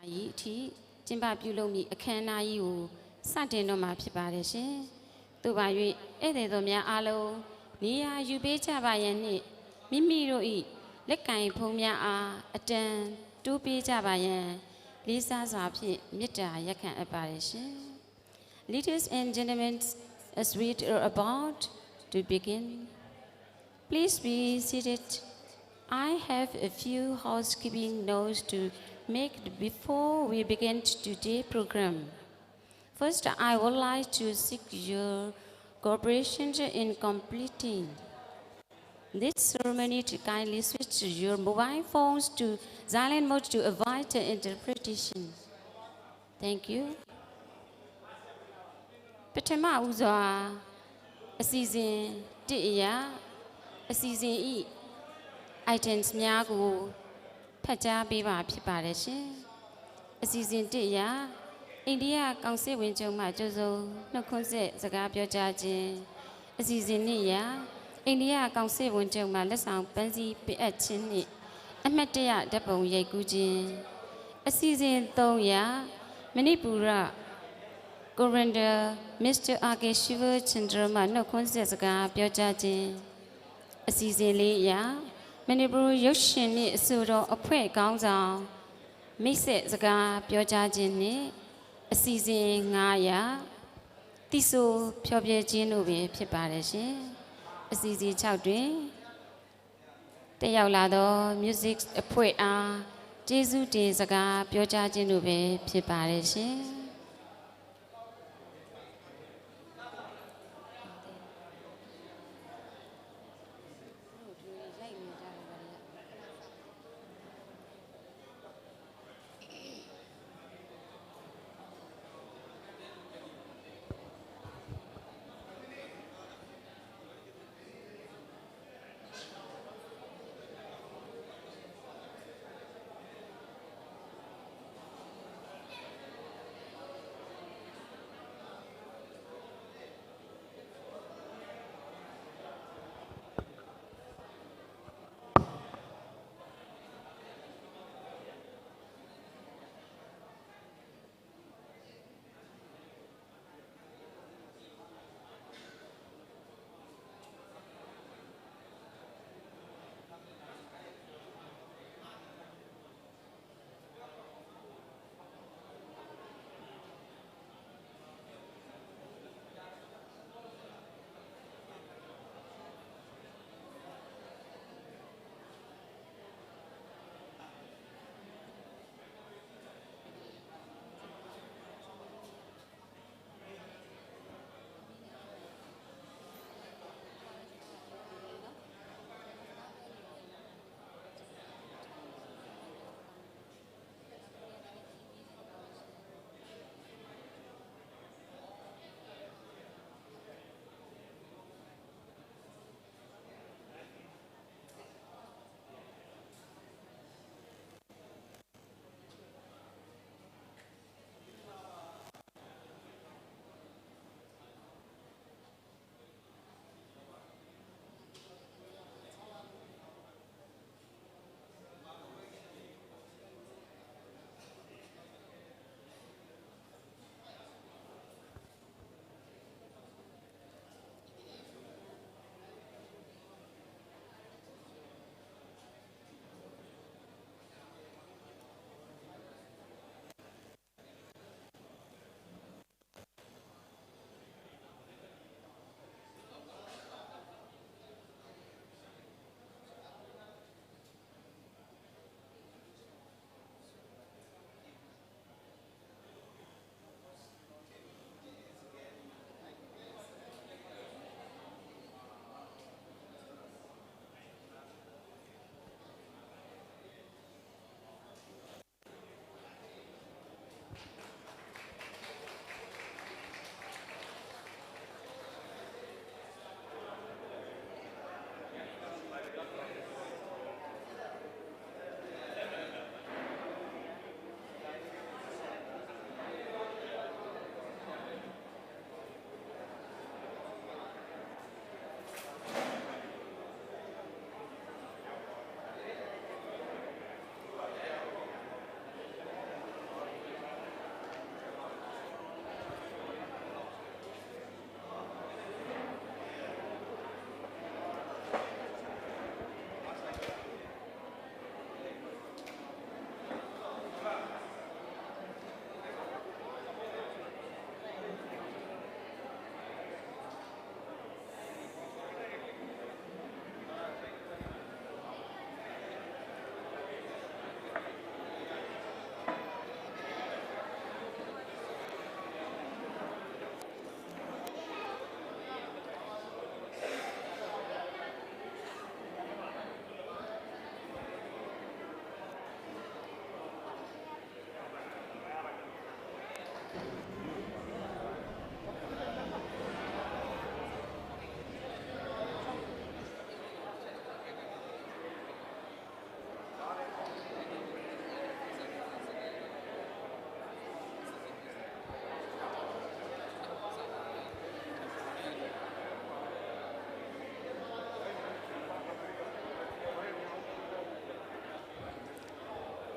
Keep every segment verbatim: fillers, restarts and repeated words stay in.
ရီအထိကျင်းပပြုလုပ်မည့်အခမ်းအနားကြီးကိုစတင်တော့မှာဖြစ်ပါတယ်ရှင်။ သို့ပါ၍ဧည့်သည်တော်များအားလုံးနေရာယူပေးကြပါရန်နှင့်မိမိတို့၏လက်ကင်ဖုံးများအားအတန်းတိုးပေးကြပါရန်လေးစားစွာဖြင့်မေတ္တာရပ်ခံအပ်ပါတယ်ရှင်။ Ladies and gentlemen, as we are about to begin, please be seated. I have a few housekeeping notes to make before we begin today's program. First, I would like to seek your cooperation in completing this ceremony to kindly switch your mobile phones to silent mode to avoid the interpretation. Thank you. ပထမဦးစွာအစီအစဉ်တစ်အရာအစီအစဉ်ဤ items များကိုဖတ်ကြားပေးပါဖြစ်ပါတယ်ရှင်။ အစီအစဉ်တစ်အရာအိန္ဒိယကောင်စစ်ဝင်ချုပ်မှကြိုးစိုးနှုတ်ခွန်းဆက်စကားပြောကြားခြင်းအစီအစဉ်နှစ်အရာအိန္ဒိယကောင်စစ်ဝင်ချုပ်မှလက်ဆောင်ပန်းစည်းပေးအပ်ခြင်းနှင့်အမှတ်တရဓာတ်ပုံရိုက်ကူးခြင်းအစီအစဉ်သုံးအရာမဏိပူရ ကိုရင်ဒာ Mister R K Shiva Chandra မှနှုတ်ခွန်းဆက်စကားပြောကြားခြင်းအစီအစဉ်လေးအရာမဏိပူရုပ်ရှင်နှင့်အဆိုတော်အဖွဲ့ခေါင်းဆောင်မိတ်ဆက်စကားပြောကြားခြင်းနှင့်အစီအစဉ်9ရာသီဆိုဖျော်ဖြေခြင်းတို့ပင်ဖြစ်ပါတယ်ရှင်။အစီအစဉ်6တွင်တက်ရောက်လာသော music အဖွဲ့အားကျေးဇူးတင်စကားပြောကြားခြင်းတို့ပဲဖြစ်ပါတယ်ရှင်။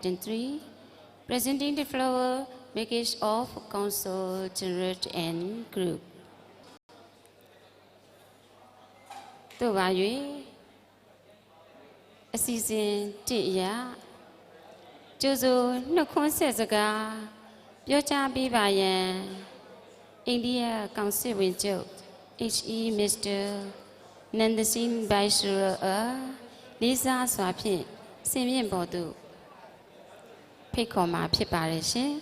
three, presenting the flower package of Council General and Group. တို့ပါ၍အစီအစဉ်တစ်အရကြိုဆိုနှုတ်ခွန်းဆက်စကားပြောကြားပေးပါရန်အိန္ဒိယကောင်စစ်ဝန်ချုပ် H E Mister Nandasing Baisura အလေးစားစွာဖြင့်စင်မြင့်ပေါ်သို့ဖိတ်ခေါ်မှာဖြစ်ပါတယ်ရှင်။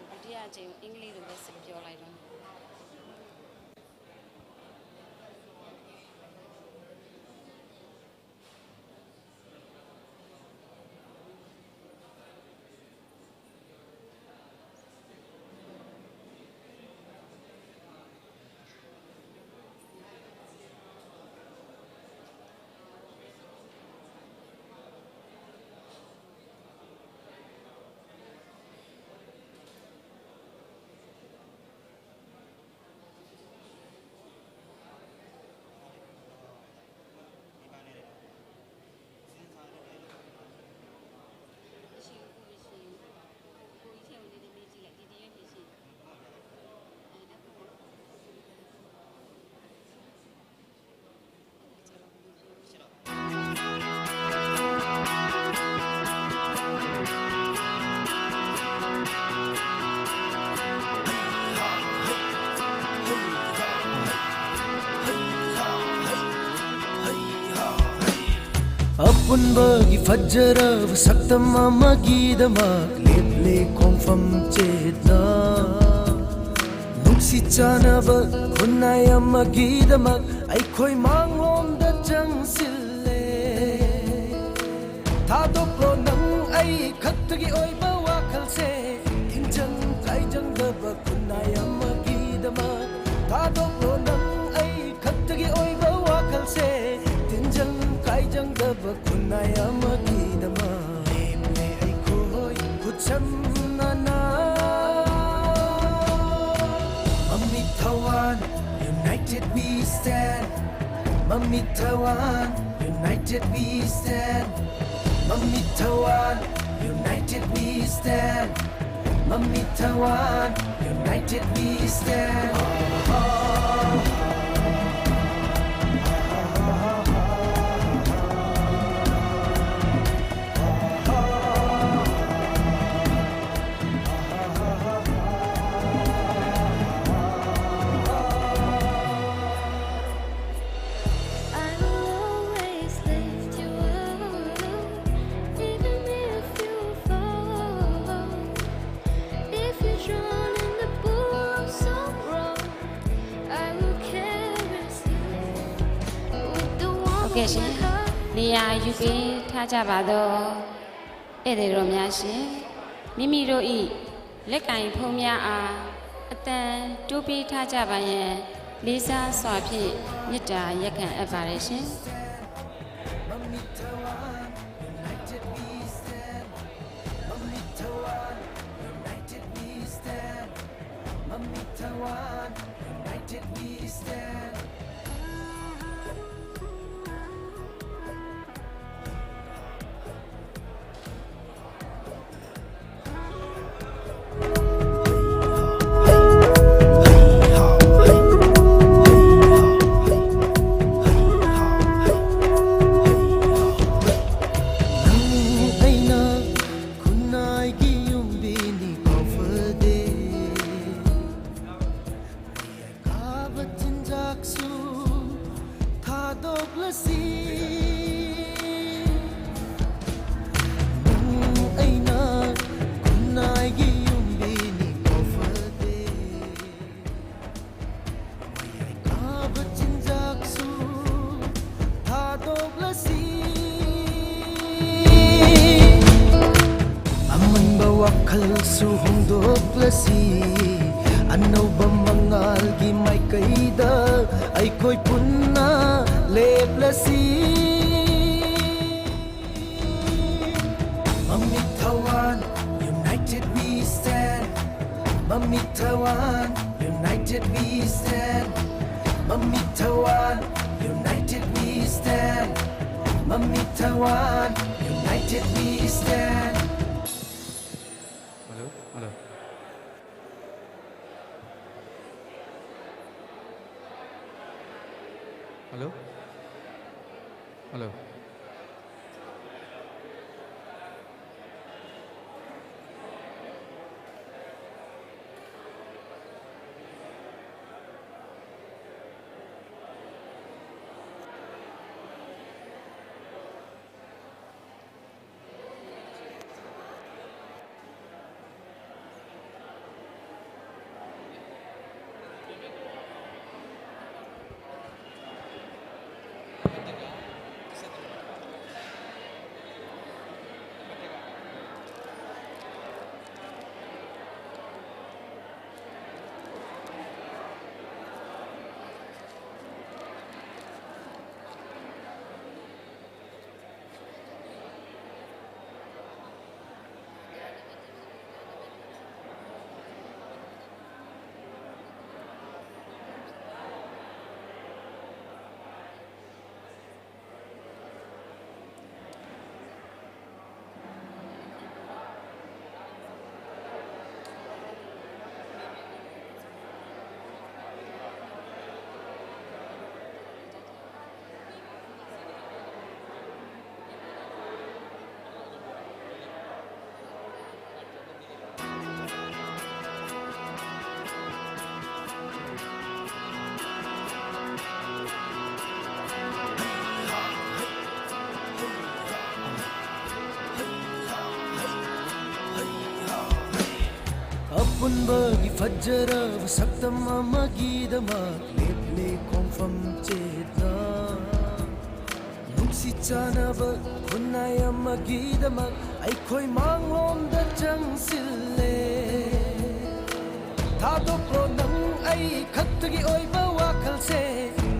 ဒုတိယအကြိမ်အင်္ဂလိပ်လိုပဲဆက်ပြောလိုက်တော့။ ꯑꯄꯨꯟꯕꯒꯤ ꯐꯖꯔꯕ ꯁꯛꯇꯝ ꯑꯃꯒꯤꯗꯃꯛ ꯂꯦꯞꯂꯦ ꯈꯣꯡꯐꯝ ꯆꯦꯠꯅ꯫ ꯅꯨꯡꯁꯤ ꯆꯥꯟꯅꯕ ꯈꯨꯟꯅꯥꯏ ꯑꯃꯒꯤꯗꯃꯛ ꯑꯩꯈꯣꯏ ꯃꯥꯡꯂꯣꯝꯗ ꯆꯪꯁꯤꯜꯂꯦ꯫ ꯊꯥꯗꯣꯛꯂꯣ ꯅꯪ ꯑꯩ ꯈꯛꯇꯒꯤ ꯑꯣꯏꯕ ꯋꯥꯈꯜꯁꯦ꯫ ꯇꯤꯟꯖꯪ ꯀꯥꯏꯖꯪꯗꯕ ꯈꯨꯟꯅꯥꯏ ꯑꯃꯒꯤꯗꯃꯛ ꯊꯥꯗꯣꯛꯂꯣ ꯅꯪ ꯑꯩ ꯈꯛꯇꯒꯤ ꯑꯣꯏꯕ ꯋꯥꯈꯜꯁꯦ꯫ ꯇꯤꯟꯖꯪ ꯀꯥꯏꯖꯪꯗꯕ ꯈꯨꯟꯅꯥꯏ ꯑꯃꯒꯤꯗꯃꯛ ꯂꯦꯞꯂꯦ ꯑꯩꯈꯣꯏ ꯈꯨꯠꯁꯝꯅꯅ꯫ ꯃꯃꯤꯠ ꯊꯋꯥꯟ, United we stand. ꯃꯃꯤꯠ ꯊꯋꯥꯟ, United we stand. Mami Taiwan, united we stand. Mami Taiwan, united we stand. I will always lift you up, even if you fall. If you drown in the pool so wrong, I will caress you with the warmth ဟုတ်ကဲ့ရှင်။ နေရာယူပေးထားကြပါတော့ဧည့်သည်တော်များရှင်မိမိတို့၏လက်ကင်ဖုံးများအားအတန်တိုးပေးထားကြပါရန်လေးစားစွာဖြင့်မေတ္တာရက်ခံအပ်ပါတယ်ရှင်။ Mami Taiwan, united we stand. Mami Taiwan, united we stand. Mami Taiwan, united we stand. Mami Taiwan, united we stand. Hello, hello. Hello, hello. ꯑꯄꯨꯟꯕꯒꯤ ꯐꯖꯔꯕ ꯁꯛꯇꯝ ꯑꯃꯒꯤꯗꯃꯛ ꯂꯦꯞꯂꯦ ꯈꯣꯡꯐꯝ ꯆꯦꯠꯅ꯫ ꯅꯨꯡꯁꯤ ꯆꯥꯟꯅꯕ ꯈꯨꯟꯅꯥꯏ ꯑꯃꯒꯤꯗꯃꯛ ꯑꯩꯈꯣꯏ ꯃꯥꯡꯂꯣꯝꯗ ꯆꯪꯁꯤꯜꯂꯦ꯫ ꯊꯥꯗꯣꯛꯂꯣ ꯅꯪ ꯑꯩ ꯈꯛꯇꯒꯤ ꯑꯣꯏꯕ ꯋꯥꯈꯜꯁꯦ,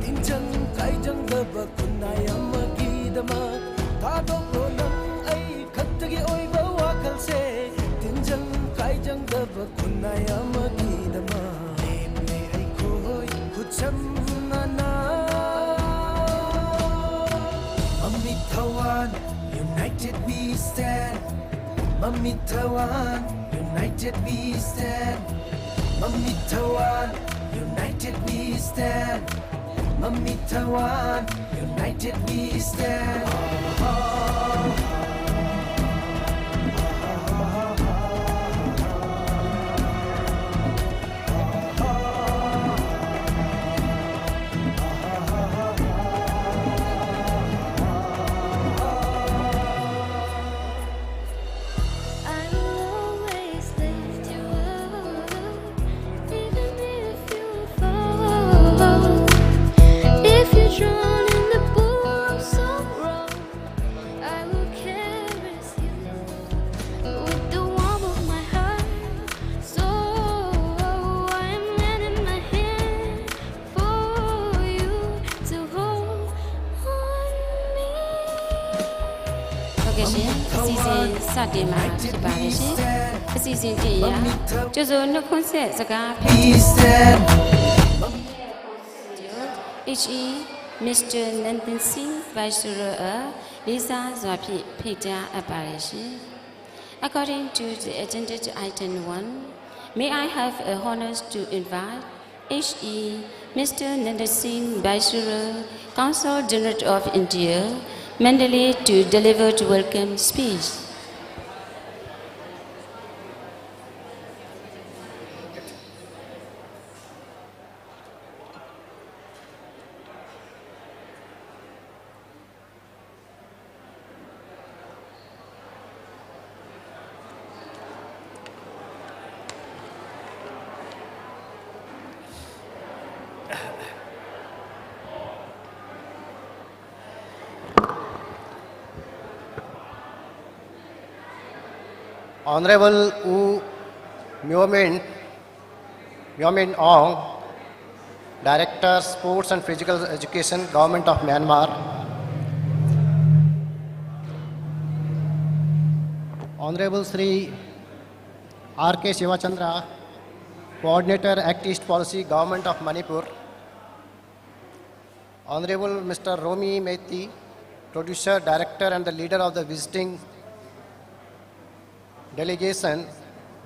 ꯇꯤꯟꯖꯪ ꯀꯥꯏꯖꯪꯗꯕ ꯈꯨꯟꯅꯥꯏ ꯑꯃꯒꯤꯗꯃꯛ꯫ ꯊꯥꯗꯣꯛꯂꯣ ꯅꯪ ꯑꯩ ꯈꯛꯇꯒꯤ ꯑꯣꯏꯕ ꯋꯥꯈꯜꯁꯦ, ꯇꯤꯟꯖꯪ ꯀꯥꯏꯖꯪꯗꯕ ꯈꯨꯟꯅꯥꯏ ꯑꯃꯒꯤꯗꯃꯛ꯫ ꯂꯦꯞꯂꯦ ꯑꯩꯈꯣꯏ ꯈꯨꯠꯁꯝꯅꯅ꯫ ꯃꯃꯤꯠ We stand, Mamit Thawan, united we stand. Mamit Thawan, united we stand. Mamit Thawan, united we stand. I will always lift you up, even if you fall. If you're drowned in the pool of sorrow, I will caress you with the warmth of my heart. So I am lending my hand for you to hold on me. ဟုတ်ကဲ့ရှင်။ အစီအစဉ်စတင်မှာဖြစ်ပါတယ်ရှင်။ အစီအစဉ်တင်ရကြိုဆိုနှုတ်ခွန်းဆက်စကား Peace and H E Mister Nandan Singh Vaishnaw အလေးစားစွာဖြင့်ဖိတ်ကြားအပ်ပါတယ်ရှင်။ According to the agenda item one, may I have a honor to invite H E Mister Nandan Singh Vaishnaw, Consul General of India, Mandalay, to deliver the welcome speech. Honorable U Myomin, Myomin Aung, Director, Sports and Physical Education, Government of Myanmar. Honorable Shri R K Shivachandra, Coordinator, Act East Policy, Government of Manipur. Honorable Mister Romi Meitei, producer, director, and the leader of the visiting delegation,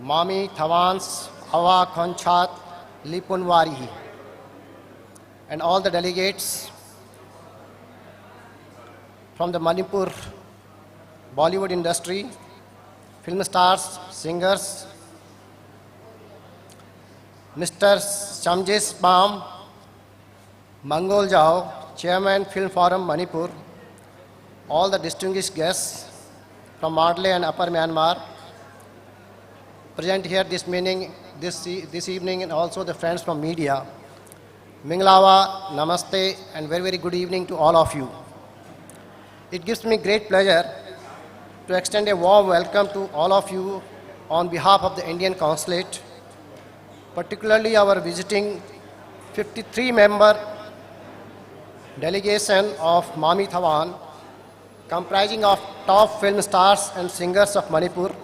Mami Thawan's Awa Khonchat Lipunwari, and all the delegates from the Manipur Bollywood industry, film stars, singers, Mister Shamjesh Bam, Mangal Jao, Chairman, Film Forum Manipur, all the distinguished guests from Mandalay and Upper Myanmar present here this meeting, this, e- this evening, and also the friends from media. Minglawa, namaste, and very, very good evening to all of you. It gives me great pleasure to extend a warm welcome to all of you on behalf of the Indian Consulate, particularly our visiting fifty-three member delegation of Mami Thawan, comprising of top film stars and singers of Manipur,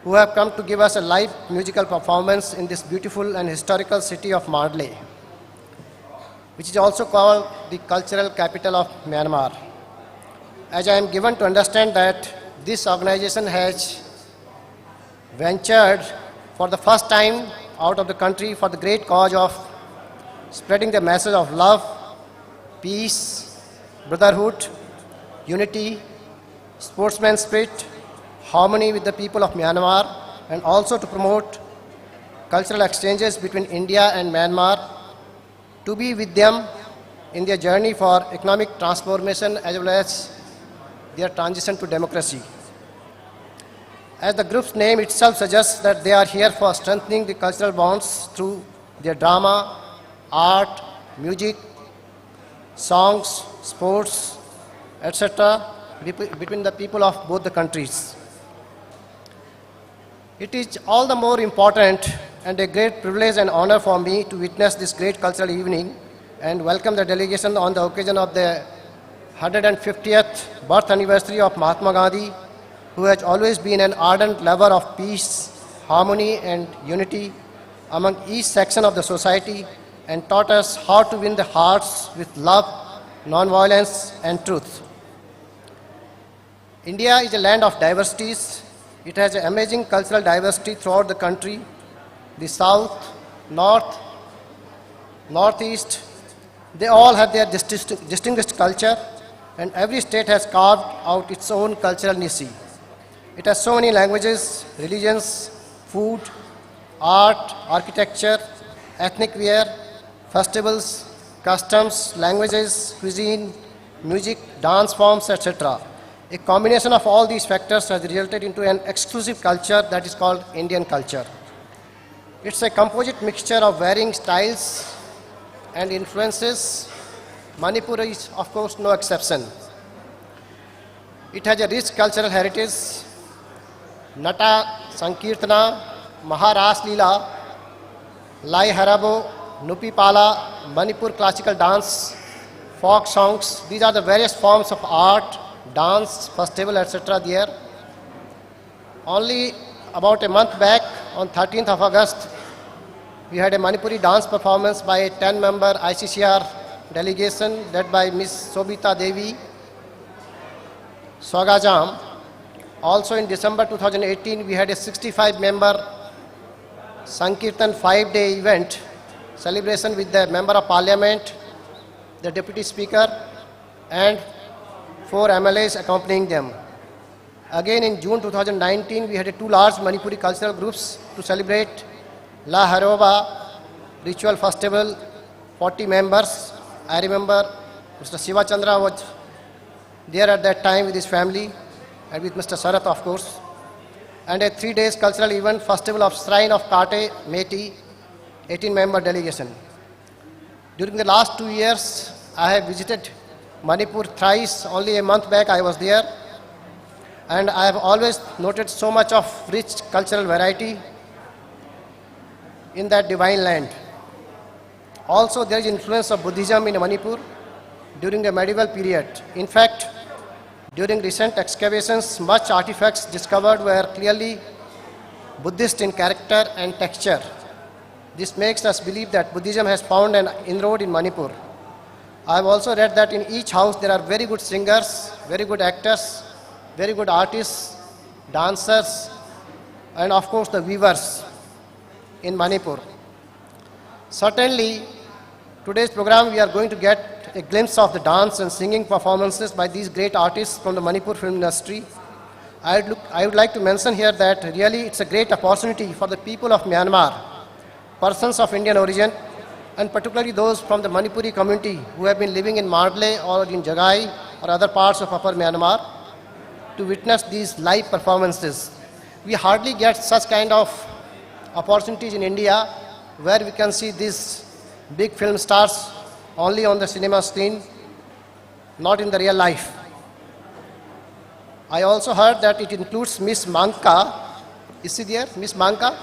who have come to give us a live musical performance in this beautiful and historical city of Mandalay, which is also called the cultural capital of Myanmar. As I am given to understand that this organization has ventured for the first time out of the country for the great cause of spreading the message of love, peace, brotherhood, unity, sportsman spirit, harmony with the people of Myanmar, and also to promote cultural exchanges between India and Myanmar, to be with them in their journey for economic transformation as well as their transition to democracy. As the group's name itself suggests, that they are here for strengthening the cultural bonds through their drama, art, music, songs, sports, et cetera, between the people of both the countries. It is all the more important and a great privilege and honor for me to witness this great cultural evening and welcome the delegation on the occasion of the hundred and fiftieth birth anniversary of Mahatma Gandhi, who has always been an ardent lover of peace, harmony, and unity among each section of the society and taught us how to win the hearts with love non-violence and truth. India is a land of diversities. It has an amazing cultural diversity throughout the country. The South, North, Northeast, they all have their distinct- distinguished culture, and every state has carved out its own cultural niche. It has so many languages, religions, food, art, architecture, ethnic wear, festivals, customs, languages, cuisine, music, dance forms, et cetera. A combination of all these factors has resulted into an exclusive culture that is called Indian culture. It's a composite mixture of varying styles and influences. Manipur is, of course, no exception. It has a rich cultural heritage. Nata Sankirtana, Maharas Leela, Lai Harabo, Nupi Pala, Manipur classical dance, folk songs, these are the various forms of art, dance, festival, et cetera there. Only about a month back, on thirteenth of August, we had a Manipuri dance performance by a ten-member I C C R delegation led by Miss Sobita Devi Swagajam. Also in December two thousand eighteen, we had a sixty-five-member Sankirtan five-day event celebration with the Member of Parliament, the Deputy Speaker, and four M L As accompanying them. Again, in June two thousand nineteen, we had a two large Manipuri cultural groups to celebrate La Haroba ritual festival, forty members. I remember Mister Shiva Chandra was there at that time with his family and with Mister Sarath, of course. And a three days cultural event, Festival of Shrine of Kate Meitei, eighteen member delegation. During the last two years, I have visited Manipur thrice. Only a month back I was there, and I have always noted so much of rich cultural variety in that divine land. Also, there is influence of Buddhism in Manipur during the medieval period. In fact, during recent excavations, much artifacts discovered were clearly Buddhist in character and texture. This makes us believe that Buddhism has found an inroad in Manipur. I have also read that in each house there are very good singers, very good actors, very good artists, dancers, and of course the weavers in Manipur. Certainly, today's program we are going to get a glimpse of the dance and singing performances by these great artists from the Manipur film industry. I'd look, I would like to mention here that really it's a great opportunity for the people of Myanmar, persons of Indian origin, and particularly those from the Manipuri community who have been living in Mandalay or in Jagai or other parts of Upper Myanmar, to witness these live performances. We hardly get such kind of opportunities in India where we can see these big film stars only on the cinema screen, not in the real life. I also heard that it includes Miss Manka. Is she there, Miss Manka?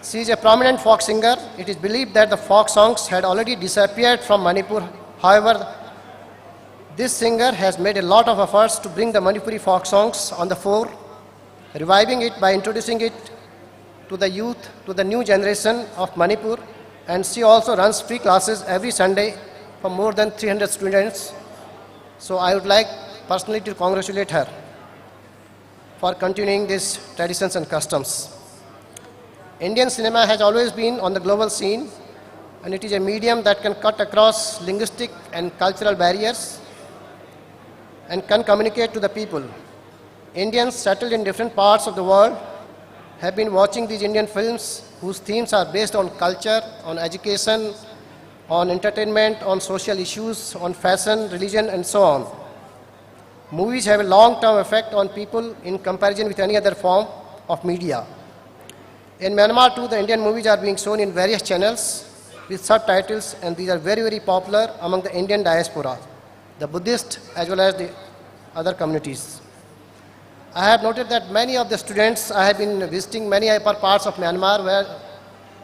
She is a prominent folk singer. It is believed that the folk songs had already disappeared from Manipur. However, this singer has made a lot of efforts to bring the Manipuri folk songs on the fore, reviving it by introducing it to the youth, to the new generation of Manipur. And she also runs free classes every Sunday for more than three hundred students. So I would like personally to congratulate her for continuing these traditions and customs. Indian cinema has always been on the global scene, and it is a medium that can cut across linguistic and cultural barriers and can communicate to the people. Indians settled in different parts of the world have been watching these Indian films whose themes are based on culture, on education, on entertainment, on social issues, on fashion, religion, and so on. Movies have a long-term effect on people in comparison with any other form of media. In Myanmar too, the Indian movies are being shown in various channels with subtitles, and these are very, very popular among the Indian diaspora, the Buddhist as well as the other communities. I have noted that many of the students, I have been visiting many upper parts of Myanmar where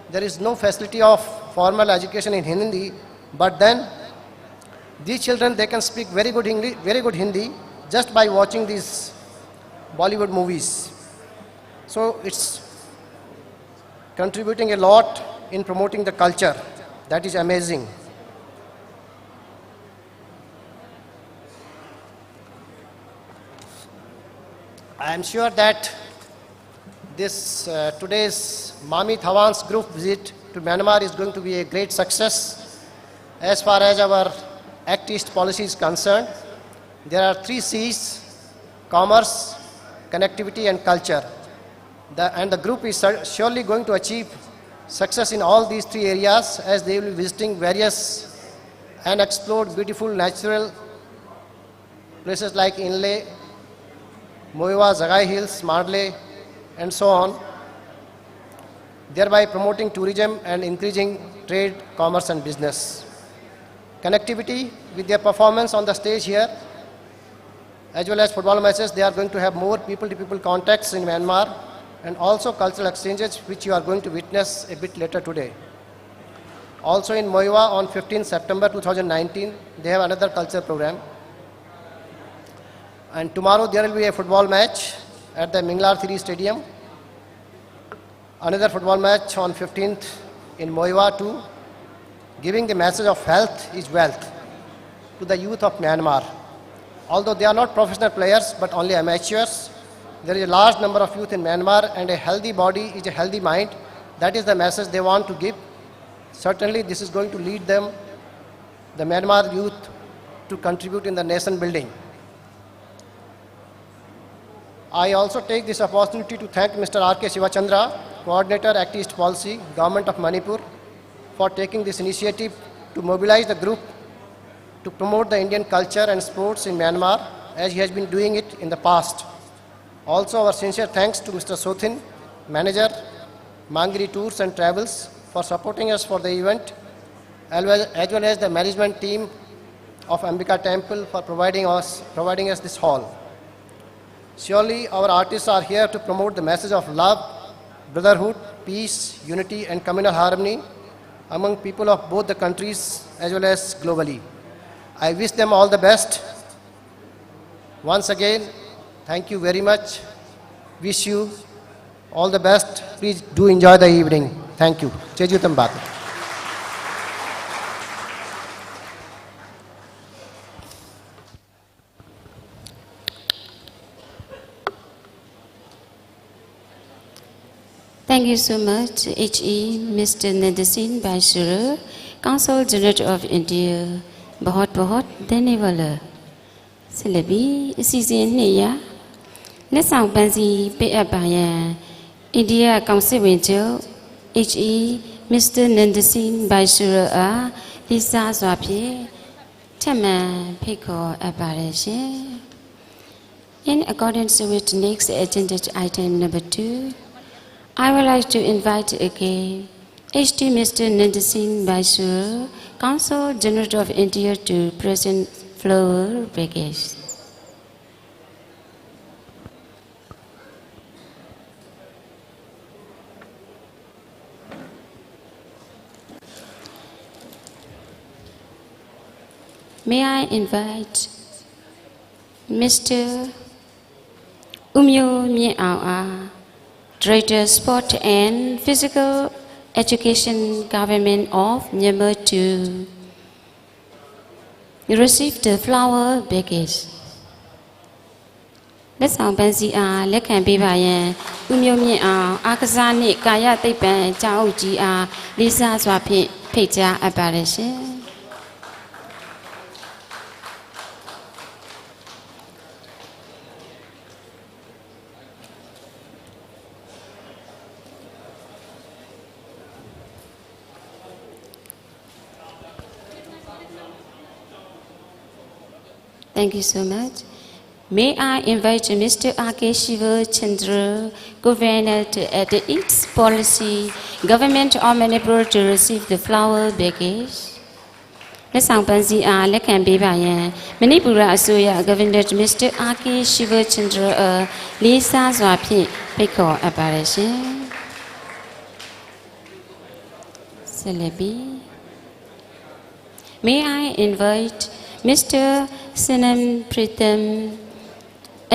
there is no facility of formal education in Hindi, but then these children, they can speak very good English, very good Hindi just by watching these Bollywood movies. So it's contributing a lot in promoting the culture. That is amazing. I'm sure that this uh, today's Mami Thawan's group visit to Myanmar is going to be a great success. As far as our Act East policy is concerned, there are three C's: commerce, connectivity, and culture. The, and the group is sur- surely going to achieve success in all these three areas, as they will be visiting various unexplored beautiful natural places like Inle, Muivah, Sagaing Hills, Mandalay, and so on, thereby promoting tourism and increasing trade, commerce, and business. Connectivity with their performance on the stage here, as well as football matches, they are going to have more people-to-people contacts in Myanmar and also cultural exchanges, which you are going to witness a bit later today. Also in Muivah on fifteenth September two thousand nineteen, they have another culture program. And tomorrow there will be a football match at the Minglar Thiri Stadium. Another football match on fifteenth in Muivah too, giving the message of health is wealth to the youth of Myanmar. Although they are not professional players but only amateurs, there is a large number of youth in Myanmar, and a healthy body is a healthy mind. That is the message they want to give. Certainly, this is going to lead them, the Myanmar youth, to contribute in the nation building. I also take this opportunity to thank Mister R K Sivachandra, Coordinator Act East Policy, Government of Manipur, for taking this initiative to mobilize the group to promote the Indian culture and sports in Myanmar, as he has been doing it in the past. Also, our sincere thanks to Mister Sothin, Manager, Mangri Tours and Travels, for supporting us for the event, as well, as well as the management team of Ambika Temple for providing us, providing us this hall. Surely, our artists are here to promote the message of love, brotherhood, peace, unity, and communal harmony among people of both the countries as well as globally. I wish them all the best. Once again, thank you very much. Wish you all the best. Please do enjoy the evening. Thank you. Jeju Tambata. Thank you so much, H E Mister Nandasin Baisura, Consul General of India. बहुत बहुत धन्यवाद। ဆက်လက်ပြီးအစီအစဉ်နှစ်ရာလက်ဆောင်ပန်းစည်းပေးအပ်ပါရန်အိန္ဒိယကောင်စစ်ဝန်ချုပ် H E Mister Nandasin Baisura အားလေးစားစွာဖြင့်ထပ်မံဖိတ်ခေါ်အပ်ပါတယ်ရှင်။ In accordance with next agenda item number two, I would like to invite again H T Mister Nandasin Baisura, Consul General of India to present flower package. May I invite Mister Umyo Myeawa, Director Sport and Physical Education, Government of Myanmar to receive the flower package. လက်ဆောင်ပန်းစည်းအားလက်ခံပေးပါရန်ဦးမျိုးမြင့်အောင်အားကစားနှင့်ကာယသိပ္ပံကျောင်းအုပ်ကြီးအားလေးစားစွာဖြင့်ဖိတ်ကြားအပ်ပါတယ်ရှင်။ Thank you so much. May I invite Mister R K Shiva Chandra, Governor to, at the Eats Policy, Government of Manipur to receive the flower package. လက်ဆောင်ပန်းစည်းအားလက်ခံပေးပါရန်မဏိပူရအစိုးရ Governor Mister R K Shiva Chandra အားလေးစားစွာဖြင့်ဖိတ်ခေါ်အပ်ပါတယ်ရှင်။ ဆက်လက်ပြီး May I invite Mister Sinam Pritam,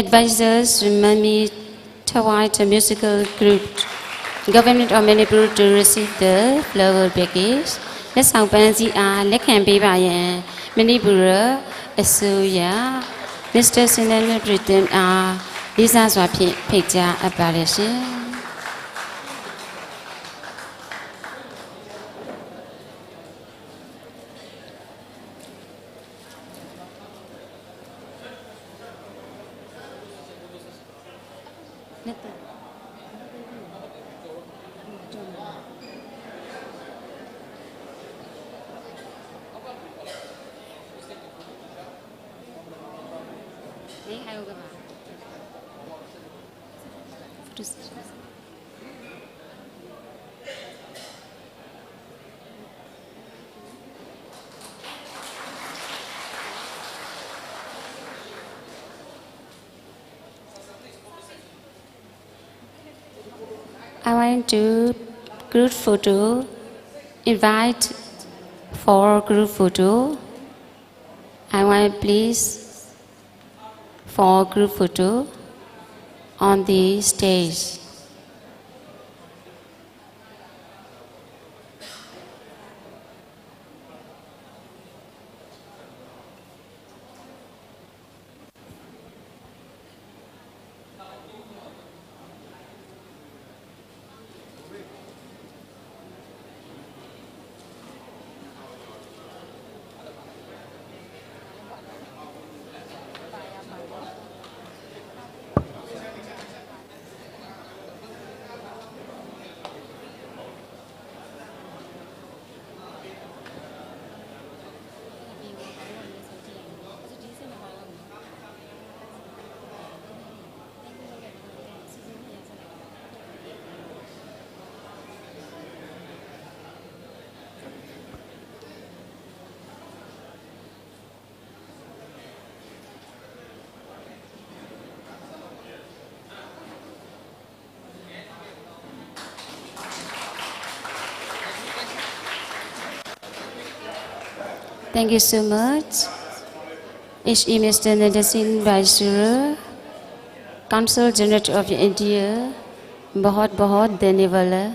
Advisors, Mami Tawai Musical Group, Government of Manipur to receive the flower package. လက်ဆောင်ပန်းစည်းအားလက်ခံပေးပါရန်မဏိပူရအစိုးရ Mister Sinam Pritam အားလေးစားစွာဖြင့်ဖိတ်ကြားအပ်ပါတယ်ရှင်။ I want to group photo. Invite for group photo. I want please for group photo on the stage. Thank you so much. H E Mister Nadasin Baisura, Consul General of India, बहुत बहुत धन्यवाद।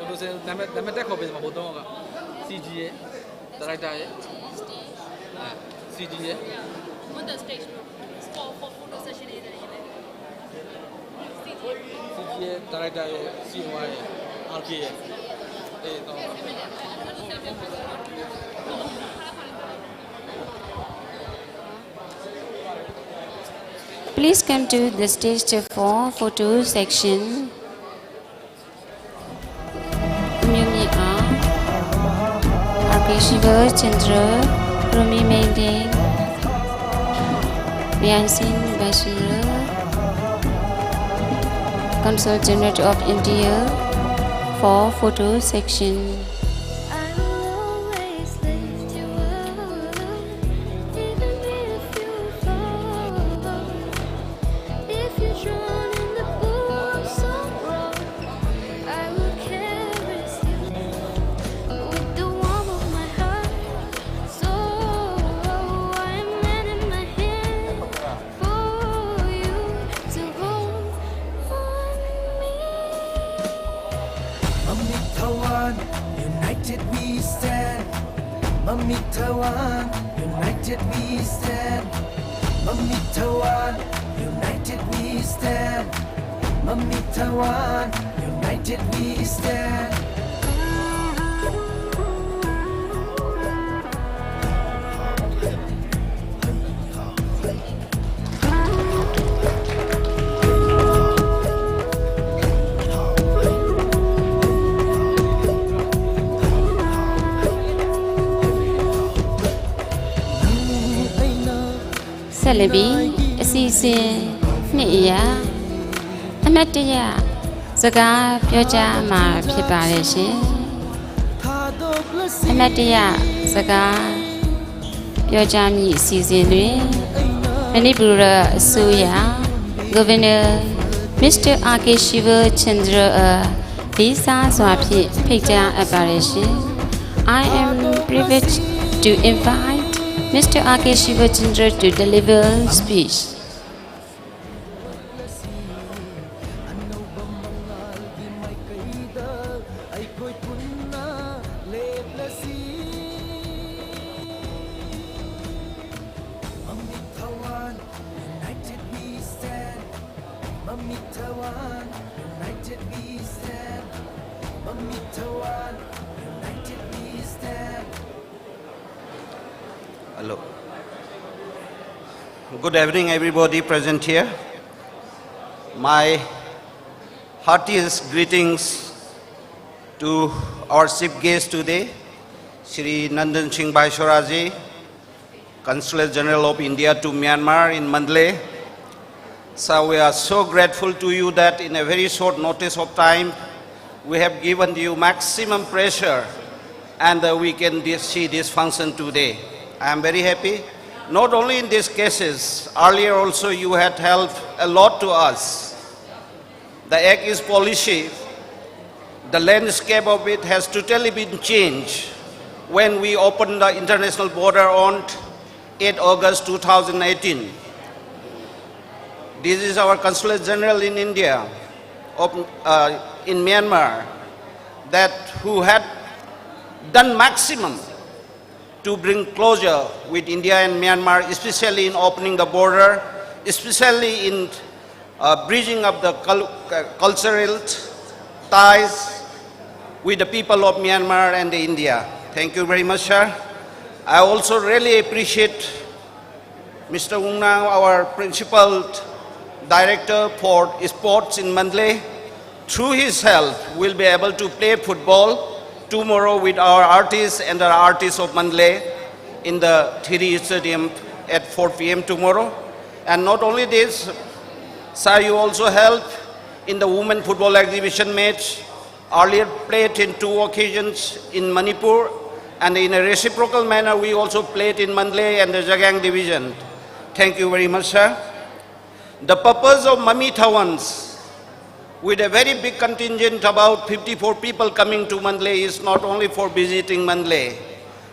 Producer number number ꯇꯦꯛ ꯍꯧꯕꯁꯦ ꯃꯍꯨꯠ ꯇꯧꯔꯒ C G ꯑꯦ director ꯑꯦ C G ꯑꯦ C G ꯑꯦ director ꯑꯦ ꯁꯤ ꯋꯥꯏ R K A ꯇꯧꯔꯒ Please come to the stage for photo section. Mumia, R K Shiva Chandra, Rumi Mengding, Myansin Bashira, Consul General of India for photo section. I will always lift you up, even if you fall. If you're drawn in the bosom rock, I will caress you with the warmth of my heart. So I am lending my hand for you to hold on me. Mami Taiwan, united we stand. Mami Taiwan, united we stand. Mami Taiwan, united we stand. Mami Taiwan, united we stand. Celebi, အစီအစဉ်နှစ်အရာအမှတ်တရစကားပြောကြားမှာဖြစ်ပါတယ်ရှင်။အမှတ်တရစကားပြောကြားမည့်အစီအစဉ်တွင်မဏိပူရအစိုးရ Governor Mr. R K Shiva Chandra အလေးစားစွာဖြင့်ဖိတ်ကြားအပ်ပါတယ်ရှင်။ I am privileged to invite Mr. R K Shivachandra to deliver speech. Hello. Good evening, everybody present here. My heartiest greetings to our chief guest today, Shri Nandan Singh Bhaishora ji, Consulate General of India to Myanmar in Mandalay. So we are so grateful to you that in a very short notice of time, we have given you maximum pressure and uh, we can di- see this function today. I am very happy. Not only in these cases, earlier also you had helped a lot to us. The Act East policy, the landscape of it has totally been changed when we opened the international border on eighth August two thousand eighteen. This is our Consulate General in India, of, uh, in Myanmar, that who had done maximum to bring closure with India and Myanmar, especially in opening the border, especially in uh, bridging of the cul- uh, cultural ties with the people of Myanmar and India. Thank you very much, sir. I also really appreciate Mister Wung Nang, our principal director for sports in Mandalay. Through his help, we'll be able to play football tomorrow with our artists and the artists of Mandalay in the Thiri Stadium at four p m tomorrow. And not only this, sir, you also help in the women football exhibition match. Earlier played in two occasions in Manipur, and in a reciprocal manner, we also played in Mandalay and the Jagang division. Thank you very much, sir. The purpose of Mami Thawans, with a very big contingent, about fifty-four people coming to Mandalay, is not only for visiting Mandalay.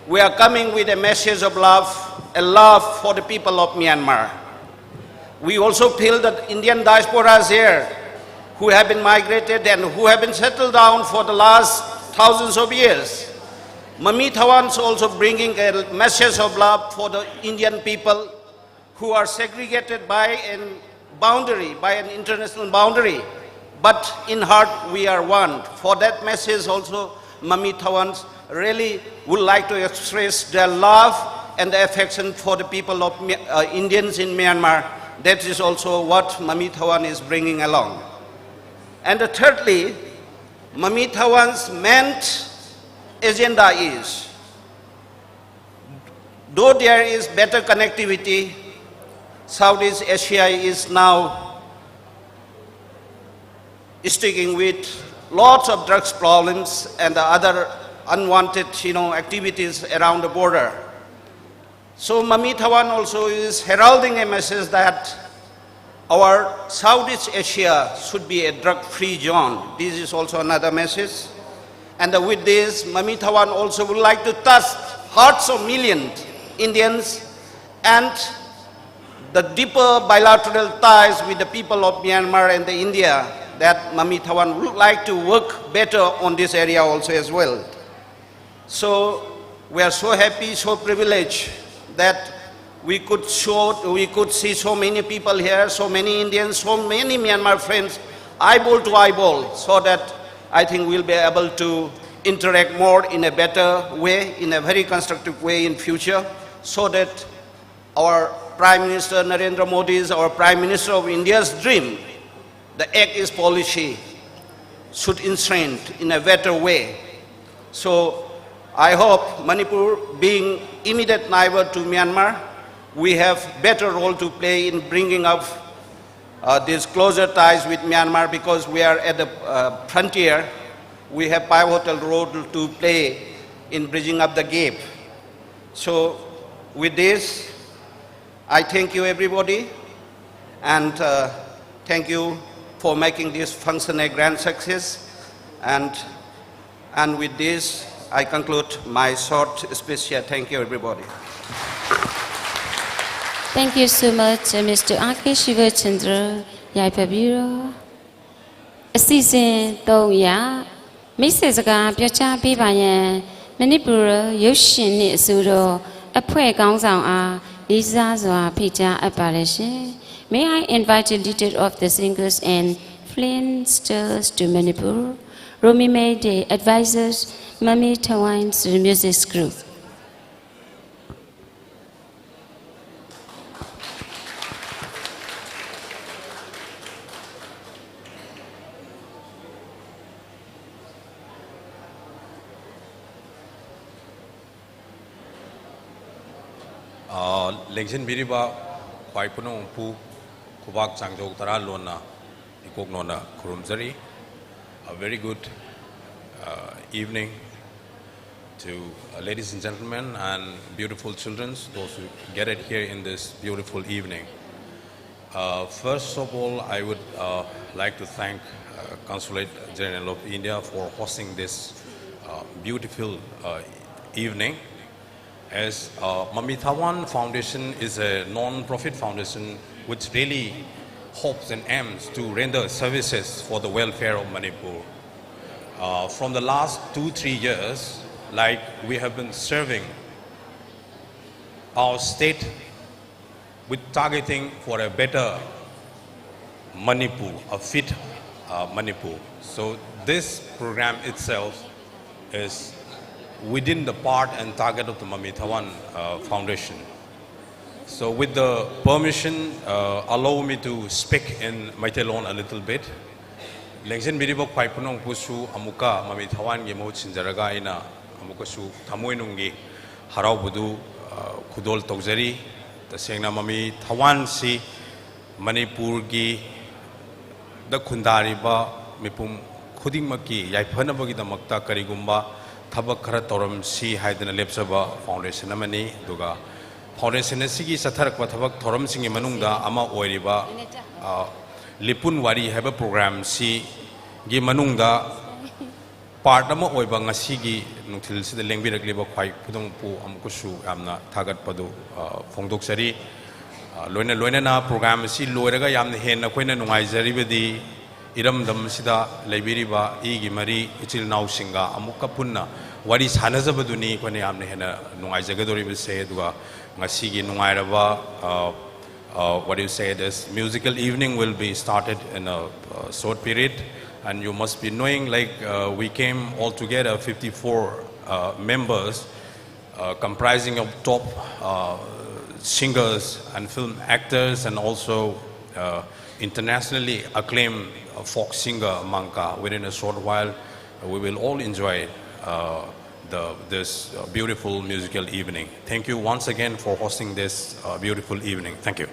We are coming with a message of love, a love for the people of Myanmar. We also feel that Indian diasporas here who have been migrated and who have been settled down for the last thousands of years. Mami Thawans also bringing a message of love for the Indian people who are segregated by an boundary, by an international boundary. But in heart, we are one. For that message also, Mami Thawang really would like to express their love and the affection for the people of Mi- uh, Indians in Myanmar. That is also what Mami Thawang is bringing along. And thirdly, Mami Thawang's main agenda is, though there is better connectivity, Southeast Asia is now sticking with lots of drugs problems and the other unwanted, you know, activities around the border. So Mami Thawang also is heralding a message that our Southeast Asia should be a drug-free zone. This is also another message. And with this, Mami Thawang also would like to touch hearts of millions Indians and the deeper bilateral ties with the people of Myanmar and the India that Mami Thawang would like to work better on this area also as well. So we are so happy, so privileged that we could show, we could see so many people here, so many Indians, so many Myanmar friends, eyeball to eyeball, so that I think we'll be able to interact more in a better way, in a very constructive way in future, so that our Prime Minister Narendra Modi's, our Prime Minister of India's dream, the Act East policy, should enshrine in a better way. So I hope Manipur, being immediate neighbor to Myanmar, we have better role to play in bringing up uh, these closer ties with Myanmar, because we are at the uh, frontier. We have pivotal role to play in bridging up the gap. So with this, I thank you everybody, and uh, thank you for making this function a grand success. And, and with this, I conclude my short speech here. Thank you everybody. Thank you so much, uh, Mr. R K Shivachandra, Yaipa Bureau. အစီအစဉ်သုံးအရမိတ်ဆက်စကားပြောကြားပေးပါရန်မဏိပူရရုပ်ရှင်နှင့်အဆိုတော်အဖွဲ့ခေါင်းဆောင်အားလေးစားစွာဖိတ်ကြားအပ်ပါတယ်ရှင်။ May I invite the leader of the singers and Plain Stars to Manipur, Romi Meitei, advisors, Mami Thawan's music group. ꯑ, ꯂꯦꯡꯁꯤꯟꯕꯤꯔꯤꯕ ꯈ꯭ꯋꯥꯏ ꯄꯨꯝꯅꯃꯛꯄꯨ ꯈꯨꯕꯥꯛ ꯆꯥꯡꯖꯧ ꯇꯔꯥ ꯂꯣꯟꯅ ꯏꯀꯣꯛ ꯅꯣꯟꯅ ꯈꯨꯔꯨꯝꯖꯔꯤ꯫ A very good, uh, evening to, uh, ladies and gentlemen and beautiful children, those who gathered here in this beautiful evening. Uh, first of all, I would, uh, like to thank, uh, Consulate General of India for hosting this, uh, beautiful, uh, evening. As, uh, Mami Thawan Foundation is a non-profit foundation which really hopes and aims to render services for the welfare of Manipur. Uh, from the last two, three years, like, we have been serving our state with targeting for a better Manipur, a fit, uh, Manipur. So this program itself is within the part and target of the Mami Thawan, uh, Foundation. So with the permission, uh, allow me to speak in Meitei Lon a little bit. ꯂꯦꯡꯁꯤꯟꯕꯤꯔꯤꯕ ꯈ꯭ꯋꯥꯏ ꯄꯨꯝꯅꯃꯛꯄꯨꯁꯨ ꯑꯃꯨꯛꯀ ꯃꯃꯤ ꯊꯋꯥꯟꯒꯤ ꯃꯍꯨꯠ ꯁꯤꯟꯖꯔꯒ ꯑꯩꯅ ꯑꯃꯨꯛꯀꯁꯨ ꯊꯃꯣꯏꯅꯨꯡꯒꯤ ꯍꯔꯥꯎꯕꯗꯨ, ꯑ, ꯈꯨꯗꯣꯜ ꯇꯧꯖꯔꯤ꯫ ꯇꯁꯦꯡꯅ ꯃꯃꯤ ꯊꯋꯥꯟꯁꯤ ꯃꯅꯤꯄꯨꯔꯒꯤ ꯗ ꯈꯨꯟꯗꯥꯔꯤꯕ ꯃꯤꯄꯨꯝ ꯈꯨꯗꯤꯡꯃꯛꯀꯤ ꯌꯥꯏꯐꯅꯕꯒꯤꯗꯃꯛꯇ ꯀꯔꯤꯒꯨꯝꯕ ꯊꯕꯛ ꯈꯔ ꯇꯧꯔꯝꯁꯤ ꯍꯥꯏꯗꯅ ꯂꯦꯞꯆꯕ foundation ꯑꯃꯅꯤ꯫ ꯑꯗꯨꯒ foundation ꯑꯁꯤꯒꯤ ꯆꯠꯊꯔꯛꯄ ꯊꯕꯛ ꯊꯧꯔꯝꯁꯤꯡꯒꯤ ꯃꯅꯨꯡꯗ ꯑꯃ ꯑꯣꯏꯔꯤꯕ, ꯑ, ꯂꯤꯄꯨꯟ ꯋꯥꯔꯤ ꯍꯥꯏꯕ program ꯁꯤꯒꯤ ꯃꯅꯨꯡꯗ part ꯑꯃ ꯑꯣꯏꯕ ꯉꯁꯤꯒꯤ ꯅꯨꯡꯊꯤꯜꯁꯤꯗ ꯂꯦꯡꯕꯤꯔꯛꯂꯤꯕ ꯈ꯭ꯋꯥꯏ ꯈꯨꯗꯤꯡꯃꯛꯄꯨ ꯑꯃꯨꯛꯀꯁꯨ ꯌꯥꯝꯅ ꯊꯥꯒꯠꯄꯗꯨ, ꯑ, ꯐꯣꯡꯗꯣꯛꯆꯔꯤ꯫ ꯑ, ꯂꯣꯏꯅ ꯂꯣꯏꯅꯅ program ꯑꯁꯤ ꯂꯣꯏꯔꯒ ꯌꯥꯝꯅ ꯍꯦꯟꯅ ꯑꯩꯈꯣꯏꯅ ꯅꯨꯡꯉꯥꯏꯖꯔꯤꯕꯗꯤ ꯏꯔꯝꯗꯝ ꯑꯁꯤꯗ ꯂꯩꯕꯤꯔꯤꯕ ꯏꯒꯤ ꯃꯔꯤ ꯏꯆꯤꯜ ꯏꯅꯥꯎꯁꯤꯡꯒ ꯑꯃꯨꯛꯀ ꯄꯨꯟꯅ ꯋꯥꯔꯤ ꯁꯥꯟꯅꯖꯕꯗꯨꯅꯤ ꯑꯩꯈꯣꯏꯅ ꯌꯥꯝꯅ ꯍꯦꯟꯅ ꯅꯨꯡꯉꯥꯏꯖꯒꯗꯧꯔꯤꯕꯁꯦ꯫ ꯑꯗꯨꯒ ꯉꯁꯤꯒꯤ ꯅꯨꯡꯉꯥꯏꯔꯕ, ꯑ, Uh, what do you say? This musical evening will be started in a uh, short period, and you must be knowing, like, uh, we came all together, fifty-four uh, members, uh, comprising of top uh, singers and film actors, and also uh, internationally acclaimed uh, folk singer Mangka. Within a short while, uh, we will all enjoy uh, the, this uh, beautiful musical evening. Thank you once again for hosting this uh, beautiful evening. Thank you.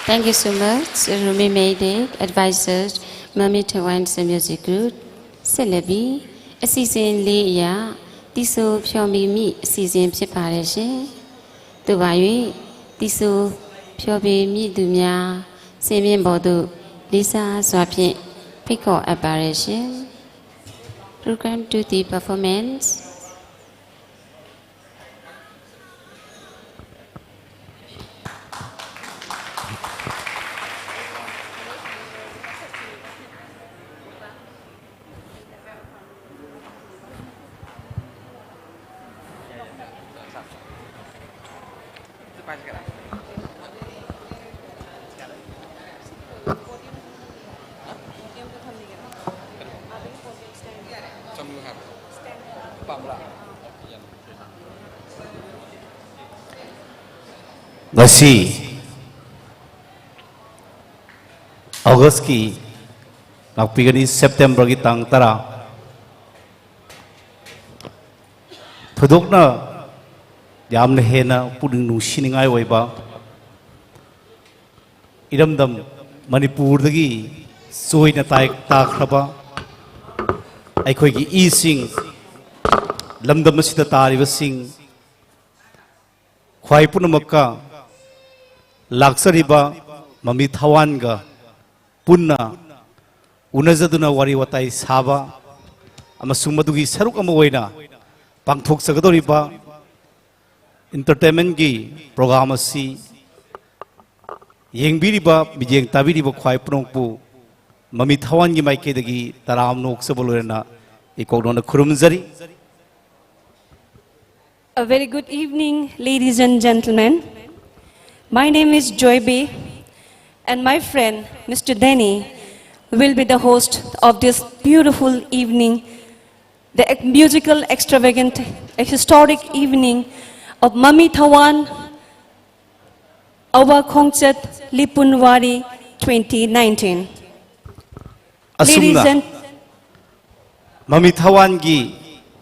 Thank you so much, Rumi Meidei, advisor, Mami Tawans Music Group. ဆက်လက်ပြီးအစီအစဉ်လေးအရတီးဆိုဖျော်မီမိအစီအစဉ်ဖြစ်ပါတယ်ရှင်။ သို့ပါ၍တီးဆိုဖျော်ဖြေမိသူများစင်မြင့်ပေါ်သို့လေးစားစွာဖြင့်ဖိတ်ခေါ်အပ်ပါတယ်ရှင်။ Program to the performance. ꯉꯁꯤ ꯑꯣꯒꯁꯀꯤ ꯂꯥꯛꯄꯤꯒꯅꯤ ꯁꯦꯞꯇꯦꯝꯕꯔꯒꯤ ꯇꯥꯡ ꯇꯔꯥ꯫ ꯊꯣꯏꯗꯣꯛꯅ ꯌꯥꯝꯅ ꯍꯦꯟꯅ ꯄꯨꯛꯅꯤꯡ ꯅꯨꯡꯁꯤꯅꯤꯡꯉꯥꯏ ꯑꯣꯏꯕ ꯏꯔꯝꯗꯝ ꯃꯅꯤꯄꯨꯔꯗꯒꯤ ꯆꯣꯏꯅ ꯇꯥꯏ ꯇꯥꯈ꯭ꯔꯕ ꯑꯩꯈꯣꯏꯒꯤ ꯏꯁꯤꯡ, ꯂꯝꯗꯝ ꯑꯁꯤꯗ ꯇꯥꯔꯤꯕꯁꯤꯡ, ꯈ꯭ꯋꯥꯏ ꯄꯨꯝꯅꯃꯛꯀ ꯂꯥꯛꯆꯔꯤꯕ ꯃꯃꯤ ꯊꯋꯥꯟꯒ ꯄꯨꯟꯅ ꯎꯅꯖꯗꯨꯅ ꯋꯥꯔꯤ ꯋꯥꯇꯥꯏ ꯁꯥꯕ ꯑꯃꯁꯨꯡ ꯃꯗꯨꯒꯤ ꯁꯔꯨꯛ ꯑꯃ ꯑꯣꯏꯅ ꯄꯥꯡꯊꯣꯛꯆꯒꯗꯧꯔꯤꯕ entertainmentꯀꯤ program ꯑꯁꯤ ꯌꯦꯡꯕꯤꯔꯤꯕ, ꯃꯤꯠꯌꯦꯡ ꯇꯥꯕꯤꯔꯤꯕ ꯈ꯭ꯋꯥꯏ ꯄꯨꯝꯅꯃꯛꯄꯨ ꯃꯃꯤ ꯊꯋꯥꯟꯒꯤ ꯃꯥꯏꯀꯩꯗꯒꯤ ꯇꯔꯥꯝꯅ ꯑꯣꯛꯆꯕ ꯂꯣꯏꯅꯅ ꯏꯀꯣꯛꯅꯣꯅ ꯈꯨꯔꯨꯝꯖꯔꯤ꯫ A very good evening, ladies and gentlemen. My name is Joy B, and my friend Mister Denny will be the host of this beautiful evening, the ex- musical extravagant, a historic evening of Mami Thawan Awa Khongchat Lipunwari twenty nineteen. ꯑꯁꯨꯝꯅ Ladies and ꯃꯃꯤ ꯊꯋꯥꯟꯒꯤ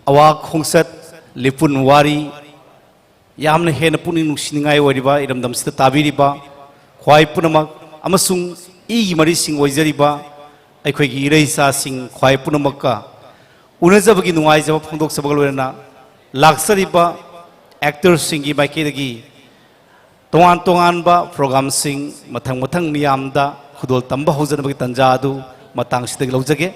ꯑꯋꯥ ꯈꯣꯡꯆꯠ ꯂꯤꯄꯨꯟ ꯋꯥꯔꯤ ꯌꯥꯝꯅ ꯍꯦꯟꯅ ꯄꯨꯛꯅꯤꯡ ꯅꯨꯡꯁꯤꯅꯤꯡꯉꯥꯏ ꯑꯣꯏꯔꯤꯕ ꯏꯔꯝꯗꯝꯁꯤꯗ ꯇꯥꯕꯤꯔꯤꯕ ꯈ꯭ꯋꯥꯏ ꯄꯨꯝꯅꯃꯛ ꯑꯃꯁꯨꯡ ꯏꯒꯤ ꯃꯔꯤꯁꯤꯡ ꯑꯣꯏꯖꯔꯤꯕ ꯑꯩꯈꯣꯏꯒꯤ ꯏꯔꯩꯆꯥꯁꯤꯡ ꯈ꯭ꯋꯥꯏ ꯄꯨꯝꯅꯃꯛꯀ ꯎꯅꯖꯕꯒꯤ ꯅꯨꯡꯉꯥꯏꯖꯕ ꯐꯣꯡꯗꯣꯛꯆꯕꯒ ꯂꯣꯏꯅꯅ ꯂꯥꯛꯆꯔꯤꯕ ꯑꯦꯛꯇꯔꯁꯤꯡꯒꯤ ꯃꯥꯏꯀꯩꯗꯒꯤ ꯇꯣꯉꯥꯟ ꯇꯣꯉꯥꯟꯕ ꯄ꯭ꯔꯣꯒ꯭ꯔꯥꯝꯁꯤꯡ ꯃꯊꯪ ꯃꯊꯪ ꯃꯤꯌꯥꯝꯗ ꯈꯨꯗꯣꯜ ꯇꯝꯕ ꯍꯧꯖꯅꯕꯒꯤ ꯇꯥꯟꯖꯥ ꯑꯗꯨ ꯃꯇꯥꯡꯁꯤꯗꯒꯤ ꯂꯧꯖꯒꯦ꯫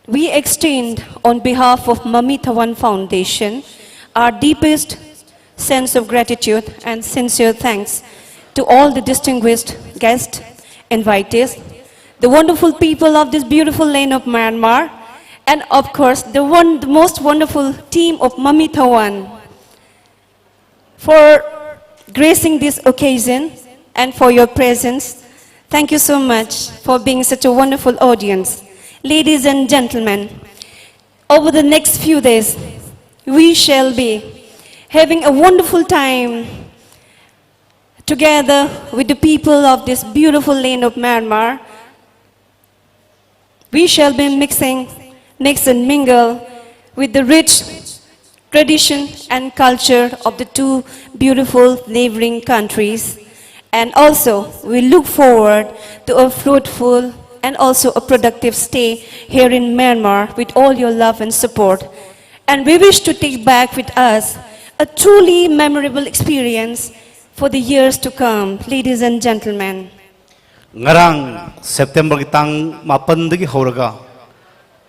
We extend, on behalf of Mami Thawan Foundation, our deepest sense of gratitude and sincere thanks to all the distinguished guests, invitees, the wonderful people of this beautiful land of Myanmar, and of course, the one, the most wonderful team of Mami Thawan for gracing this occasion and for your presence. Thank you so much for being such a wonderful audience. Ladies and gentlemen, over the next few days, we shall be having a wonderful time together with the people of this beautiful land of Myanmar. We shall be mixing, mix and mingle with the rich tradition and culture of the two beautiful neighboring countries. And also, we look forward to a fruitful and also a productive stay here in Myanmar with all your love and support. And we wish to take back with us a truly memorable experience for the years to come, ladies and gentlemen. ꯉꯔꯥꯡ ꯁꯦꯞꯇꯦꯝꯕꯔꯒꯤ ꯇꯥꯡ ꯃꯥꯄꯟꯗꯒꯤ ꯍꯧꯔꯒ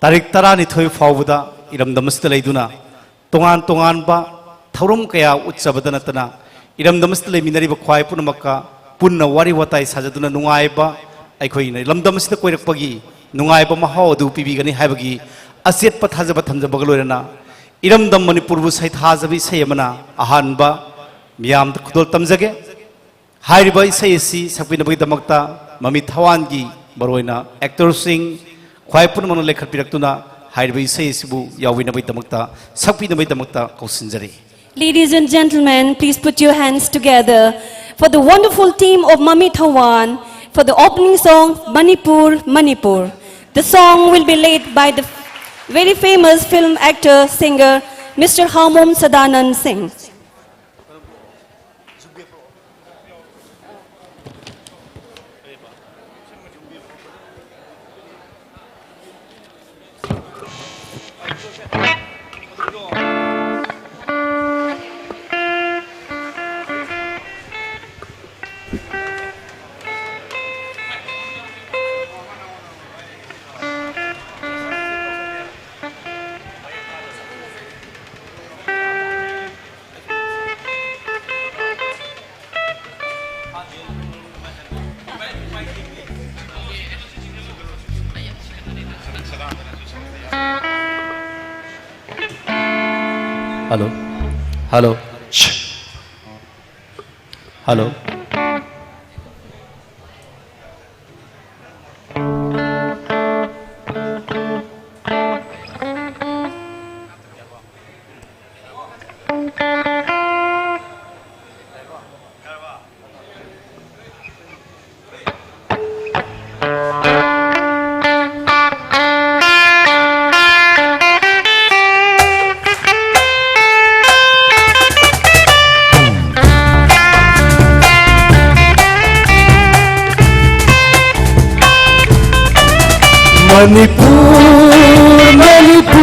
ꯇꯥꯔꯤꯛ ꯇꯔꯥꯅꯤꯊꯣꯏ ꯐꯥꯎꯕꯗ ꯏꯔꯝꯗꯝ ꯑꯁꯤꯗ ꯂꯩꯗꯨꯅ ꯇꯣꯉꯥꯟ ꯇꯣꯉꯥꯟꯕ ꯊꯧꯔꯝ ꯀꯌꯥ ꯎꯠꯆꯕꯗ ꯅꯠꯇꯅ ꯏꯔꯝꯗꯝ ꯑꯁꯤꯗ ꯂꯩꯃꯤꯟꯅꯔꯤꯕ ꯈ꯭ꯋꯥꯏ ꯄꯨꯝꯅꯃꯛꯀ ꯄꯨꯟꯅ ꯋꯥꯔꯤ ꯋꯥꯇꯥꯏ ꯁꯥꯖꯗꯨꯅ ꯅꯨꯡꯉꯥꯏꯕ ꯑꯩꯈꯣꯏꯅ ꯂꯝꯗꯝ ꯑꯁꯤꯗ ꯀꯣꯏꯔꯛꯄꯒꯤ ꯅꯨꯡꯉꯥꯏꯕ ꯃꯍꯥꯎ ꯑꯗꯨ ꯄꯤꯕꯤꯒꯅꯤ ꯍꯥꯏꯕꯒꯤ ꯑꯆꯦꯠꯄ ꯊꯥꯖꯕ ꯊꯝꯖꯕꯒ ꯂꯣꯏꯅꯅ ꯏꯔꯝꯗꯝ ꯃꯅꯤꯄꯨꯔꯕꯨ ꯁꯩꯊꯥꯖꯕ ꯏꯁꯩ ꯑꯃꯅ ꯑꯍꯥꯟꯕ ꯃꯤꯌꯥꯝꯗ ꯈꯨꯗꯣꯜ ꯇꯝꯖꯒꯦ꯫ ꯍꯥꯏꯔꯤꯕ ꯏꯁꯩ ꯑꯁꯤ ꯁꯛꯄꯤꯅꯕꯒꯤꯗꯃꯛꯇ ꯃꯃꯤ ꯊꯋꯥꯟꯒꯤ ꯃꯔꯨꯑꯣꯏꯅ ꯑꯦꯛꯇꯔꯁꯤꯡ ꯈ꯭ꯋꯥꯏ ꯄꯨꯝꯅꯃꯛꯅ ꯂꯩꯈꯠꯄꯤꯔꯛꯇꯨꯅ ꯍꯥꯏꯔꯤꯕ ꯏꯁꯩ ꯑꯁꯤꯕꯨ ꯌꯥꯎꯕꯤꯅꯕꯒꯤꯗꯃꯛꯇ, ꯁꯛꯄꯤꯅꯕꯒꯤꯗꯃꯛꯇ ꯀꯧꯁꯤꯟꯖꯔꯤ꯫ Ladies and gentlemen, please put your hands together for the wonderful team of Mami Thawan for the opening song Manipur, Manipur. The song will be led by the very famous film actor, singer Mister Hamom Sadanand Singh. Hello. Hello. Hello. Manipur, Manipur,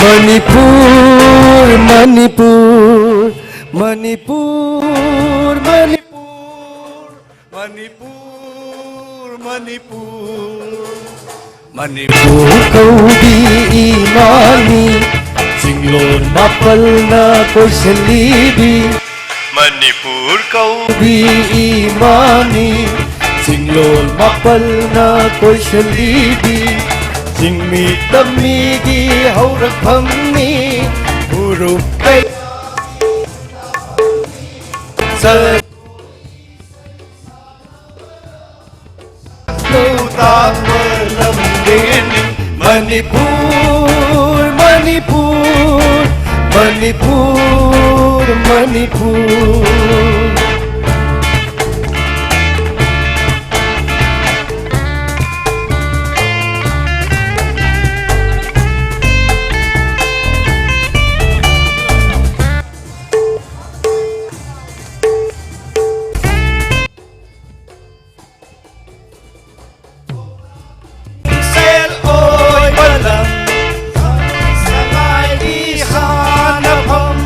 Manipur, Manipur, Manipur, Manipur, Manipur, Manipur. Manipur ꯀꯧꯕꯤ ꯏꯃꯥꯅꯤ, ꯆꯤꯡꯂꯣꯟ ꯃꯥꯄꯜꯅ ꯀꯣꯏꯁꯤꯜꯂꯤꯕꯤ꯫ Manipur ꯀꯧꯕꯤ ꯏꯃꯥꯅꯤ, ꯆꯤꯡꯂꯣꯟ ꯃꯥꯄꯜꯅ ꯀꯣꯏꯁꯤꯜꯂꯤꯕꯤ꯫ ꯆꯤꯡꯃꯤ ꯇꯝꯃꯤꯒꯤ ꯍꯧꯔꯛꯐꯝꯅꯤ, ꯐꯨꯔꯨꯞ ꯀꯌꯥ ꯇꯥꯛꯄ ꯂꯝꯗꯦꯟꯅꯤ ꯃꯅꯤꯄꯨꯔ, ꯃꯅꯤꯄꯨꯔ, ꯃꯅꯤꯄꯨꯔ, ꯃꯅꯤꯄꯨꯔ꯫ ꯁꯦꯜ ꯑꯣꯏꯕ ꯂꯝ, ꯁꯉꯥꯏꯒꯤ ꯁꯥꯟꯅꯐꯝ,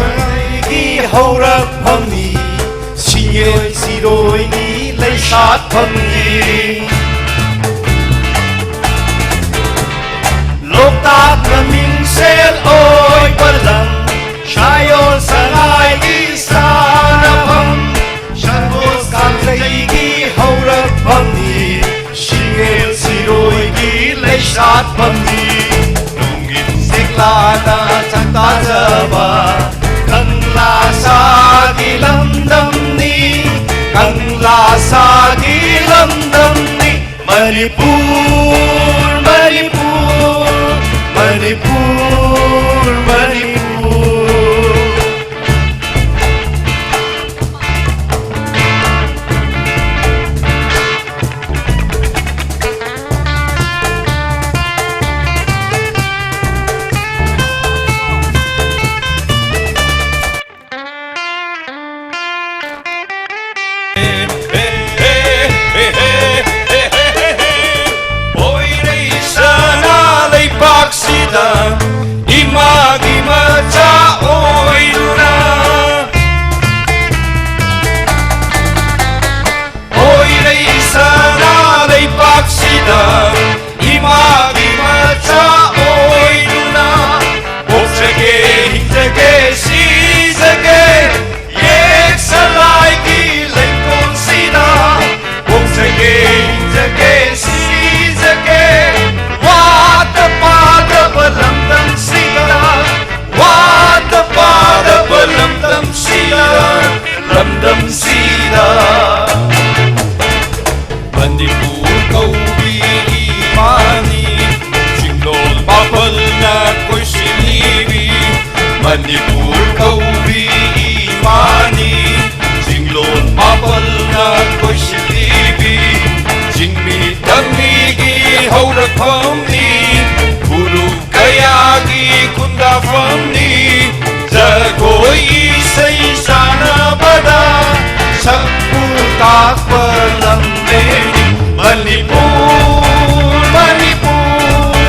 ꯑꯩꯒꯤ ꯍꯧꯔꯛꯐꯝꯅꯤ, ꯁꯤꯡꯑꯣꯏ ꯁꯤꯔꯣꯏꯒꯤ ꯂꯩꯁꯥꯠꯐꯝꯅꯤ꯫ ꯂꯣꯛꯇꯥꯛꯅ ꯃꯤꯡꯁꯦꯜ ꯑꯣꯏꯕ ꯂꯝ, ꯁꯥꯌꯣꯜ ꯁꯉꯥꯏꯒꯤ ꯁꯥꯟꯅꯐꯝ, ꯁꯟꯇꯣꯁ ꯀꯥꯡꯖꯩꯒꯤ ꯍꯧꯔꯛꯐꯝꯅꯤ, ꯁꯤꯡꯑꯣꯏ ꯁꯤꯔꯣꯏꯒꯤ ꯂꯩꯁꯥꯠꯐꯝꯅꯤ꯫ ꯅꯣꯡꯒꯤ ꯁꯦꯛꯂꯥꯅ ꯁꯛꯇꯥꯖꯕ ꯀꯪꯂꯥ ꯁꯥꯒꯤ ꯂꯝꯗꯝꯅꯤ, ꯀꯪꯂꯥ ꯁꯥꯒꯤ ꯂꯝꯗꯝꯅꯤ꯫ ꯃꯅꯤꯄꯨꯔ, ꯃꯅꯤꯄꯨꯔ, ꯃꯅꯤꯄꯨꯔ, ꯃꯅꯤꯄꯨꯔ꯫ ꯄꯣꯏꯔꯩ ꯁꯅꯥ ꯂꯩꯕꯥꯛꯁꯤꯗ ꯏꯃꯥꯒꯤ ꯂꯥꯛꯄ ꯂꯝꯅꯦ ꯃꯅꯤꯄꯨꯔ, ꯃꯅꯤꯄꯨꯔ,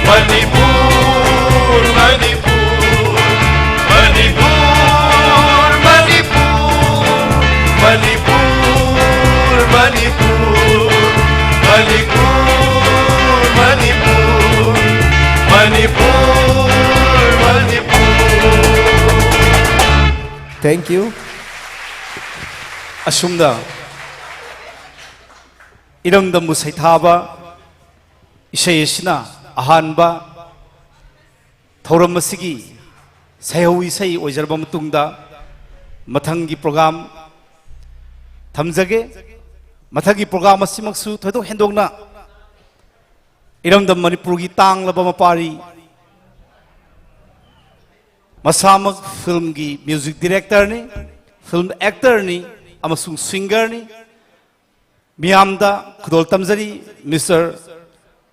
ꯃꯅꯤꯄꯨꯔ, ꯃꯅꯤꯄꯨꯔ, ꯃꯅꯤꯄꯨꯔ, ꯃꯅꯤꯄꯨꯔ, ꯃꯅꯤꯄꯨꯔ, ꯃꯅꯤꯄꯨꯔ, ꯃꯅꯤꯄꯨꯔ, ꯃꯅꯤꯄꯨꯔ, ꯃꯅꯤꯄꯨꯔ, ꯃꯅꯤꯄꯨꯔ꯫ Thank you. ꯑꯁꯨꯝꯅ ꯏꯔꯝꯗꯝꯕꯨ ꯁꯩꯊꯥꯕ ꯏꯁꯩ ꯑꯁꯤꯅ ꯑꯍꯥꯟꯕ ꯊꯧꯔꯝ ꯑꯁꯤꯒꯤ ꯁꯩꯍꯧ ꯏꯁꯩ ꯑꯣꯏꯖꯔꯕ ꯃꯇꯨꯡꯗ, ꯃꯊꯪꯒꯤ ꯄ꯭ꯔꯣꯒ꯭ꯔꯥꯝ ꯊꯝꯖꯒꯦ꯫ ꯃꯊꯪꯒꯤ ꯄ꯭ꯔꯣꯒ꯭ꯔꯥꯝ ꯑꯁꯤꯃꯛꯁꯨ ꯊꯣꯏꯗꯣꯛ ꯍꯦꯟꯗꯣꯛꯅ ꯏꯔꯝꯗꯝ ꯃꯅꯤꯄꯨꯔꯒꯤ ꯇꯥꯡꯂꯕ ꯃꯄꯥꯔꯤ, ꯃꯁꯥꯃꯛ ꯐꯤꯜꯝꯒꯤ ꯃ꯭ꯌꯨꯖꯤꯛ ꯗꯤꯔꯦꯛꯇꯔꯅꯤ, ꯐꯤꯜꯝ ꯑꯦꯛꯇꯔꯅꯤ ꯑꯃꯁꯨꯡ ꯁꯤꯡꯒꯔꯅꯤ꯫ ꯃꯤꯌꯥꯝꯗ ꯈꯨꯗꯣꯜ ꯇꯝꯖꯔꯤ, ꯃꯤꯁꯇꯔ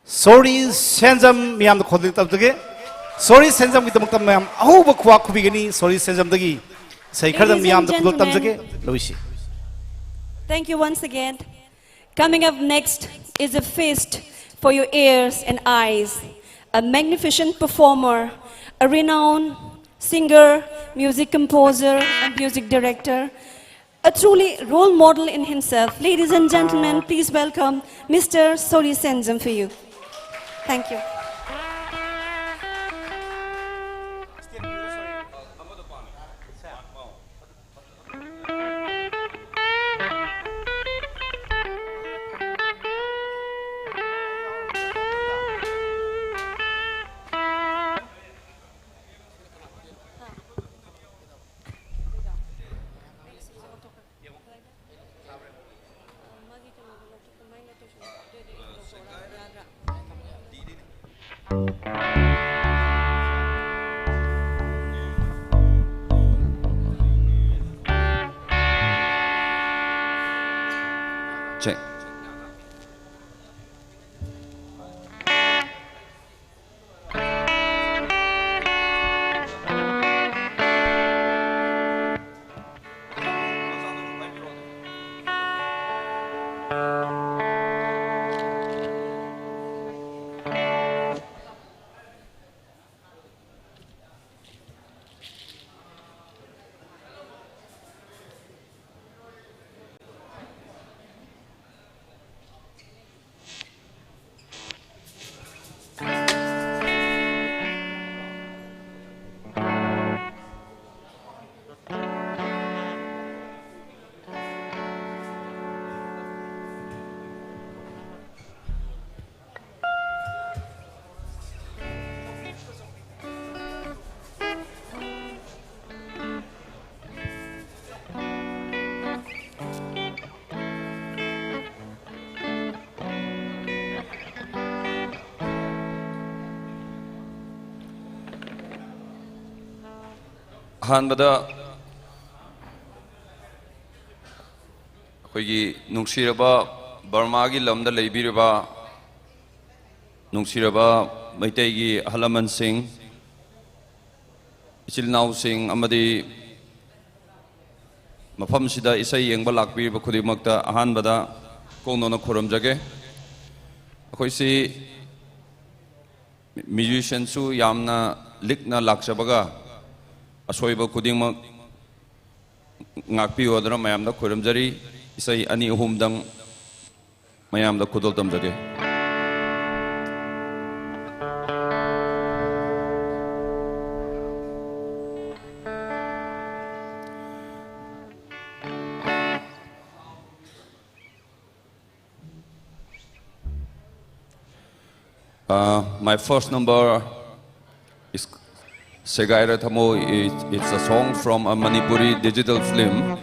ꯁꯣꯔꯤ ꯁꯦꯟꯖꯝ꯫ ꯃꯤꯌꯥꯝꯗ ꯈꯨꯗꯣꯜ ꯇꯝꯖꯒꯦ꯫ ꯁꯣꯔꯤ ꯁꯦꯟꯖꯝꯒꯤꯗꯃꯛꯇ ꯃꯌꯥꯝ ꯑꯍꯧꯕ ꯈꯨꯕꯥꯛ ꯈꯨꯕꯤꯒꯅꯤ꯫ ꯁꯣꯔꯤ ꯁꯦꯟꯖꯝꯗꯒꯤ ꯏꯁꯩ ꯈꯔꯗꯪ Ladies and ꯃꯤꯌꯥꯝꯗ ꯈꯨꯗꯣꯜ gentlemen, ꯇꯝꯖꯒꯦ꯫ ꯂꯧꯏꯁꯤ꯫ Thank you once again. Coming up next is a feast for your ears and eyes. A magnificent performer, a renowned singer, music composer, and music director, a truly role model in himself. Ladies and gentlemen, please welcome Mister Sori Senzam for you. Thank you. Check. ꯑꯍꯥꯟꯕꯗ ꯑꯩꯈꯣꯏꯒꯤ ꯅꯨꯡꯁꯤꯔꯕ ꯕꯔꯃꯥꯒꯤ ꯂꯝꯗ ꯂꯩꯕꯤꯔꯤꯕ ꯅꯨꯡꯁꯤꯔꯕ ꯃꯩꯇꯩꯒꯤ ꯑꯍꯜ ꯂꯃꯟꯁꯤꯡ, ꯏꯆꯤꯜ ꯏꯅꯥꯎꯁꯤꯡ ꯑꯃꯗꯤ ꯃꯐꯝꯁꯤꯗ ꯏꯁꯩ ꯌꯦꯡꯕ ꯂꯥꯛꯄꯤꯔꯤꯕ ꯈꯨꯗꯤꯡꯃꯛꯇ ꯑꯍꯥꯟꯕꯗ ꯀꯣꯡꯅꯣꯅ ꯈꯨꯔꯨꯝꯖꯒꯦ꯫ ꯑꯩꯈꯣꯏꯁꯤ ꯃ꯭ꯌꯨꯖꯤꯁꯤꯌꯥꯟꯁꯨ ꯌꯥꯝꯅ ꯂꯤꯛꯅ ꯂꯥꯛꯆꯕꯒ ꯑꯁꯣꯏꯕ ꯈꯨꯗꯤꯡꯃꯛ ꯉꯥꯛꯄꯤꯌꯣꯗꯅ ꯃꯌꯥꯝꯗ ꯈꯨꯔꯨꯝꯖꯔꯤ꯫ ꯏꯁꯩ ꯑꯅꯤ ꯑꯍꯨꯝꯗꯪ ꯃꯌꯥꯝꯗ ꯈꯨꯗꯣꯜ ꯇꯝꯖꯒꯦ꯫ Uh, my first number is Segaira Thamo. It, it's a song from a Manipuri digital film.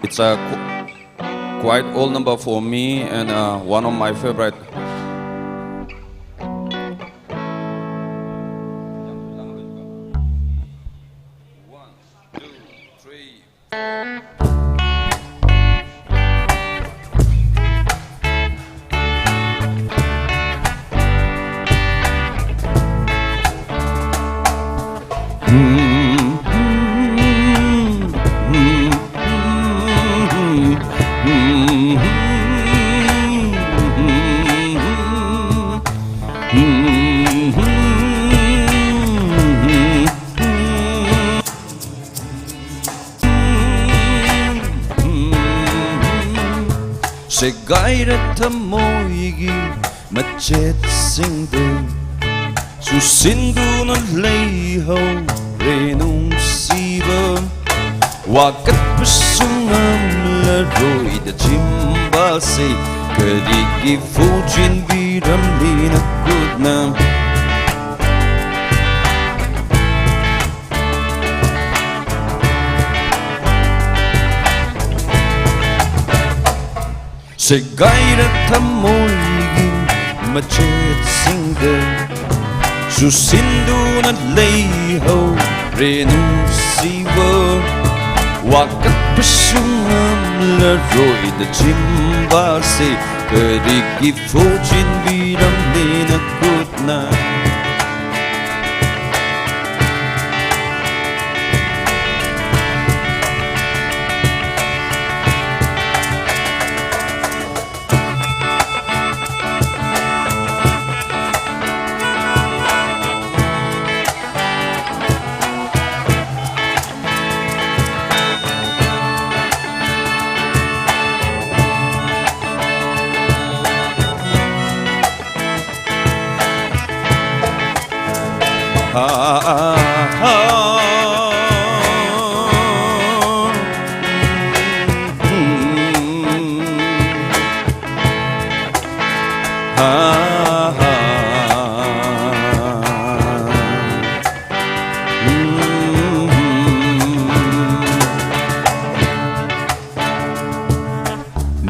It's a qu- quite old number for me and uh, one of my favorite. One, two, three. ꯁꯦꯒꯥꯏꯔ ꯊꯃꯣꯏꯒꯤ ꯃꯆꯦꯠꯁꯤꯡꯗꯨ ꯆꯨꯁꯤꯟꯗꯨꯅ ꯂꯩꯍꯧꯔꯦ ꯅꯨꯡꯁꯤꯕ꯫ ꯋꯥꯀꯠꯄꯁꯨ ꯉꯝꯂꯔꯣꯏꯗ ꯆꯤꯝꯕꯥꯜꯁꯦ, ꯀꯔꯤꯒꯤ ꯐꯣꯠꯆꯤꯟꯕꯤꯔꯝꯂꯤ ꯅꯈꯨꯠꯅ? ꯁꯦꯒꯥꯏꯔ ꯊꯃꯣꯏꯒꯤ ꯃꯆꯦꯠꯁꯤꯡꯗ ꯆꯨꯁꯤꯟꯗꯨꯅ ꯂꯩꯍꯧꯔꯦ ꯅꯨꯡꯁꯤꯕ꯫ ꯋꯥꯀꯠꯄꯁꯨ ꯉꯝꯂꯔꯣꯏꯗ ꯆꯤꯝꯕꯥꯜꯁꯦ, ꯀꯔꯤꯒꯤ ꯐꯣꯠꯆꯤꯟꯕꯤꯔꯝꯂꯤ ꯅꯈꯨꯠꯅ?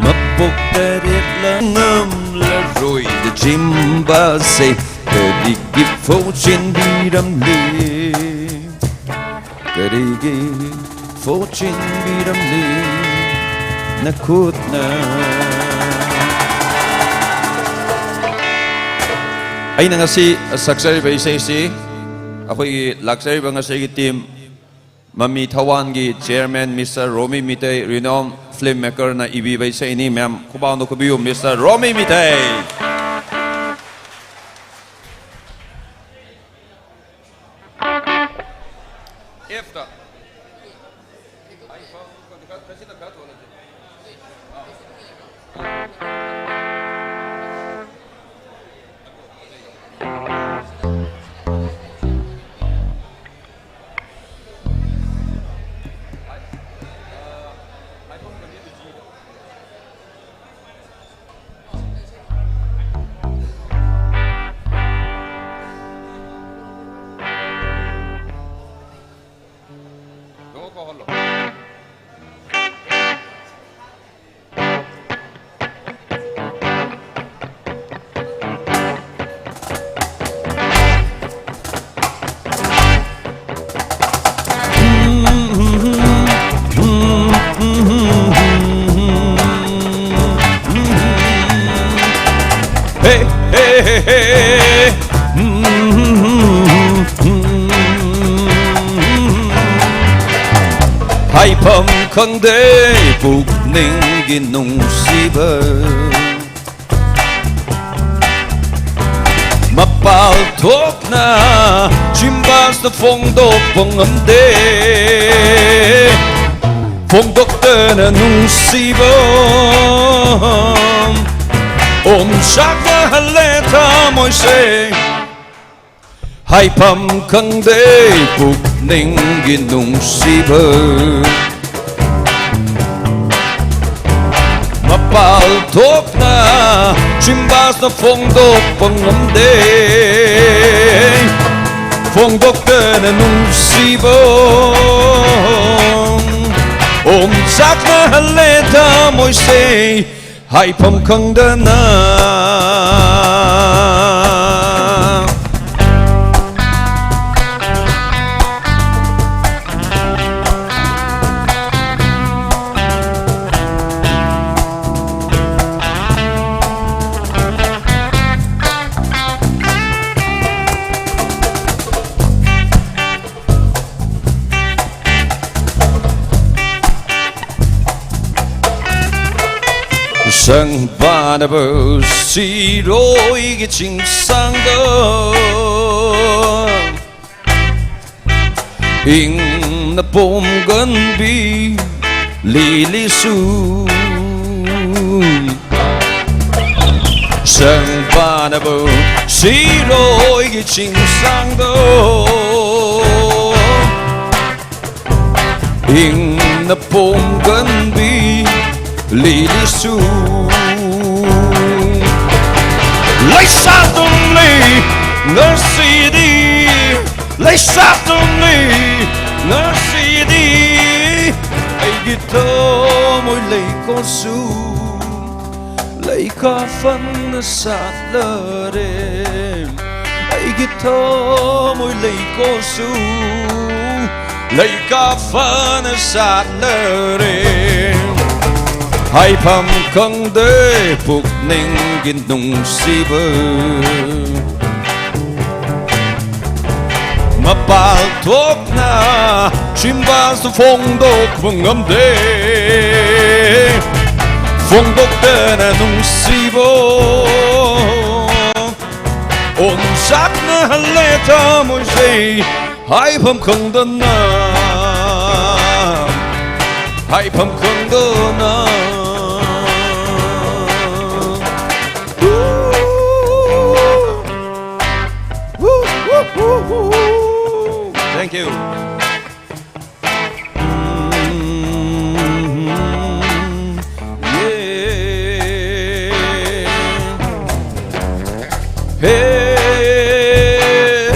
ꯃꯄꯣꯛ ꯇꯔꯦꯠꯂ ꯉꯝꯂꯔꯣꯏꯗ ꯆꯤꯝꯕꯥꯜꯁꯦ, ꯀꯔꯤꯒꯤ ꯐꯣꯠꯆꯤꯟꯕꯤꯔꯝꯂꯤ? ꯀꯔꯤꯒꯤ ꯐꯣꯠꯆꯤꯟꯕꯤꯔꯝꯂꯤ ꯅꯈꯨꯠꯅ? ꯑꯩꯅ ꯉꯁꯤ ꯁꯛꯆꯔꯤꯕ ꯏꯁꯩꯁꯤ ꯑꯩꯈꯣꯏꯒꯤ ꯂꯥꯛꯆꯔꯤꯕ ꯉꯁꯤꯒꯤ ꯇꯤꯝ ꯃꯃꯤ ꯊꯋꯥꯟꯒꯤ ꯆꯤꯌꯔꯃꯦꯟ ꯃꯤꯁꯇꯔ ꯔꯣꯃꯤ ꯃꯤꯇꯩ, ꯔꯤꯅꯣꯝ ꯐꯤꯜꯝ ꯃꯦꯀꯔꯅ ꯏꯕꯤꯕ ꯏꯁꯩꯅꯤ꯫ ꯃꯌꯥꯝ ꯈꯨꯕꯥꯛꯅ ꯈꯨꯕꯤꯌꯨ, ꯃꯤꯁꯇꯔ ꯔꯣꯃꯤ ꯃꯤꯇꯩ꯫ ꯑꯦꯐꯇ꯫ ꯍꯥꯏꯐꯝ ꯈꯪꯗꯦ ꯄꯨꯛꯅꯤꯡꯒꯤ ꯅꯨꯡꯁꯤꯕ꯫ ꯃꯄꯥꯜ ꯊꯣꯛꯅ ꯆꯤꯝꯕꯥꯁꯇ ꯐꯣꯡꯗꯣꯛꯄ ꯉꯝꯗꯦ꯫ ꯐꯣꯡꯗꯣꯛꯇꯅ ꯅꯨꯡꯁꯤꯕ ꯑꯣꯝꯆꯥꯛꯅꯍꯜꯂꯦ ꯊꯃꯣꯏꯁꯦ꯫ ꯍꯥꯏꯐꯝ ꯈꯪꯗꯦ ꯄꯨꯛꯅꯤꯡꯒꯤ ꯅꯨꯡꯁꯤꯕ꯫ ꯃꯄꯥꯜ ꯊꯣꯛꯅ ꯆꯤꯝꯕꯥꯁꯅ ꯐꯣꯡꯗꯣꯛꯄ ꯉꯝꯗꯦ꯫ ꯐꯣꯡꯗꯣꯛꯇꯅ ꯅꯨꯡꯁꯤꯕ ꯑꯣꯝꯆꯥꯛꯅꯍꯜꯂꯦ ꯊꯃꯣꯏꯁꯦ꯫ ꯍꯥꯏꯐꯝ ꯈꯪꯗꯅ꯫ ꯁꯪꯕꯥꯅꯕ ꯁꯤꯔꯣꯏꯒꯤ ꯆꯤꯡꯁꯥꯡꯗ ꯏꯪꯅ ꯄꯣꯝꯒꯟꯕꯤ ꯂꯤꯂꯤꯁꯨ ꯁꯪꯕꯥꯅꯕ ꯁꯤꯔꯣꯏꯒꯤ ꯆꯤꯡꯁꯥꯡꯗꯣ ꯏꯪꯅ ꯄꯣꯝꯒꯟꯕꯤ ꯂꯤꯂꯤꯁꯨ ꯂꯩꯁꯥ ꯇꯨꯝꯂꯤ ꯉꯁꯤꯗꯤ꯫ ꯂꯩꯁꯥ ꯇꯨꯝꯂꯤ ꯉꯁꯤꯗꯤ ꯑꯩꯒꯤ ꯊꯃꯣꯏ ꯂꯩꯀꯣꯜꯁꯨ ꯂꯩꯈꯥ ꯐꯅ ꯁꯥꯠꯂꯔꯦ꯫ ꯑꯩꯒꯤ ꯊꯃꯣꯏ ꯂꯩꯀꯣꯜꯁꯨ ꯂꯩꯈꯥ ꯐꯅ ꯁꯥꯠꯂꯔꯦ꯫ ꯍꯥꯏꯐꯝ ꯈꯪꯗꯦ ꯄꯨꯛꯅꯤꯡꯒꯤ ꯅꯨꯡꯁꯤꯕ꯫ ꯃꯄꯥꯜ ꯊꯣꯛꯅ ꯆꯤꯟꯕꯥꯜꯁꯨ ꯐꯣꯡꯗꯣꯛꯄ ꯉꯝꯗꯦ꯫ ꯐꯣꯡꯗꯣꯛꯇꯅ ꯅꯨꯡꯁꯤꯕ ꯑꯣꯟꯖꯥꯛꯅꯍꯜꯂꯦ ꯊꯃꯣꯏꯁꯦ꯫ ꯍꯥꯏꯐꯝ ꯈꯪꯗꯅ, ꯍꯥꯏꯐꯝ ꯈꯪꯗꯅ꯫ Thank you. Hey,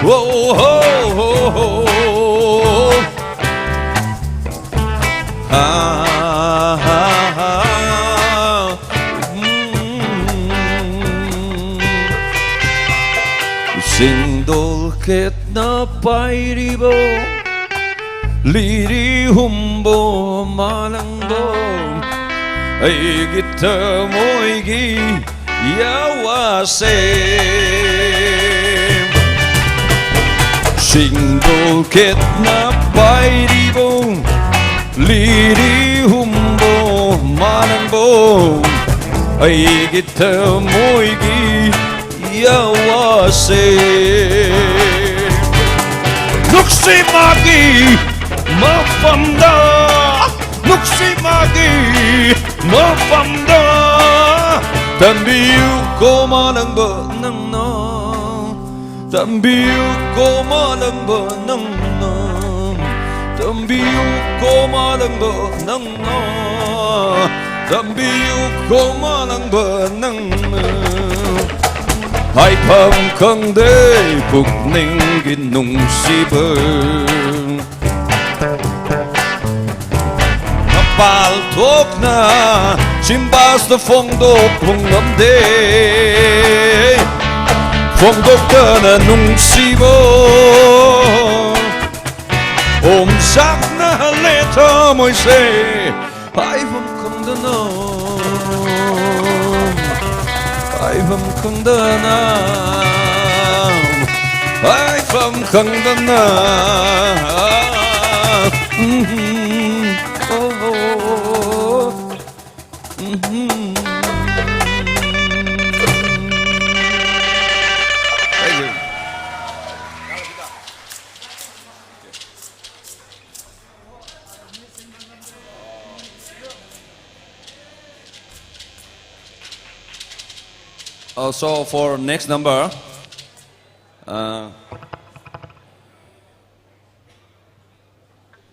whoa, ho, ho, ho. ꯁꯤꯡꯗꯣꯜ ꯈꯦꯠꯅ ꯄꯥꯏꯔꯤꯕꯣ, ꯂꯤꯔꯤ ꯍꯨꯝꯕꯣ ꯃꯥꯂꯪꯕꯣ, ꯑꯩꯒꯤ ꯊꯃꯣꯏꯒꯤ ꯌꯥꯋꯥꯁꯦ꯫ ꯁꯤꯡꯗꯣꯜ ꯈꯦꯠꯅ ꯄꯥꯏꯔꯤꯕꯣ, ꯂꯤꯔꯤ ꯍꯨꯝꯕꯣ ꯃꯥꯂꯪꯕꯣ, ꯑꯩꯒꯤ ꯊꯃꯣꯏꯒꯤ ꯌꯥꯋꯥꯁꯦ꯫ ꯅꯨꯡꯁꯤ ꯃꯥꯒꯤ ꯃꯐꯝꯗ, ꯅꯨꯡꯁꯤ ꯃꯥꯒꯤ ꯃꯐꯝꯗ ꯇꯝꯕꯤꯌꯨ ꯀꯣ ꯃꯥꯂꯪꯕ ꯅꯪꯅ꯫ ꯇꯝꯕꯤꯌꯨ ꯀꯣ ꯃꯥꯂꯪꯕ ꯅꯪꯅ꯫ ꯇꯝꯕꯤꯌꯨ ꯀꯣ ꯃꯥꯂꯪꯕ ꯅꯪꯅ꯫ ꯇꯝꯕꯤꯌꯨ ꯀꯣ ꯃꯥꯂꯪꯕ ꯅꯪꯅ꯫ ꯍꯥꯏꯐꯝ ꯈꯪꯗꯦ ꯄꯨꯛꯅꯤꯡꯒꯤ ꯅꯨꯡꯁꯤꯕ꯫ ꯃꯄꯥꯜ ꯊꯣꯛꯅ ꯆꯤꯟꯕꯥꯜꯁꯤꯗ ꯐꯣꯡꯗꯣꯛꯄ ꯉꯝꯗꯦ꯫ ꯐꯣꯡꯗꯣꯛꯇꯅ ꯅꯨꯡꯁꯤꯕ ꯑꯣꯝꯆꯥꯛꯅꯍꯜꯂꯦ ꯊꯃꯣꯏꯁꯦ꯫ ꯍꯥꯏꯐꯝ ꯈꯪꯗꯦ꯫ ꯍꯥꯏꯐꯝ ꯈꯪꯗꯅ, ꯍꯥꯏꯐꯝ ꯈꯪꯗꯅ, ꯎꯝ, ꯑꯣ, ꯎꯝ꯫ Thank you. Also for next number, uh,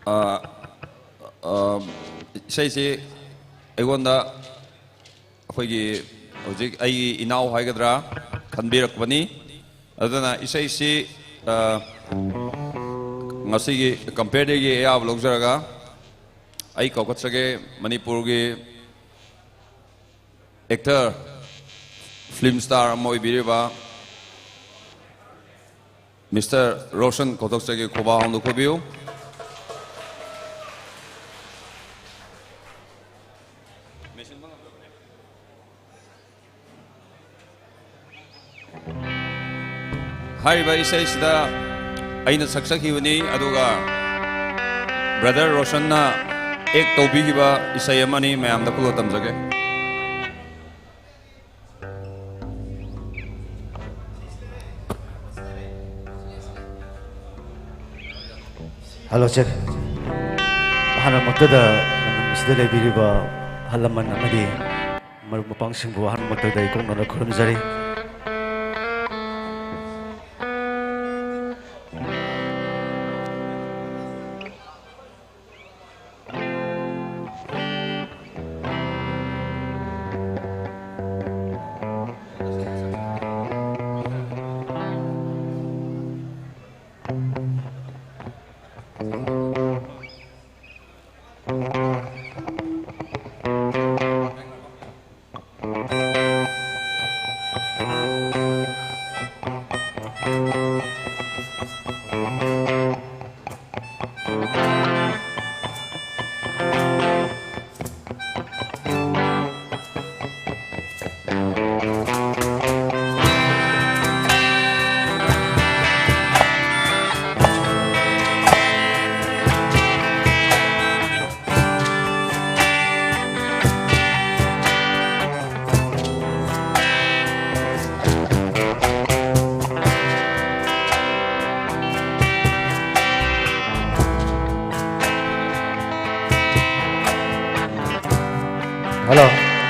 uh, uh, ꯏꯁꯩꯁꯤ ꯑꯩꯉꯣꯟꯗ ꯑꯩꯈꯣꯏꯒꯤ ꯍꯧꯖꯤꯛ ꯑꯩꯒꯤ ꯏꯅꯥꯎ ꯍꯥꯏꯒꯗ꯭ꯔꯥ ꯈꯟꯕꯤꯔꯛꯄꯅꯤ꯫ ꯑꯗꯨꯅ ꯏꯁꯩꯁꯤ, ꯑ, ꯉꯁꯤꯒꯤ compare dayꯒꯤ ꯑꯌꯥꯕ ꯂꯧꯖꯔꯒ ꯑꯩ ꯀꯧꯈꯠꯆꯒꯦ ꯃꯅꯤꯄꯨꯔꯒꯤ actor, film star ꯑꯃ ꯑꯣꯏꯕꯤꯔꯤꯕ Mister ꯔꯣꯁꯟ ꯀꯧꯊꯣꯛꯆꯒꯦ, ꯈꯨꯕꯥꯛ ꯑꯃꯗ ꯈꯨꯕꯤꯌꯨ꯫ ꯍꯥꯏꯔꯤꯕ ꯏꯁꯩꯁꯤꯗ ꯑꯩꯅ ꯁꯛꯆꯈꯤꯕꯅꯤ, ꯑꯗꯨꯒ brother ꯔꯣꯁꯟꯅ act ꯇꯧꯕꯤꯈꯤꯕ ꯏꯁꯩ ꯑꯃꯅꯤ, ꯃꯌꯥꯝꯗ ꯈꯨꯂꯣ ꯇꯝꯖꯒꯦ꯫ Hello, check. ꯑꯍꯥꯟꯕꯃꯛꯇꯗ ꯂꯝꯗꯝ ꯑꯁꯤꯗ ꯂꯩꯕꯤꯔꯤꯕ ꯑꯍꯜ ꯂꯃꯟ ꯑꯃꯗꯤ ꯃꯔꯨꯞ ꯃꯄꯥꯡꯁꯤꯡꯕꯨ ꯑꯍꯥꯟꯕꯃꯛꯇꯗ ꯏꯀꯣꯛꯅꯅ ꯈꯨꯔꯨꯝꯖꯔꯤ꯫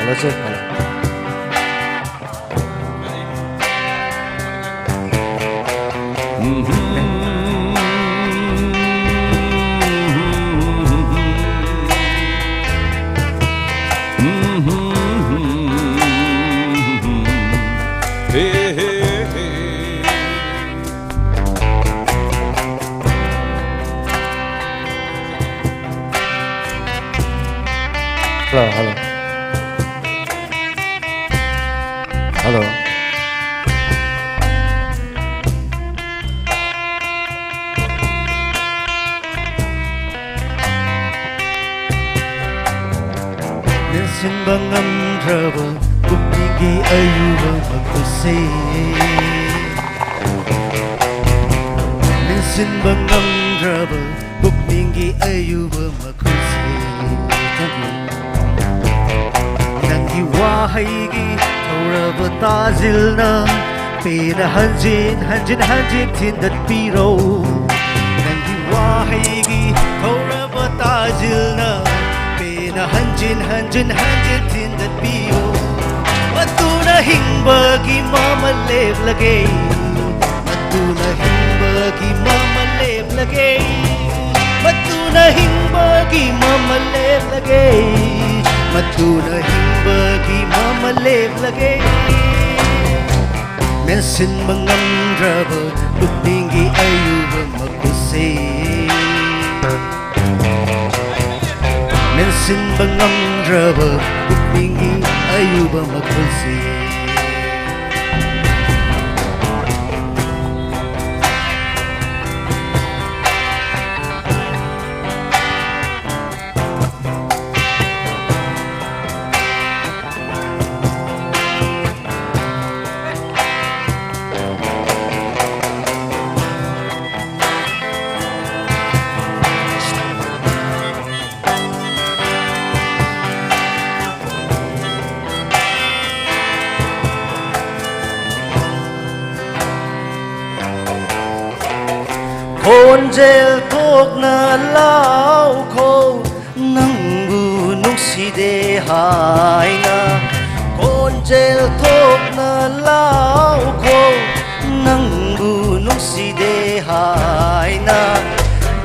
ꯍꯜꯂꯣ ꯁꯦ, ꯍꯜꯂꯣ꯫ Hello, hello. Hello. ꯃꯦꯟꯁꯤꯟꯕ ꯉꯝꯗ꯭ꯔꯕ ꯄꯨꯛꯅꯤꯡꯒꯤ ꯑꯌꯨꯕ ꯃꯈꯨꯜꯁꯦ꯫ ꯃꯦꯟꯁꯤꯟꯕ ꯉꯝꯗ꯭ꯔꯕ ꯄꯨꯛꯅꯤꯡꯒꯤ ꯑꯌꯨꯕ ꯃꯈꯨꯜꯁꯦ꯫ ꯅꯪꯒꯤ ꯋꯥꯍꯩꯒꯤ ꯊꯧꯔꯕ ꯇꯥꯖꯤꯜꯅ ꯄꯦꯟꯅ ꯍꯟꯖꯤꯟ ꯍꯟꯖꯤꯟ ꯍꯟꯖꯤꯟ ꯊꯤꯟꯗꯠꯄꯤꯔꯣ꯫ ꯅꯪꯒꯤ ꯋꯥꯍꯩꯒꯤ ꯊꯧꯔꯕ ꯇꯥꯖꯤꯜꯅ ꯄꯦꯟꯅ ꯍꯟꯖꯤꯟ ꯍꯟꯖꯤꯟ ꯍꯟꯖꯤꯟ ꯊꯤꯟꯗꯠꯄꯤꯌꯣ꯫ ꯃꯗꯨꯅ ꯍꯤꯡꯕꯒꯤ ꯃꯃꯜ ꯂꯦꯞꯂꯒꯦ꯫ ꯃꯗꯨꯅ ꯍꯤꯡꯕꯒꯤ ꯃꯃꯜ ꯂꯦꯞꯂꯒꯦ꯫ ꯃꯗꯨꯅ ꯍꯤꯡꯕꯒꯤ ꯃꯃꯜ ꯂꯦꯞꯂꯒꯦ꯫ ꯃꯗꯨꯅ ꯍꯤꯡꯕꯒꯤ ꯃꯃꯜ ꯂꯦꯞꯂꯒꯦ꯫ ꯃꯦꯟꯁꯤꯟꯕ ꯉꯝꯗ꯭ꯔꯕ ꯄꯨꯛꯅꯤꯡꯒꯤ ꯑꯌꯨꯕ ꯃꯈꯨꯜꯁꯦ꯫ ꯃꯦꯟꯁꯤꯟꯕ ꯉꯝꯗ꯭ꯔꯕ ꯄꯨꯛꯅꯤꯡꯒꯤ ꯑꯌꯨꯕ ꯃꯈꯨꯜꯁꯦ꯫ ꯈꯣꯟꯖꯦꯜ ꯊꯣꯛꯅ ꯂꯥꯎꯈꯣ, ꯅꯪꯕꯨ ꯅꯨꯡꯁꯤꯗꯦ ꯍꯥꯏꯅ꯫ ꯂꯥꯎꯈꯣ, ꯅꯪꯕꯨ ꯅꯨꯡꯁꯤꯗꯦ ꯍꯥꯏꯅ꯫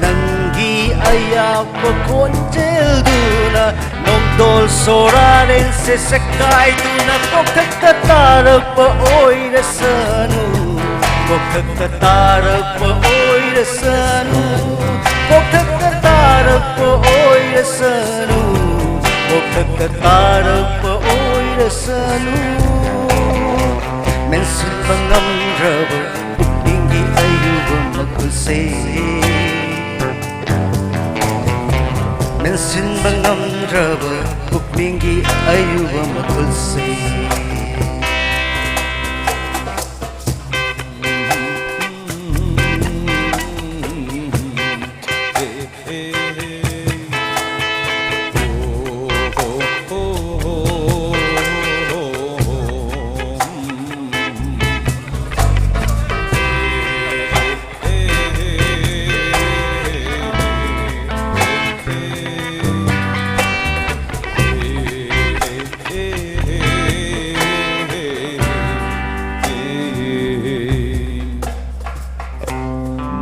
ꯅꯪꯒꯤ ꯑꯌꯥꯛꯄ ꯈꯣꯟꯖꯦꯜꯗꯨꯅ ꯅꯣꯡꯗꯣꯜ ꯁꯣꯔꯥꯔꯦꯟꯁꯦ ꯁꯦꯀꯥꯏꯗꯨꯅ ꯀꯣꯛꯊꯛꯇ ꯇꯥꯔꯛꯄ ꯑꯣꯏꯔꯁꯅꯨ, ꯀꯣꯛꯊꯛꯇ ꯇꯥꯔꯛꯄ ꯑꯣꯏꯔꯁꯅꯨ, ꯀꯣꯛꯊꯛꯇ ꯇꯥꯔꯛꯄ ꯑꯣꯏꯔꯁꯅꯨ, ꯀꯣꯛꯊꯛꯇ ꯇꯥꯔꯛꯄ ꯑꯣꯏꯔꯁꯅꯨ꯫ ꯃꯦꯟꯁꯤꯟꯕ ꯉꯝꯗ꯭ꯔꯕ ꯄꯨꯛꯅꯤꯡꯒꯤ ꯑꯌꯨꯕ ꯃꯈꯨꯜꯁꯦ, ꯃꯦꯟꯁꯤꯟꯕ ꯉꯝꯗ꯭ꯔꯕ ꯄꯨꯛꯅꯤꯡꯒꯤ ꯑꯌꯨꯕ ꯃꯈꯨꯜꯁꯦ꯫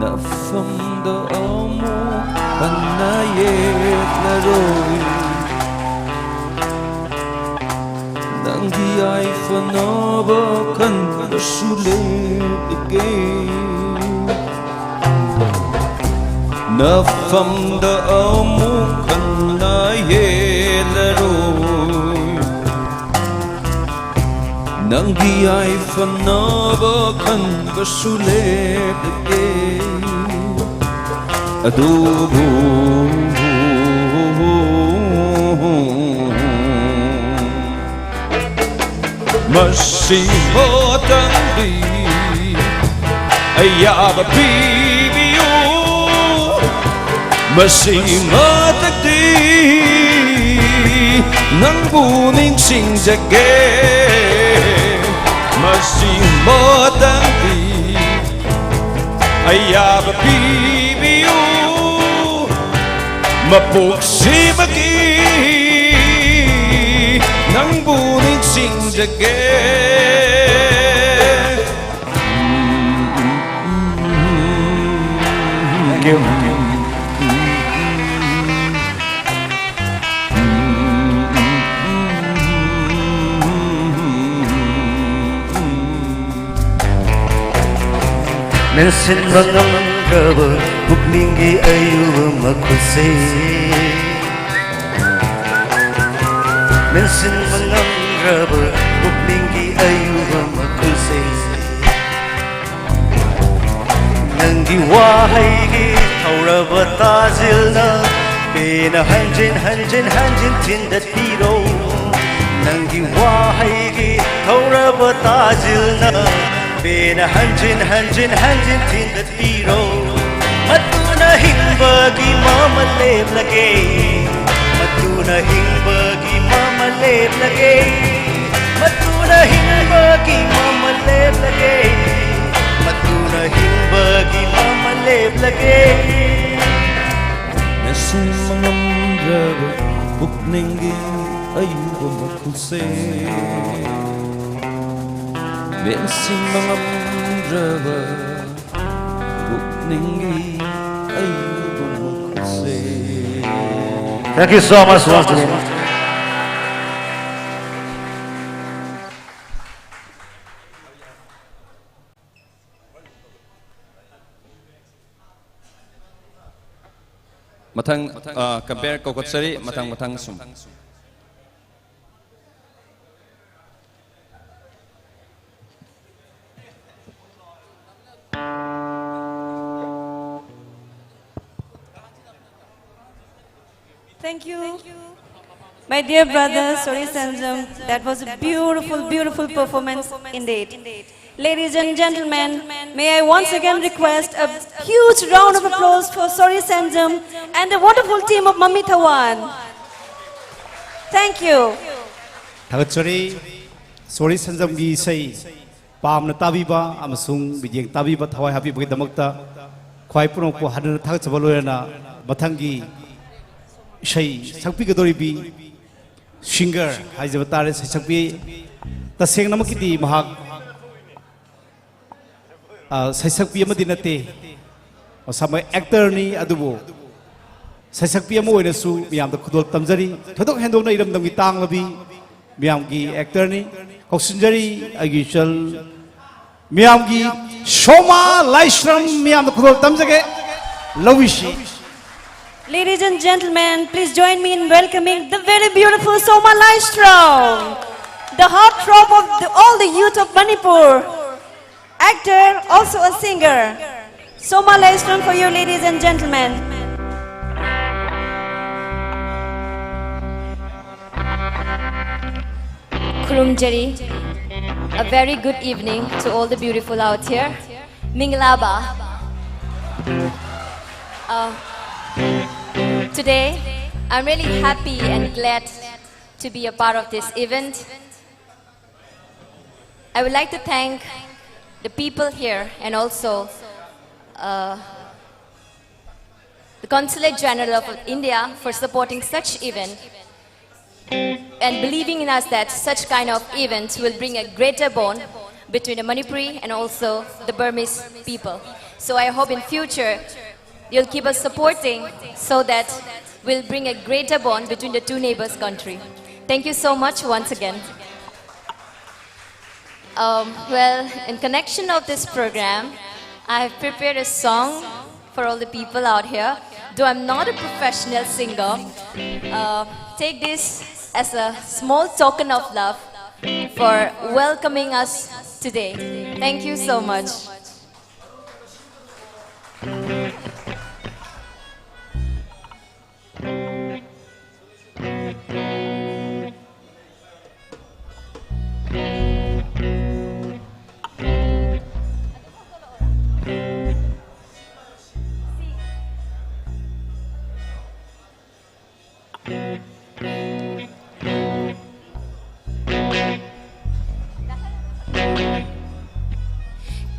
ꯅꯐꯝꯗ ꯑꯃꯨꯛ ꯍꯟꯅ ꯌꯦꯡꯂꯔꯣꯏ꯫ ꯅꯪꯒꯤ ꯌꯥꯏꯐꯅꯕ ꯈꯟꯕꯁꯨ ꯂꯦꯞꯂꯒꯦ꯫ ꯅꯐꯝꯗ ꯑꯃꯨꯛ ꯍꯟꯅ ꯌꯦꯡꯂꯔꯣꯏ꯫ ꯅꯪꯒꯤ ꯌꯥꯏꯐꯅꯕ ꯈꯟꯕꯁꯨ ꯂꯦꯞꯂꯒꯦ꯫ ꯑꯗꯨꯕꯨ ꯃꯁꯤꯃꯇꯪꯗꯤ ꯑꯌꯥꯕ ꯄꯤꯕꯤꯌꯨ꯫ ꯃꯁꯤꯃꯇꯪꯗꯤ ꯅꯪꯕꯨ ꯅꯤꯡꯁꯤꯡꯖꯒꯦ꯫ ꯃꯁꯤꯃꯇꯪꯗꯤ ꯑꯌꯥꯕ ꯄꯤꯕꯤꯌꯨ꯫ ꯃꯄꯣꯛꯁꯤꯃꯒꯤ ꯅꯪꯕꯨ ꯅꯤꯡꯁꯤꯡꯖꯒꯦ꯫ ꯃꯦꯟꯁꯤꯟꯕ ꯉꯝꯗ꯭ꯔꯕ ꯄꯨꯛꯅꯤꯡꯒꯤ ꯑꯌꯨꯕ ꯃꯈꯨꯜꯁꯦ꯫ ꯃꯦꯟꯁꯤꯟꯕ ꯉꯝꯗ꯭ꯔꯕ ꯄꯨꯛꯅꯤꯡꯒꯤ ꯑꯌꯨꯕ ꯃꯈꯨꯜꯁꯦ꯫ ꯅꯪꯒꯤ ꯋꯥꯍꯩꯒꯤ ꯊꯧꯔꯕ ꯇꯥꯖꯤꯜꯅ ꯄꯦꯟꯅ ꯍꯟꯖꯤꯟ ꯍꯟꯖꯤꯟ ꯍꯟꯖꯤꯟ ꯊꯤꯟꯗꯠꯄꯤꯔꯣ꯫ ꯅꯪꯒꯤ ꯋꯥꯍꯩꯒꯤ ꯊꯧꯔꯕ ꯇꯥꯖꯤꯜꯅ ꯄꯦꯟꯅ ꯍꯟꯖꯤꯟ ꯍꯟꯖꯤꯟ ꯍꯟꯖꯤꯟ ꯊꯤꯟꯗꯠꯄꯤꯔꯣ꯫ ꯃꯗꯨꯅ ꯍꯤꯡꯕꯒꯤ ꯃꯃꯜ ꯂꯦꯞꯂꯒꯦ꯫ ꯃꯗꯨꯅ ꯍꯤꯡꯕꯒꯤ ꯃꯃꯜ ꯂꯦꯞꯂꯒꯦ꯫ ꯃꯗꯨꯅ ꯍꯤꯡꯕꯒꯤ ꯃꯃꯜ ꯂꯦꯞꯂꯒꯦ꯫ ꯃꯗꯨꯅ ꯍꯤꯡꯕꯒꯤ ꯃꯃꯜ ꯂꯦꯞꯂꯒꯦ꯫ ꯃꯦꯟꯁꯤꯟꯕ ꯉꯝꯗ꯭ꯔꯕ ꯄꯨꯛꯅꯤꯡꯒꯤ ꯑꯌꯨꯕ ꯃꯈꯨꯜꯁꯦ꯫ ꯃꯦꯟꯁꯤꯟꯕ ꯉꯝꯗ꯭ꯔꯕ ꯄꯨꯛꯅꯤꯡꯒꯤ ꯑꯌꯨꯕ ꯃꯈꯨꯜꯁꯦ꯫ Thank you so much once again. ꯃꯊꯪ, ꯑ, compare ꯀꯧꯈꯠꯆꯔꯤ꯫ ꯃꯊꯪ, ꯃꯊꯪ ꯁꯨꯝ꯫ Thank you. My dear brother, Sori Sanjam, that was a beautiful, beautiful performance indeed. Ladies and gentlemen, may I once again request a huge round of applause for Sori Sanjam and the wonderful team of Mami Thawan. Thank you. ꯊꯥꯒꯠꯆꯔꯤ꯫ ꯁꯣꯔꯤ ꯁꯟꯖꯝꯒꯤ ꯏꯁꯩ ꯄꯥꯝꯅ ꯇꯥꯕꯤꯕ ꯑꯃꯁꯨꯡ ꯃꯤꯠꯌꯦꯡ ꯇꯥꯕꯤꯕ ꯊꯋꯥꯏ ꯍꯥꯞꯄꯤꯕꯒꯤꯗꯃꯛꯇ ꯈ꯭ꯋꯥꯏ ꯄꯨꯝꯅꯃꯛꯄꯨ ꯍꯟꯅ ꯊꯥꯒꯠꯆꯕ ꯂꯣꯏꯅꯅ ꯃꯊꯪꯒꯤ ꯏꯁꯩ ꯁꯛꯄꯤꯒꯗꯧꯔꯤꯕꯤ singer ꯍꯥꯏꯖꯕ ꯇꯥꯔꯦ, ꯁꯩꯁꯛꯄꯤ ꯇꯁꯦꯡꯅꯃꯛꯀꯤꯗꯤ ꯃꯍꯥꯛ, ꯑ, ꯁꯩꯁꯛꯄꯤ ꯑꯃꯗꯤ ꯅꯠꯇꯦ, ꯃꯁꯥꯃꯛ actorꯅꯤ꯫ ꯑꯗꯨꯕꯨ ꯁꯩꯁꯛꯄꯤ ꯑꯃ ꯑꯣꯏꯅꯁꯨ ꯃꯤꯌꯥꯝꯗ ꯈꯨꯗꯣꯜ ꯇꯝꯖꯔꯤ꯫ ꯊꯣꯏꯗꯣꯛ ꯍꯦꯟꯗꯣꯛꯅ ꯏꯔꯝꯗꯝꯒꯤ ꯇꯥꯡꯂꯕꯤ ꯃꯤꯌꯥꯝꯒꯤ actorꯅꯤ꯫ ꯀꯧꯁꯤꯟꯖꯔꯤ ꯑꯩꯒꯤ ꯏꯆꯜ ꯃꯤꯌꯥꯝꯒꯤ ꯁꯣꯃꯥ ꯂꯥꯏꯁ꯭ꯔꯝ ꯃꯤꯌꯥꯝꯗ ꯈꯨꯗꯣꯜ ꯇꯝꯖꯒꯦ꯫ ꯂꯧꯕꯤꯁꯤ꯫ Ladies and gentlemen, please join me in welcoming the very beautiful Soma Laistrom, the heartthrob of the, all the youth of Manipur, actor, also a singer. Soma Laistrom for you, ladies and gentlemen. ꯈꯨꯔꯨꯝꯖꯔꯤ꯫ A very good evening to all the beautiful out here. ꯃꯤꯡꯂꯥꯕ꯫ Uh, today, I'm really happy and glad to be a part of this event. I would like to thank the people here and also uh, the Consulate General of India for supporting such event and believing in us that such kind of events will bring a greater bond between the Manipuri and also the Burmese people. So I hope in future you'll keep us supporting so that we'll bring a greater bond between the two neighbors country. Thank you so much once again. Um, well, in connection of this program, I have prepared a song for all the people out here. Though I'm not a professional singer, uh, take this as a small token of love for welcoming us today. Thank you so much.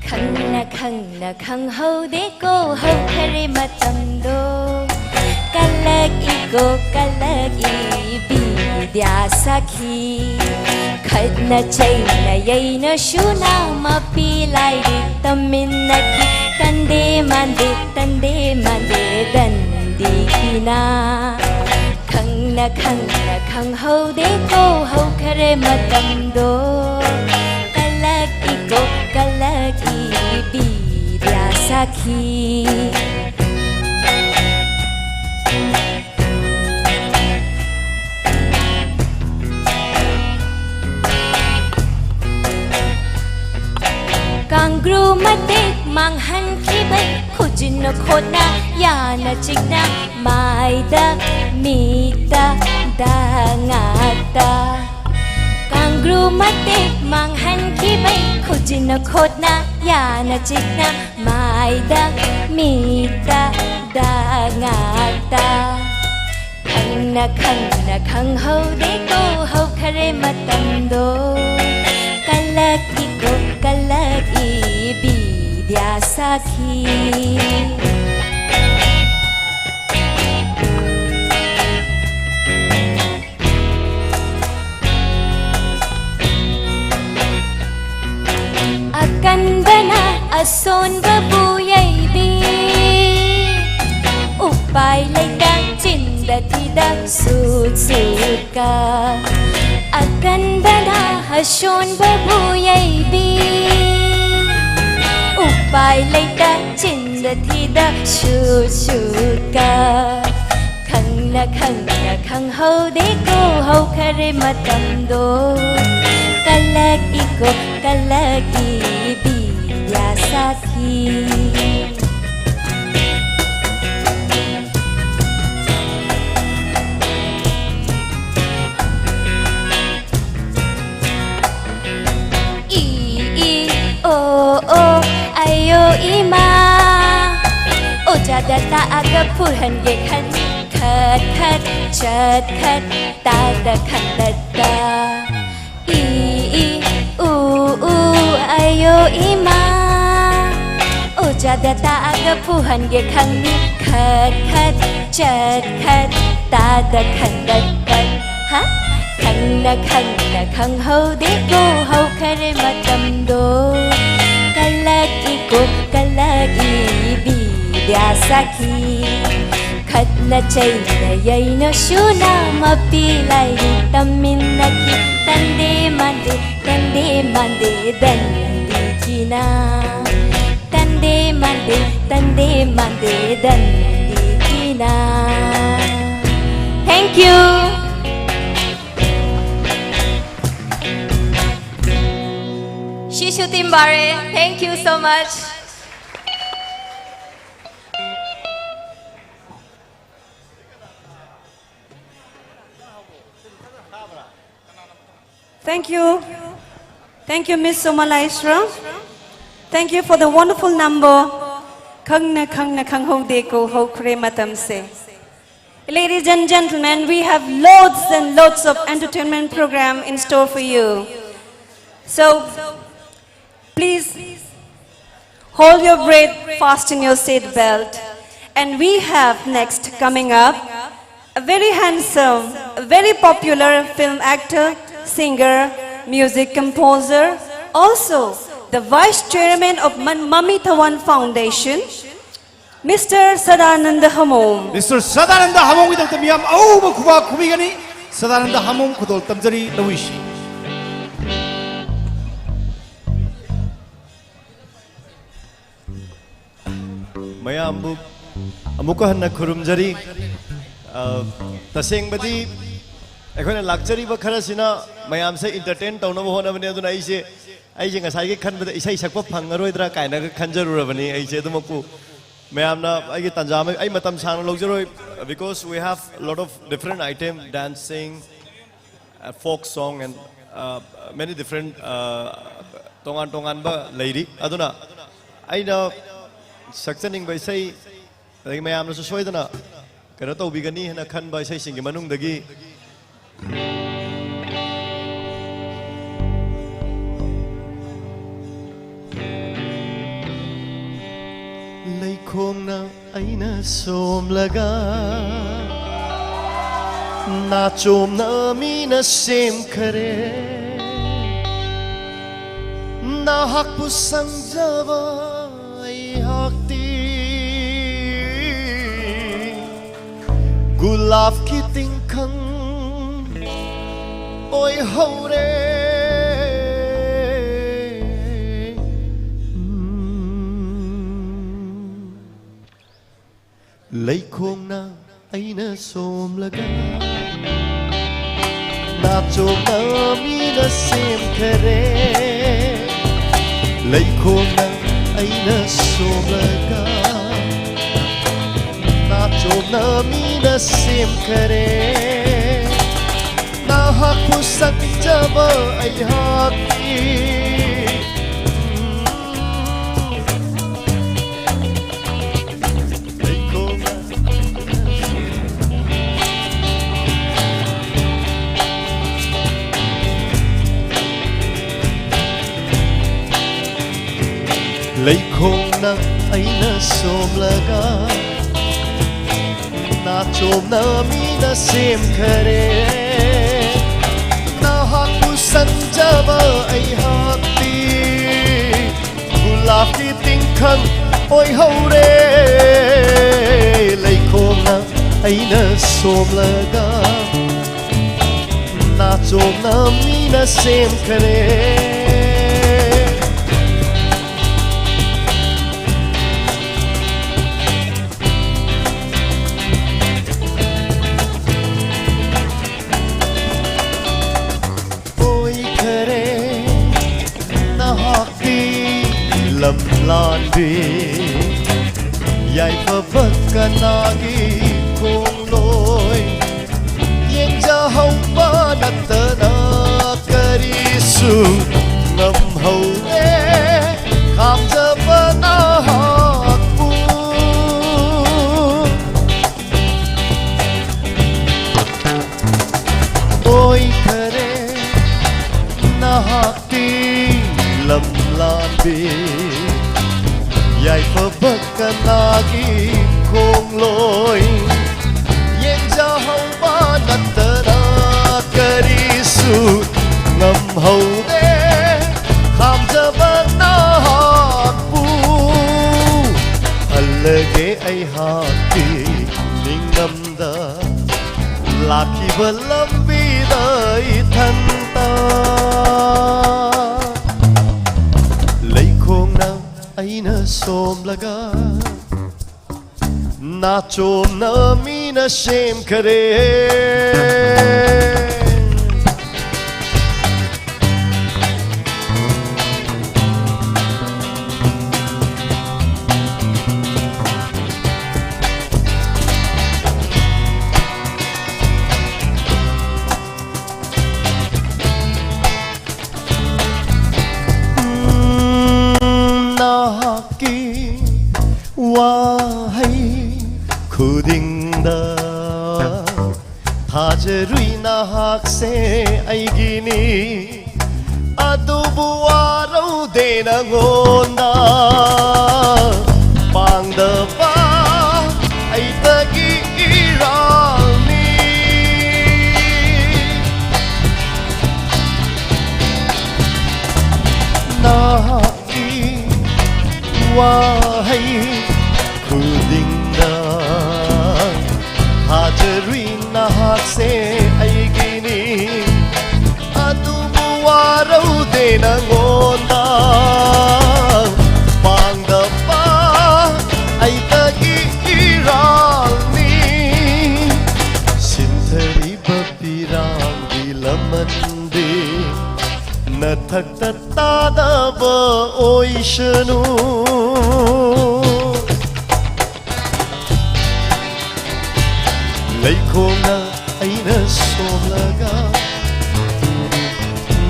ꯈꯪꯅ ꯈꯪꯅ ꯈꯪꯍꯧꯗꯦꯀꯣ ꯍꯧꯈꯔꯦ ꯃꯇꯝꯗꯣ꯫ ꯀꯜꯂꯛꯏꯀꯣ ꯀꯜꯂꯛꯏ ꯕꯤꯗ꯭ꯌꯥ ꯁꯥꯈꯤ꯫ ꯈꯠꯅ ꯆꯩꯅ ꯌꯩꯅ ꯁꯨꯅ ꯃꯄꯤ ꯂꯥꯏꯔꯤꯛ ꯇꯝꯃꯤꯟꯅꯈꯤ꯫ ꯇꯟꯗꯦ ꯃꯥꯟꯗꯦ ꯇꯟꯗꯦ ꯃꯥꯟꯗꯦ ꯗꯟꯗꯤ ꯀꯤꯅ꯫ ꯈꯪꯅ ꯈꯪꯅ ꯈꯪꯍꯧꯗꯦꯀꯣ ꯍꯧꯈꯔꯦ ꯃꯇꯝꯗꯣ꯫ ꯀꯜꯂꯛꯏꯀꯣ ꯀꯜꯂꯛ ꯁꯥꯈꯤ꯫ ꯀꯥꯡꯒ꯭ꯔꯨ ꯃꯇꯦꯛ ꯃꯥꯡꯍꯟꯈꯤꯕꯩ ꯈꯨꯖꯤꯟꯅ ꯈꯣꯠꯅ ꯌꯥꯅ ꯆꯤꯛꯅ ꯃꯥꯏꯗ ꯃꯤꯠꯇ ꯗꯥꯛ ꯉꯥꯛꯇ꯫ ꯀꯥꯡꯒ꯭ꯔꯨ ꯃꯇꯦꯛ ꯃꯥꯡꯍꯟꯈꯤꯕꯩ ꯈꯨꯖꯤꯟꯅ ꯈꯣꯠꯅ ꯌꯥꯅ ꯆꯤꯛꯅ ꯃꯥꯏꯗ ꯃꯤꯠꯇ ꯗꯥꯛ ꯉꯥꯛꯇ꯫ ꯈꯪꯅ ꯈꯪꯅ ꯈꯪꯍꯧꯗꯦꯀꯣ ꯍꯧꯈꯔꯦ ꯃꯇꯝꯗꯣ꯫ ꯀꯜꯂꯛꯏꯀꯣ ꯀꯜꯂꯛꯏ ꯕꯤꯗ꯭ꯌꯥ ꯁꯥꯈꯤ꯫ ꯑꯀꯟꯕꯅ ꯑꯁꯣꯟꯕꯕꯨ ꯌꯩꯕꯤ꯫ ꯎꯄꯥꯏ ꯂꯩꯇ ꯆꯤꯟꯗ ꯊꯤꯗ ꯁꯨꯠ ꯁꯨꯠꯀ꯫ ꯑꯀꯟꯕꯅ ꯑꯁꯣꯟꯕꯕꯨ ꯌꯩꯕꯤ꯫ ꯎꯄꯥꯏ ꯂꯩꯇ ꯆꯤꯟꯗ ꯊꯤꯗ ꯁꯨꯠ ꯁꯨꯠꯀ꯫ ꯈꯪꯅ ꯈꯪꯅ ꯈꯪꯍꯧꯗꯦꯀꯣ ꯍꯧꯈꯔꯦ ꯃꯇꯝꯗꯣ꯫ ꯀꯜꯂꯛꯏꯀꯣ ꯀꯜꯂꯛꯏ ꯕꯤꯗ꯭ꯌꯥ ꯁꯥꯈꯤ꯫ ꯏ, ꯏ, ꯑꯣ, ꯑꯣ, ꯑꯌꯣ, ꯏꯃꯥ꯫ ꯑꯣꯖꯥꯗ ꯇꯥꯛꯑꯒ ꯐꯨꯍꯟꯒꯦ ꯈꯟ, ꯈꯠ, ꯈꯠ, ꯆꯠ, ꯈꯠ, ꯇꯥꯗ, ꯈꯟꯗꯠꯇ꯫ ꯏ, ꯏ, ꯎ, ꯎ, ꯑꯌꯣ, ꯏꯃꯥ꯫ ꯑꯣꯖꯥꯗ ꯇꯥꯛꯑꯒ ꯐꯨꯍꯟꯒꯦ ꯈꯪꯅꯤ꯫ ꯈꯠ, ꯈꯠ, ꯆꯠ, ꯈꯠ, ꯇꯥꯗ, ꯈꯟꯗꯠ, ꯈꯠ꯫ ꯍꯥ? ꯈꯪꯅ ꯈꯪꯅ ꯈꯪꯍꯧꯗꯦꯀꯣ ꯍꯧꯈꯔꯦ ꯃꯇꯝꯗꯣ꯫ ꯀꯜꯂꯛꯏꯀꯣ ꯀꯜꯂꯛꯏ ꯕꯤꯗ꯭ꯌꯥ ꯁꯥꯈꯤ꯫ ꯈꯠꯅ ꯆꯩꯅ ꯌꯩꯅ ꯁꯨꯅ ꯃꯄꯤ ꯂꯥꯏꯔꯤꯛ ꯇꯝꯃꯤꯟꯅꯈꯤ꯫ ꯇꯟꯗꯦ ꯃꯥꯟꯗꯦ ꯇꯟꯗꯦ ꯃꯥꯟꯗꯦ ꯗꯟꯗꯤꯀꯤꯅ꯫ ꯇꯟꯗꯦ ꯃꯥꯟꯗꯦ ꯅꯪꯗꯤ ꯃꯟꯗꯦꯗ ꯅꯨꯡꯗꯤ ꯀꯤꯅ꯫ Thank you. ꯁꯤꯁꯨ team ꯕꯥꯔꯦ꯫ Thank you so much. Thank you. Thank you, Miss Somala Isra. Thank you for the wonderful number. ꯈꯪꯅ ꯈꯪꯅ ꯈꯪꯍꯧꯗꯦꯀꯣ ꯍꯧꯈ꯭ꯔꯦ ꯃꯇꯝꯁꯦ꯫ Ladies and gentlemen, we have loads and loads of entertainment program in store for you. So, please hold your breath, fasten your seat belt. And we have next coming up a very handsome, a very popular film actor, singer, music composer, also the vice chairman of Man- Mami Thawan Foundation, Mister Sadananda Hamom. Mister Sadananda Hamomꯒꯤꯗꯃꯛꯇ ꯃꯤꯌꯥꯝ ꯑꯎꯕ ꯈꯨꯕꯥꯛ ꯈꯨꯕꯤꯒꯅꯤ꯫ ꯁꯗꯥꯅꯟꯗ ꯍꯥꯃꯣꯝ ꯈꯨꯗꯣꯜ ꯇꯝꯖꯔꯤ ꯂꯧꯏꯁꯤ꯫ ꯃꯌꯥꯝꯕꯨ ꯑꯃꯨꯛꯀ ꯍꯟꯅ ꯈꯨꯔꯨꯝꯖꯔꯤ꯫ ꯑ, ꯇꯁꯦꯡꯕꯗꯤ ꯑꯩꯈꯣꯏꯅ ꯂꯥꯛꯆꯔꯤꯕ ꯈꯔꯁꯤꯅ ꯃꯌꯥꯝꯁꯦ entertain ꯇꯧꯅꯕ ꯍꯣꯠꯅꯕꯅꯤ꯫ ꯑꯗꯨꯅ ꯑꯩꯁꯦ, ꯑꯩꯁꯦ ꯉꯁꯥꯏꯒꯤ ꯈꯟꯕꯗ ꯏꯁꯩ ꯁꯛꯄ ꯐꯪꯉꯔꯣꯏꯗ꯭ꯔꯥ ꯀꯥꯏꯅꯒ ꯈꯟꯖꯔꯨꯔꯕꯅꯤ꯫ ꯑꯩꯁꯦ ꯑꯗꯨꯃꯛꯄꯨ ꯃꯌꯥꯝꯅ ꯑꯩꯒꯤ ꯇꯥꯟꯖꯥ ꯑꯃ, ꯑꯩ ꯃꯇꯝ ꯁꯥꯡꯅ ꯂꯧꯖꯔꯣꯏ, because we have lot of different item, dancing, uh, folk song and, uh, many different, uh, ꯇꯣꯉꯥꯟ ꯇꯣꯉꯥꯟꯕ ꯂꯩꯔꯤ꯫ ꯑꯗꯨꯅ ꯑꯩꯅ ꯁꯛꯆꯅꯤꯡꯕ ꯏꯁꯩ, ꯑꯗꯒꯤ ꯃꯌꯥꯝꯅꯁꯨ ꯁꯣꯏꯗꯅ ꯀꯩꯅꯣ ꯇꯧꯕꯤꯒꯅꯤ ꯍꯥꯏꯅ ꯈꯟꯕ ꯏꯁꯩꯁꯤꯡꯒꯤ ꯃꯅꯨꯡꯗꯒꯤ ꯂꯩꯈꯣꯡꯅ ꯑꯩꯅ ꯁꯣꯝꯂꯒ ꯅꯥꯆꯣꯝꯅ ꯃꯤꯅ ꯁꯦꯝꯈꯔꯦ꯫ ꯅꯍꯥꯛꯄꯨ ꯁꯪꯖꯕ ꯑꯩꯍꯥꯛꯇꯤ ꯒꯨꯂꯥꯞꯀꯤ ꯇꯤꯡꯈꯪ ꯑꯣꯏꯍꯧꯔꯦ꯫ ꯎꯝ꯫ ꯂꯩꯈꯣꯡꯅ ꯑꯩꯅ ꯁꯣꯝꯂꯒ ꯅꯥꯆꯣꯝꯅ ꯃꯤꯅ ꯁꯦꯝꯈꯔꯦ꯫ ꯂꯩꯈꯣꯡꯅ ꯑꯩꯅ ꯁꯣꯝꯂꯒ ꯅꯥꯆꯣꯝꯅ ꯃꯤꯅ ꯁꯦꯝꯈꯔꯦ꯫ ꯅꯍꯥꯛꯄꯨ ꯁꯛꯆꯕ ꯑꯩꯍꯥꯛꯀꯤ ꯂꯩꯈꯣꯡꯅ ꯂꯩꯈꯣꯡꯅ ꯑꯩꯅ ꯁꯣꯝꯂꯒ ꯅꯥꯆꯣꯝꯅ ꯃꯤꯅ ꯁꯦꯝꯈꯔꯦ꯫ ꯅꯍꯥꯛꯄꯨ ꯁꯟꯖꯕ ꯑꯩꯍꯥꯛꯇꯤ ꯒꯨꯂꯥꯞꯀꯤ ꯇꯤꯡꯈꯪ ꯑꯣꯏꯍꯧꯔꯦ꯫ ꯂꯩꯈꯣꯡꯅ ꯑꯩꯅ ꯁꯣꯝꯂꯒ ꯅꯥꯆꯣꯝꯅ ꯃꯤꯅ ꯁꯦꯝꯈꯔꯦ꯫ ꯑꯣꯏꯈꯔꯦ ꯅꯍꯥꯛꯀꯤ ꯂꯝꯂꯥꯟꯕꯤ꯫ ꯌꯥꯏꯐꯕ ꯀꯅꯥꯒꯤ ꯈꯣꯡꯂꯣꯏ? ꯌꯦꯡꯖꯍꯧꯕ ꯅꯠꯇꯅ ꯀꯔꯤꯁꯨ ꯉꯝꯍꯧꯗꯦ꯫ ꯈꯥꯝꯖꯕ ꯅꯍꯥꯛꯄꯨ ꯑꯣꯏꯈꯔꯦ ꯅꯍꯥꯛꯇꯤ ꯂꯝꯂꯥꯟꯕꯤ꯫ ꯌꯥꯏꯐꯕ ꯀꯅꯥꯒꯤ ꯈꯣꯡꯂꯣꯏ? ꯌꯦꯡꯖꯍꯧꯕ ꯅꯠꯇꯅ ꯀꯔꯤꯁꯨ ꯉꯝꯍꯧꯗꯦ꯫ ꯈꯥꯝꯖꯕ ꯅꯍꯥꯛꯄꯨ ꯍꯜꯂꯒꯦ ꯑꯩꯍꯥꯛꯀꯤ ꯅꯤꯡꯉꯝꯗ ꯂꯥꯛꯈꯤꯕ ꯂꯝꯕꯤꯗ ꯏꯊꯟꯇ꯫ ꯂꯩꯈꯣꯡꯅ ꯑꯩꯅ ꯁꯣꯝꯂꯒ ꯅꯥꯆꯣꯝꯅ ꯃꯤꯅ ꯁꯦꯝꯈꯔꯦ꯫ ꯎꯝ, ꯅꯍꯥꯛꯀꯤ ꯋꯥꯍꯩ ꯈꯨꯗꯤꯡꯗ ꯊꯥꯖꯔꯨꯏ ꯅꯍꯥꯛꯁꯦ ꯑꯩꯒꯤꯅꯤ꯫ ꯑꯗꯨꯕꯨ ꯋꯥꯔꯧꯗꯦ ꯅꯉꯣꯟꯗ ꯄꯥꯡꯗꯕ ꯑꯩꯇꯒꯤ ꯏꯔꯥꯜꯅꯤ꯫ ꯅꯍꯥꯛꯀꯤ ꯋꯥꯍꯩ ꯈꯨꯗꯤꯡꯗ ꯊꯥꯖꯔꯨꯏ ꯅꯍꯥꯛꯁꯦ ꯑꯩꯒꯤꯅꯤ꯫ ꯑꯗꯨꯕꯨ ꯋꯥꯔꯧꯗꯦ ꯅꯉꯣꯟꯗ ꯄꯥꯡꯗꯕ ꯑꯩꯇꯒꯤ ꯏꯔꯥꯜꯅꯤ꯫ ꯁꯤꯟꯊꯔꯤꯕ ꯄꯤꯔꯥꯡꯒꯤ ꯂꯃꯟꯗꯤ ꯅꯊꯛꯇ ꯇꯥꯗꯕ ꯑꯣꯏꯁꯅꯨ꯫ ꯂꯩꯈꯣꯝꯅ ꯑꯩꯅ ꯁꯣꯝꯂꯒ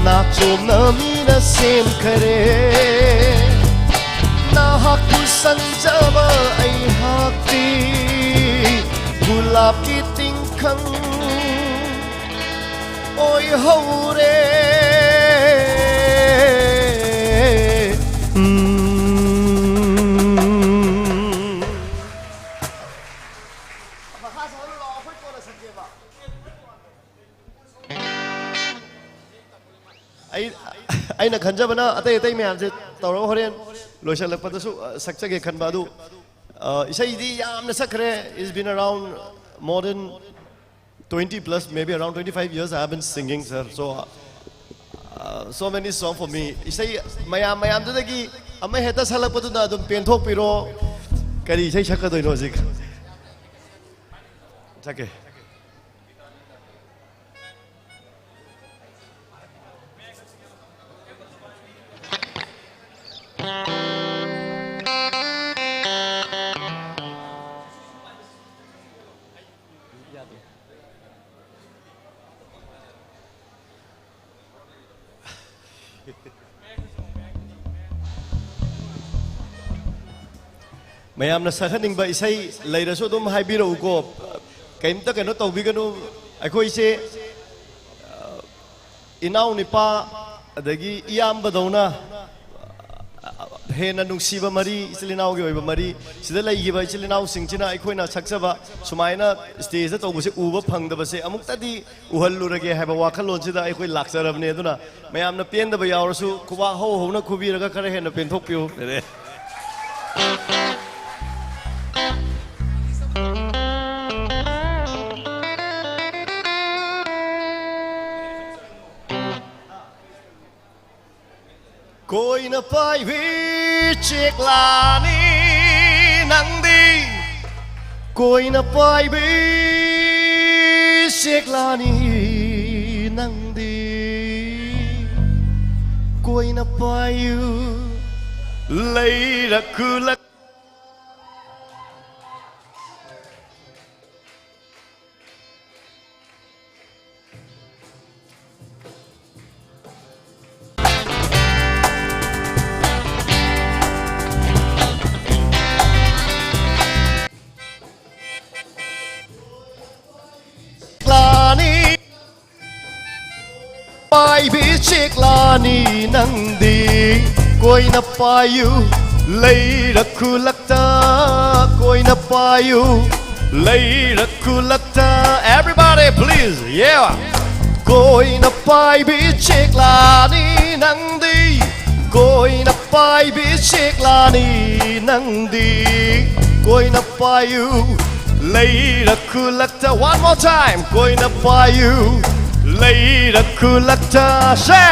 ꯅꯥꯆꯣꯝꯅ ꯃꯤꯅ ꯁꯦꯝꯈꯔꯦ꯫ ꯅꯍꯥꯛꯄꯨ ꯁꯪꯖꯕ ꯑꯩꯍꯥꯛꯇꯤ ꯒꯨꯂꯥꯞꯀꯤ ꯇꯤꯡꯈꯪ ꯑꯣꯏꯍꯧꯔꯦ꯫ ꯎꯝ꯫ ꯑꯩ, ꯑꯩꯅ ꯈꯟꯖꯕꯅ ꯑꯇꯩ ꯑꯇꯩ ꯃꯌꯥꯝꯁꯦ ꯇꯧꯔꯒ ꯍꯣꯔꯦꯟ ꯂꯣꯏꯁꯤꯜꯂꯛꯄꯗꯁꯨ, ꯑ, ꯁꯛꯆꯒꯦ ꯈꯟꯕ ꯑꯗꯨ, ꯑ, ꯏꯁꯩꯗꯤ ꯌꯥꯝꯅ ꯁꯛꯈ꯭ꯔꯦ꯫ It's been around more than twenty plus, maybe around twenty-five years I have been singing, sir. So, uh, so many songs for me. ꯏꯁꯩ ꯃꯌꯥꯝ ꯃꯌꯥꯝꯗꯨꯗꯒꯤ ꯑꯃ ꯍꯦꯛꯇ ꯁꯛꯂꯛꯄꯗꯨꯅ ꯑꯗꯨꯝ ꯄꯦꯟꯊꯣꯛꯄꯤꯔꯣ꯫ ꯀꯔꯤ ꯏꯁꯩ ꯁꯛꯀꯗꯣꯏꯅꯣ ꯍꯧꯖꯤꯛ? ꯁꯛꯀꯦ꯫ ꯃꯌꯥꯝꯅ ꯁꯛꯍꯟꯅꯤꯡꯕ ꯏꯁꯩ ꯂꯩꯔꯁꯨ ꯑꯗꯨꯝ ꯍꯥꯏꯕꯤꯔꯛꯎꯀꯣ꯫ ꯀꯩꯝꯇ ꯀꯩꯅꯣ ꯇꯧꯕꯤꯒꯅꯨ꯫ ꯑꯩꯈꯣꯏꯁꯦ, ꯑ, ꯏꯅꯥꯎ ꯅꯤꯄꯥ ꯑꯗꯒꯤ ꯏꯌꯥꯝꯕꯗꯧꯅ ꯍꯦꯟꯅ ꯅꯨꯡꯁꯤꯕ ꯃꯔꯤ, ꯏꯆꯤꯜ ꯏꯅꯥꯎꯒꯤ ꯑꯣꯏꯕ ꯃꯔꯤ, ꯁꯤꯗ ꯂꯩꯈꯤꯕ ꯏꯆꯤꯜ ꯏꯅꯥꯎꯁꯤꯡꯁꯤꯅ ꯑꯩꯈꯣꯏꯅ ꯁꯛꯆꯕ ꯁꯨꯃꯥꯏꯅ ꯁ꯭ꯇꯦꯖꯇ ꯇꯧꯕꯁꯦ ꯎꯕ ꯐꯪꯗꯕꯁꯦ ꯑꯃꯨꯛꯇꯗꯤ ꯎꯍꯜꯂꯨꯔꯒꯦ ꯍꯥꯏꯕ ꯋꯥꯈꯜꯂꯣꯟꯁꯤꯗ ꯑꯩꯈꯣꯏ ꯂꯥꯛꯆꯔꯕꯅꯦ꯫ ꯑꯗꯨꯅ ꯃꯌꯥꯝꯅ ꯄꯦꯟꯗꯕ ꯌꯥꯎꯔꯁꯨ ꯈꯨꯕꯥꯛ ꯍꯧ ꯍꯧꯅ ꯈꯨꯕꯤꯔꯒ ꯈꯔ ꯍꯦꯟꯅ ꯄꯦꯟꯊꯣꯛꯄꯤꯌꯨ꯫ ꯀꯣꯏꯅ ꯄꯥꯏꯕꯤ ꯆꯦꯛꯂꯥꯅꯤ ꯅꯪꯗꯤ, ꯀꯣꯏꯅ ꯄꯥꯏꯕꯤ ꯆꯦꯛꯂꯥꯅꯤ ꯅꯪꯗꯤ, ꯀꯣꯏꯅ ꯄꯥꯏꯌꯨ ꯂꯩꯔꯛ ꯈꯨꯂꯛ꯫ ꯂꯥꯅꯤ ꯄꯥꯏꯕꯤ ꯆꯦꯛꯂꯥꯅꯤ ꯅꯪꯗꯤ, ꯀꯣꯏꯅ ꯄꯥꯏꯌꯨ ꯂꯩꯔꯛ ꯈꯨꯂꯛꯇ, ꯀꯣꯏꯅ ꯄꯥꯏꯌꯨ ꯂꯩꯔꯛ ꯈꯨꯂꯛꯇ꯫ Everybody, please, yeah. ꯀꯣꯏꯅ ꯄꯥꯏꯕꯤ ꯆꯦꯛꯂꯥꯅꯤ ꯅꯪꯗꯤ, ꯀꯣꯏꯅ ꯄꯥꯏꯕꯤ ꯆꯦꯛꯂꯥꯅꯤ ꯅꯪꯗꯤ, ꯀꯣꯏꯅ ꯄꯥꯏꯌꯨ ꯂꯩꯔꯛ ꯈꯨꯂꯛꯇ꯫ One more time. ꯀꯣꯏꯅ ꯄꯥꯏꯌꯨ ꯂꯩꯔꯛ ꯈꯨꯂꯛꯇ꯫ ꯁꯦ!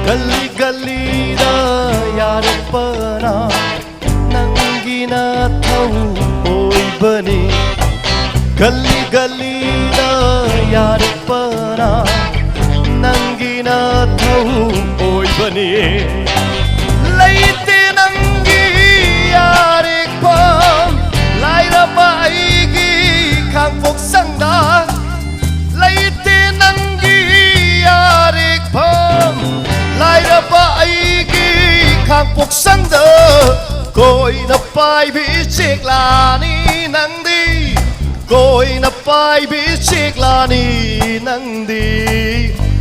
ꯒꯂꯤ ꯒꯂꯤꯗ ꯌꯥꯔꯛꯄꯅ ꯅꯪꯒꯤ ꯅꯊꯧ ꯑꯣꯏꯕꯅꯤ꯫ ꯒꯂꯤ ꯒꯂꯤꯗ ꯌꯥꯔꯛꯄꯅ ꯅꯪꯒꯤ ꯅꯊꯧ ꯑꯣꯏꯕꯅꯤ꯫ ꯂꯩꯇꯦ ꯅꯪꯒꯤ ꯌꯥꯔꯦꯛꯐꯝ ꯂꯥꯏꯔꯕ ꯑꯩꯒꯤ ꯈꯥꯡꯄꯣꯛꯁꯪꯗ꯫ ꯂꯩꯇꯦ ꯅꯪꯒꯤ ꯌꯥꯔꯦꯛꯐꯝ ꯂꯥꯏꯔꯕ ꯑꯩꯒꯤ ꯈꯥꯡꯄꯣꯛꯁꯪꯗ꯫ ꯀꯣꯏꯅ ꯄꯥꯏꯕꯤ ꯆꯦꯛꯂꯥꯅꯤ ꯅꯪꯗꯤ꯫ ꯀꯣꯏꯅ ꯄꯥꯏꯕꯤ ꯆꯦꯛꯂꯥꯅꯤ ꯅꯪꯗꯤ꯫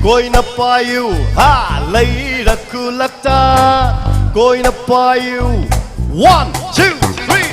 ꯀꯣꯏꯅ ꯄꯥꯏꯌꯨ ꯍꯥ ꯂꯩꯔꯛ ꯈꯨꯂꯛꯇ꯫ ꯀꯣꯏꯅ ꯄꯥꯏꯌꯨ꯫ One, two, three.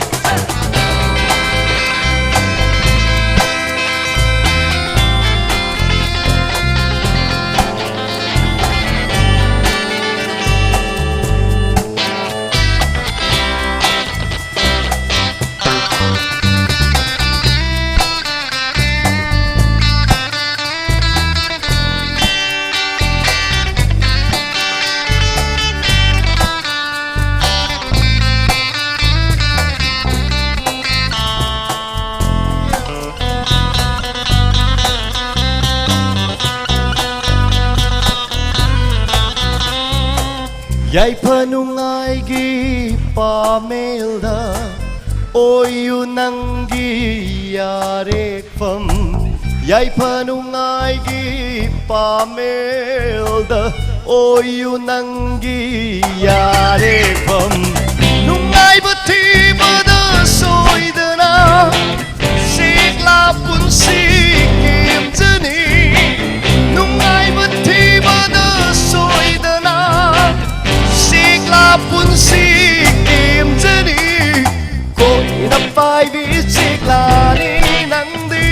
ꯌꯥꯏꯐ ꯅꯨꯡꯉꯥꯏꯒꯤ ꯄꯥꯃꯦꯜꯗ ꯑꯣꯏꯌꯨ ꯅꯪꯒꯤ ꯌꯥꯔꯦꯛꯐꯝ꯫ ꯌꯥꯏꯐ ꯅꯨꯡꯉꯥꯏꯒꯤ ꯄꯥꯃꯦꯜꯗ ꯑꯣꯏꯌꯨ ꯅꯪꯒꯤ ꯌꯥꯔꯦꯛꯐꯝ꯫ ꯅꯨꯡꯉꯥꯏꯕ ꯊꯤꯕꯗ ꯁꯣꯏꯗꯅ ꯁꯤꯛꯂꯥ ꯄꯨꯟꯁꯤ ꯀꯦꯝꯖꯅꯤ꯫ ꯅꯨꯡꯉꯥꯏꯕ ꯊꯤꯕꯗ ꯁꯣꯏꯗꯅ ꯁꯤꯛꯂꯥ ꯄꯨꯟꯁꯤ ꯀꯦꯝꯖꯅꯤ꯫ ꯀꯣꯏꯅ ꯄꯥꯏꯕꯤ ꯆꯤꯛꯂꯥꯅꯤ ꯅꯪꯗꯤ꯫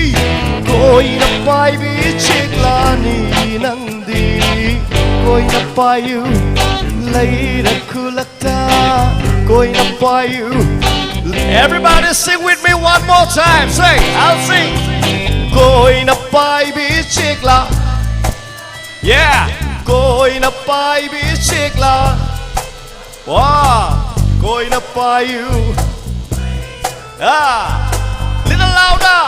ꯀꯣꯏꯅ ꯄꯥꯏꯕꯤ ꯆꯤꯛꯂꯥꯅꯤ ꯅꯪꯗꯤ꯫ ꯀꯣꯏꯅ ꯄꯥꯏꯌꯨ ꯂꯩꯔꯛ ꯈꯨꯂꯛ ꯀꯣꯏꯅ ꯄꯥꯏꯌꯨ꯫ Everybody sing with me one more time. Say, I'll sing. ꯀꯣꯏꯅ ꯄꯥꯏꯕꯤ ꯆꯤꯛꯂꯥ꯫ Yeah. ꯀꯣꯏ ꯀꯣꯏꯅ ꯄꯥꯏꯕꯤ ꯁꯤꯛꯂꯥ, ꯋꯥ, ꯀꯣꯏꯅ ꯄꯥꯏꯌꯨ꯫ Ah, little louder.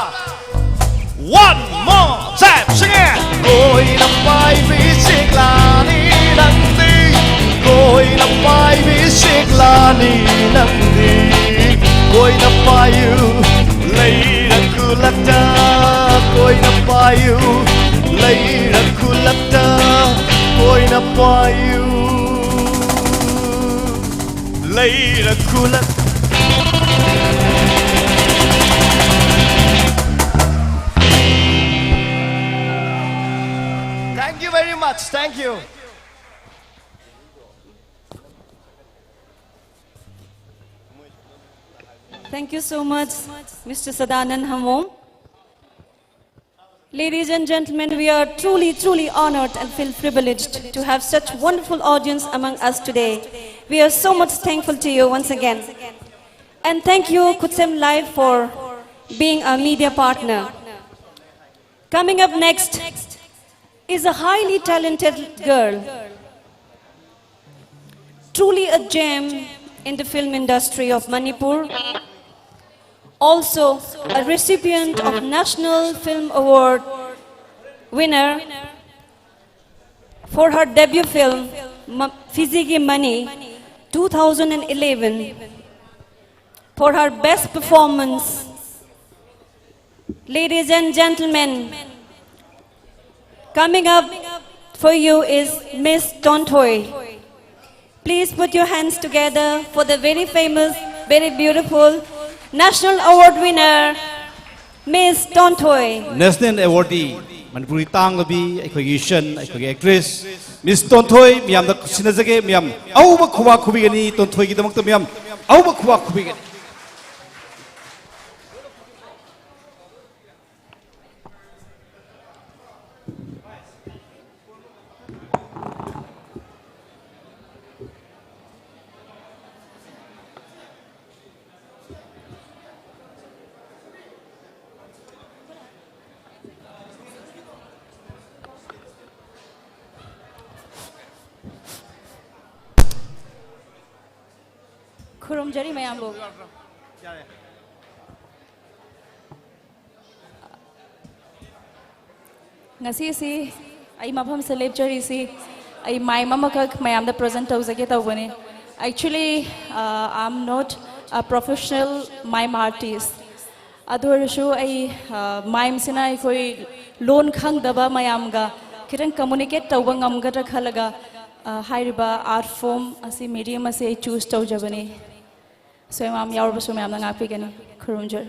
One more time, sing it. ꯀꯣꯏꯅ ꯄꯥꯏꯕꯤ ꯁꯤꯛꯂꯥꯅꯤ ꯅꯪꯗꯤ, ꯀꯣꯏꯅ ꯄꯥꯏꯕꯤ ꯁꯤꯛꯂꯥꯅꯤ ꯅꯪꯗꯤ꯫ ꯀꯣꯏꯅ ꯄꯥꯏꯌꯨ, ꯂꯩꯔꯛ ꯈꯨꯂꯛꯇ꯫ ꯀꯣꯏꯅ ꯄꯥꯏꯌꯨ, ꯂꯩꯔꯛ ꯈꯨꯂꯛꯇ꯫ ꯀꯣꯏꯅ ꯄꯥꯏꯌꯨ, ꯂꯩꯔꯛ ꯈꯨꯂꯛ꯫ Thank you very much. Thank you. Thank you so much, Mister Sadanand Hamom. Ladies and gentlemen, we are truly, truly honored and feel privileged to have such wonderful audience among us today. We are so much thankful to you once again. And thank you, Kutsem Live, for being our media partner. Coming up next is a highly talented girl, truly a gem in the film industry of Manipur, also a recipient of National Film Award winner for her debut film, Ma- Fizigi Mani, two thousand eleven, for her best performance. Ladies and gentlemen, coming up for you is Miss Tonthoi. Please put your hands together for the very famous, very beautiful National Award winner, Miss Tonthoi. National Awardee, Manipuri ꯇꯥꯡꯂꯕꯤ ꯑꯩꯈꯣꯏꯒꯤ ꯏꯁꯟ, ꯑꯩꯈꯣꯏꯒꯤ actress Miss ꯇꯣꯟꯊꯣꯏ, ꯃꯌꯥꯝꯗ ꯁꯤꯟꯅꯖꯒꯦ꯫ ꯃꯌꯥꯝ ꯑꯎꯕ ꯈꯨꯕꯥꯛ ꯈꯨꯕꯤꯒꯅꯤ꯫ ꯇꯣꯟꯊꯣꯏꯒꯤꯗꯃꯛꯇ ꯃꯌꯥꯝ ꯑꯎꯕ ꯈꯨꯕꯥꯛ ꯈꯨꯕꯤꯒꯅꯤ꯫ ꯈꯨꯔꯨꯝꯖꯔꯤ ꯃꯌꯥꯝꯕꯨ꯫ ꯉꯁꯤꯁꯤ ꯑꯩ ꯃꯐꯝꯁꯤꯗ ꯂꯦꯞꯆꯔꯤꯁꯤ ꯑꯩ ꯃꯥꯏꯝ ꯑꯃꯈꯛ ꯃꯌꯥꯝꯗ ꯄ꯭ꯔꯖꯦꯟ ꯇꯧꯖꯒꯦ ꯇꯧꯕꯅꯤ꯫ Actually, uh, I am not a professional mime artist. ꯑꯗꯨ ꯑꯣꯏꯔꯁꯨ ꯑꯩ ꯃꯥꯏꯝꯁꯤꯅ ꯑꯩꯈꯣꯏ ꯂꯣꯟ ꯈꯪꯗꯕ ꯃꯌꯥꯝꯒ ꯈꯤꯇꯪ ꯀꯝꯃꯨꯅꯤꯀꯦꯠ ꯇꯧꯕ ꯉꯝꯒꯗ꯭ꯔꯥ ꯈꯜꯂꯒ, ꯑ, ꯍꯥꯏꯔꯤꯕ ꯑꯥꯔꯠ ꯐꯣꯝ ꯑꯁꯤ, ꯃꯤꯗꯤꯌꯝ ꯑꯁꯤ ꯑꯩ ꯆꯨꯁ ꯇꯧꯖꯕꯅꯤ꯫ ꯁꯣꯏ ꯃꯌꯥꯝ ꯌꯥꯎꯔꯕꯁꯨ ꯃꯌꯥꯝꯅ ꯉꯥꯛꯄꯤꯒꯅꯤ꯫ ꯈꯨꯔꯨꯝꯖꯔꯤ꯫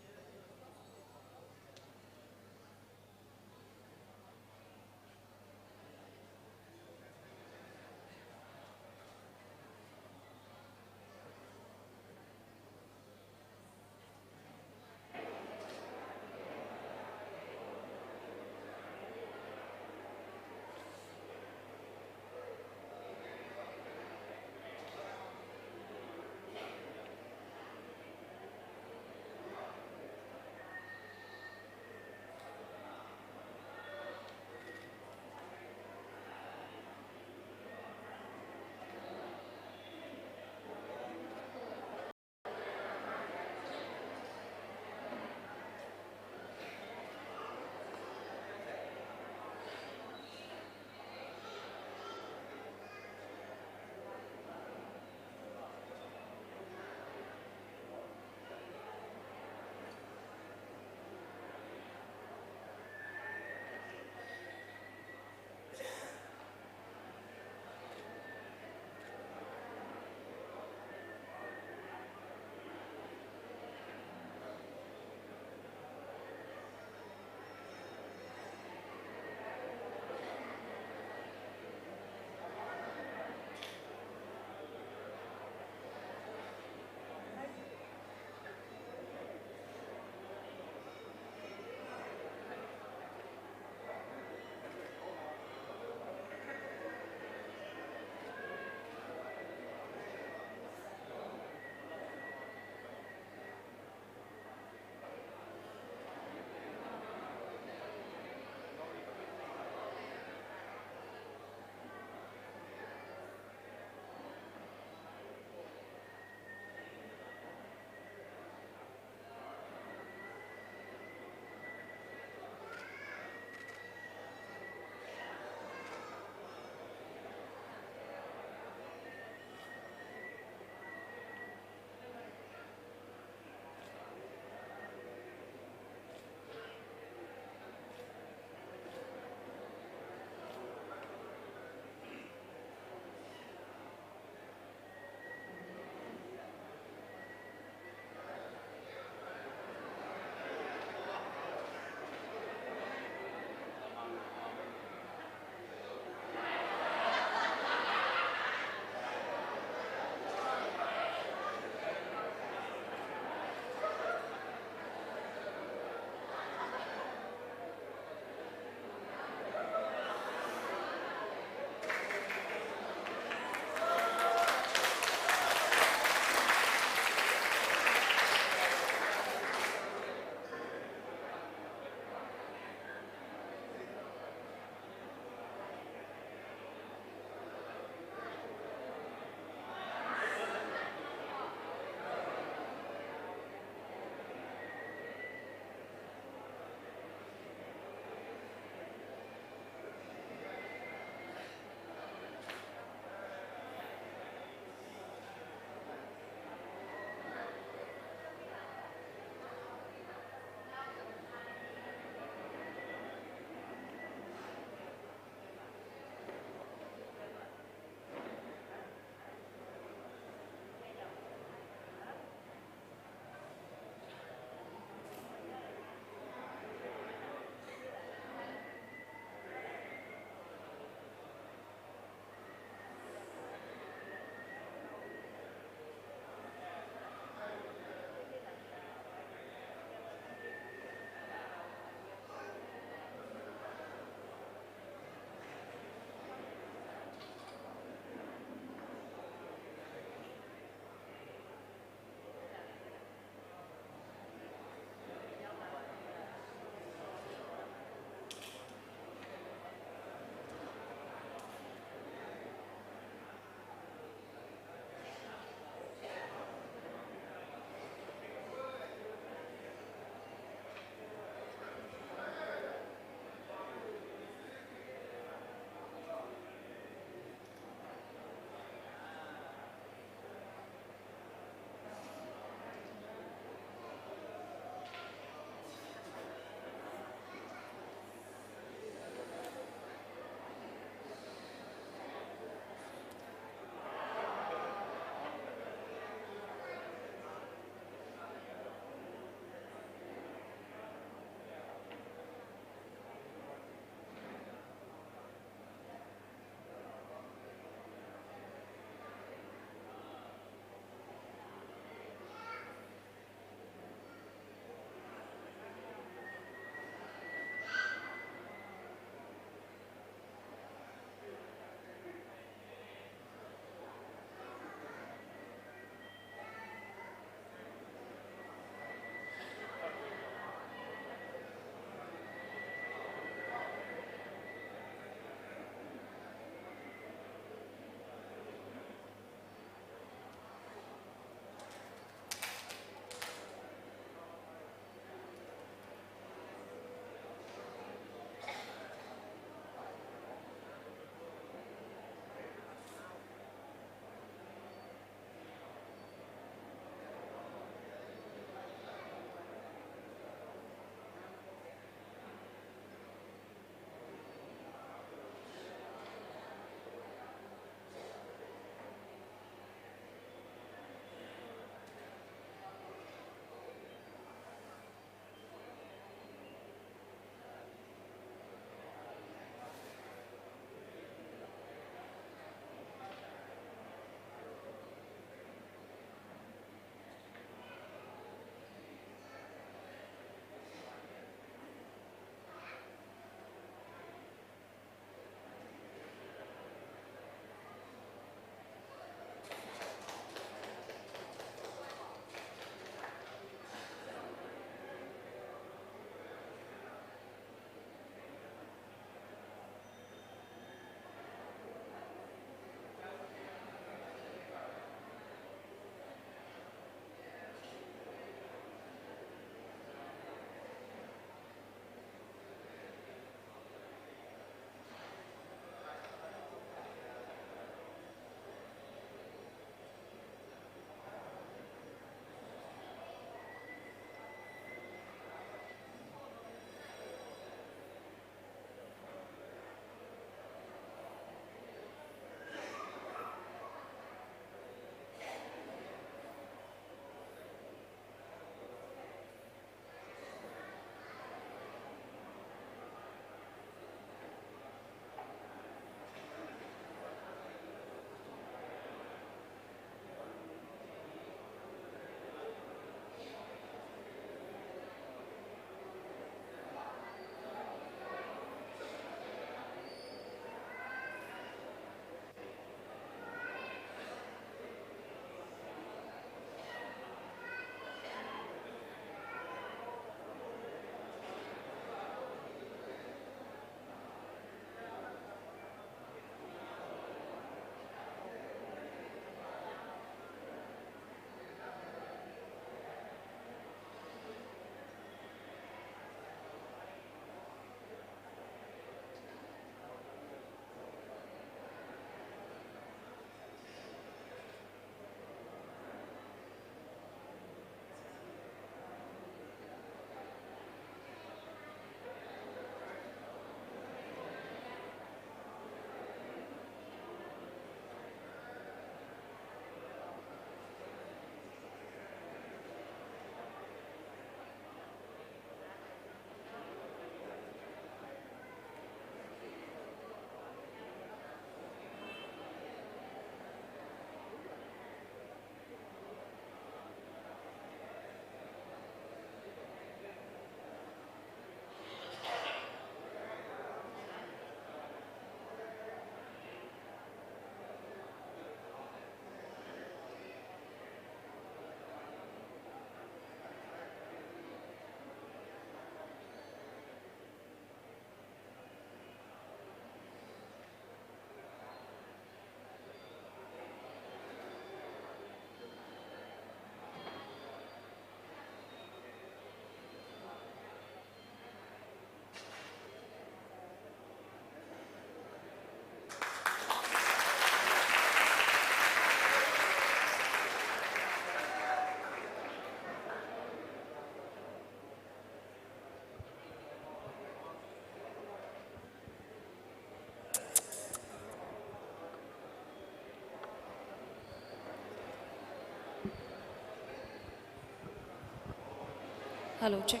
Hello, check.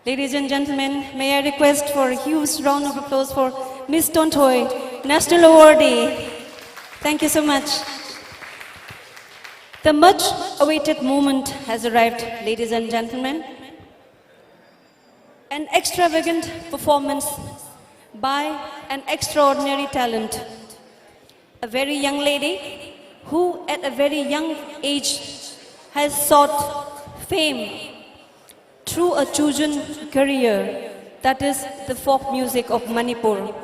Ladies and gentlemen, may I request for a huge round of applause for Miss Tonthoi, National Awardee. Thank you so much. The much awaited moment has arrived, ladies and gentlemen. An extravagant performance by an extraordinary talent. A very young lady who, at a very young age, has sought fame through a chosen career, that is the folk music of Manipur.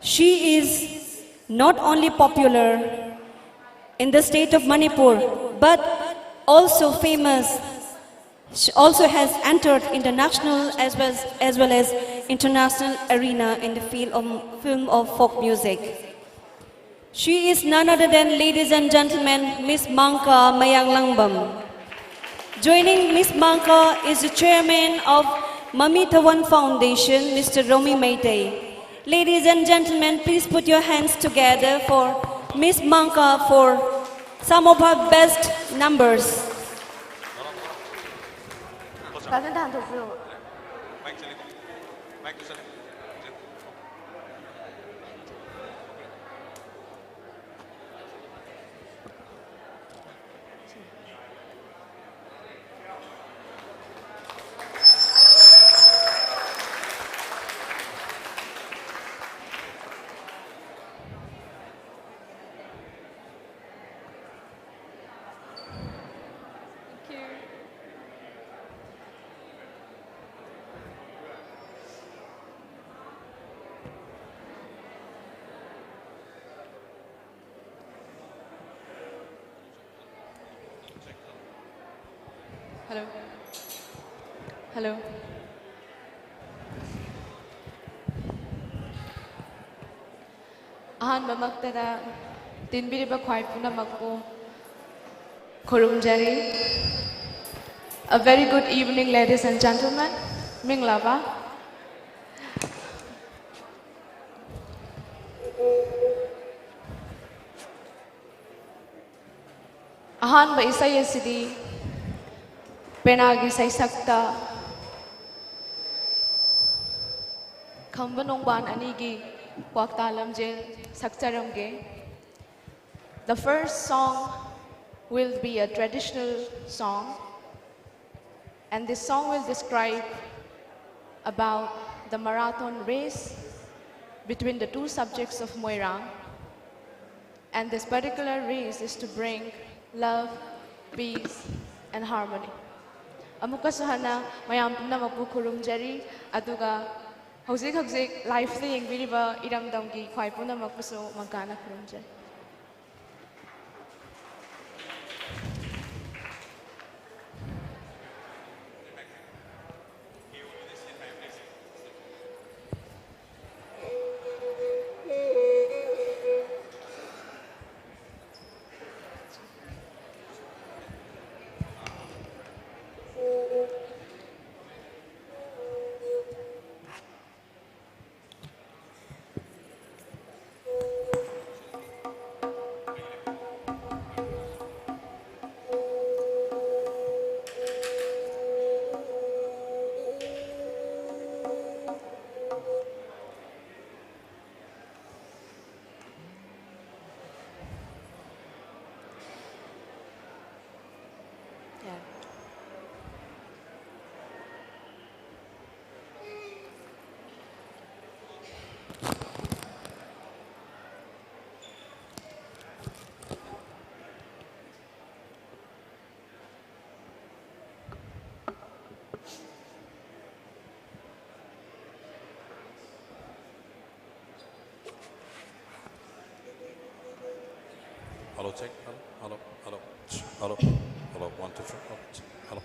She is not only popular in the state of Manipur, but also famous. She also has entered international as well as, as well as international arena in the field of film of folk music. She is none other than, ladies and gentlemen, Miss Mangka Mayang Langbam. Joining Miss Mangka is the chairman of Mami Thawan Foundation, Mister Romi Meitei. Ladies and gentlemen, please put your hands together for Miss Mangka for some of her best numbers. Hello. Hello. ꯑꯍꯥꯟꯕꯃꯛꯇꯗ ꯇꯤꯟꯕꯤꯔꯤꯕ ꯈ꯭ꯋꯥꯏ ꯄꯨꯝꯅꯃꯛꯄꯨ ꯈꯨꯔꯨꯝꯖꯔꯤ꯫ A very good evening, ladies and gentlemen. ꯃꯤꯡꯂꯕ ꯑꯍꯥꯟꯕ ꯏꯁꯩ ꯑꯁꯤꯗꯤ ꯄꯦꯅꯥꯒꯤ ꯁꯩꯁꯛꯇ ꯈꯝꯕ ꯅꯣꯡꯕꯥꯟ ꯑꯅꯤꯒꯤ ꯀ꯭ꯋꯥꯛꯇꯥ ꯂꯝꯖꯦꯜ ꯁꯛꯆꯔꯝꯒꯦ꯫ The first song will be a traditional song, and this song will describe about the marathon race between the two subjects of Moirang. And this particular race is to bring love, peace, and harmony. ꯑꯃꯨꯛꯀꯁꯨ ꯍꯟꯅ ꯃꯌꯥꯝ ꯄꯨꯝꯅꯃꯛꯄꯨ ꯈꯨꯔꯨꯝꯖꯔꯤ, ꯑꯗꯨꯒ ꯍꯧꯖꯤꯛ ꯍꯧꯖꯤꯛ live ꯇ ꯌꯦꯡꯕꯤꯔꯤꯕ ꯏꯔꯝꯗꯝꯒꯤ ꯈ꯭ꯋꯥꯏ ꯄꯨꯝꯅꯃꯛꯄꯨꯁꯨ ꯃꯪꯀꯥꯅ ꯈꯨꯔꯨꯝꯖꯔꯤ꯫ Yeah. Hello, check. Hello, hello, hello, hello, hello. One, two, three. Hello, check. Hello.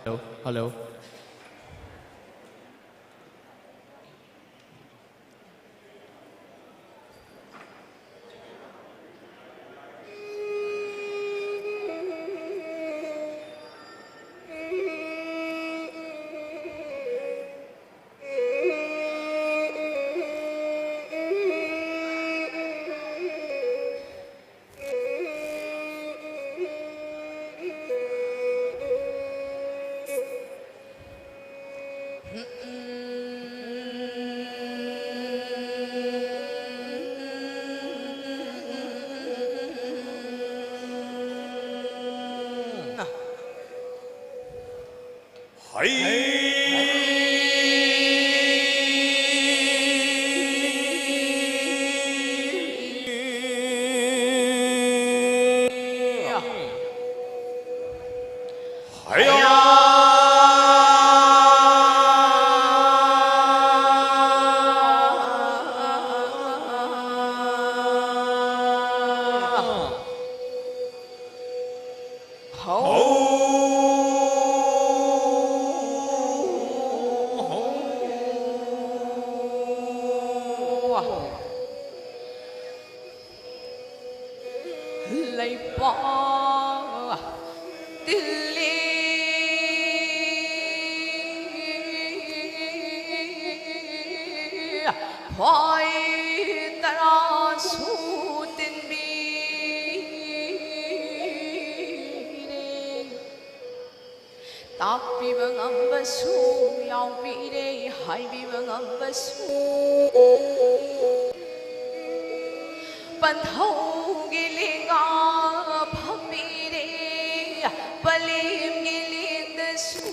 Hello, hello. ꯂꯩꯄꯥꯛ ꯇꯤꯜꯂꯤ ꯐꯣꯏ ꯇꯔꯥꯁꯨ ꯇꯤꯟꯕꯤꯔꯦ꯫ ꯇꯥꯛꯄꯤꯕ ꯉꯝꯕꯁꯨ ꯌꯥꯎꯕꯤꯔꯦ, ꯍꯥꯏꯕꯤꯕ ꯉꯝꯕꯁꯨ꯫ ꯄꯟꯊꯧꯒꯤ ꯂꯦꯡꯒꯥ ꯐꯝꯕꯤꯔꯦ, ꯄꯂꯦꯝꯒꯤ ꯂꯦꯡꯗꯁꯨ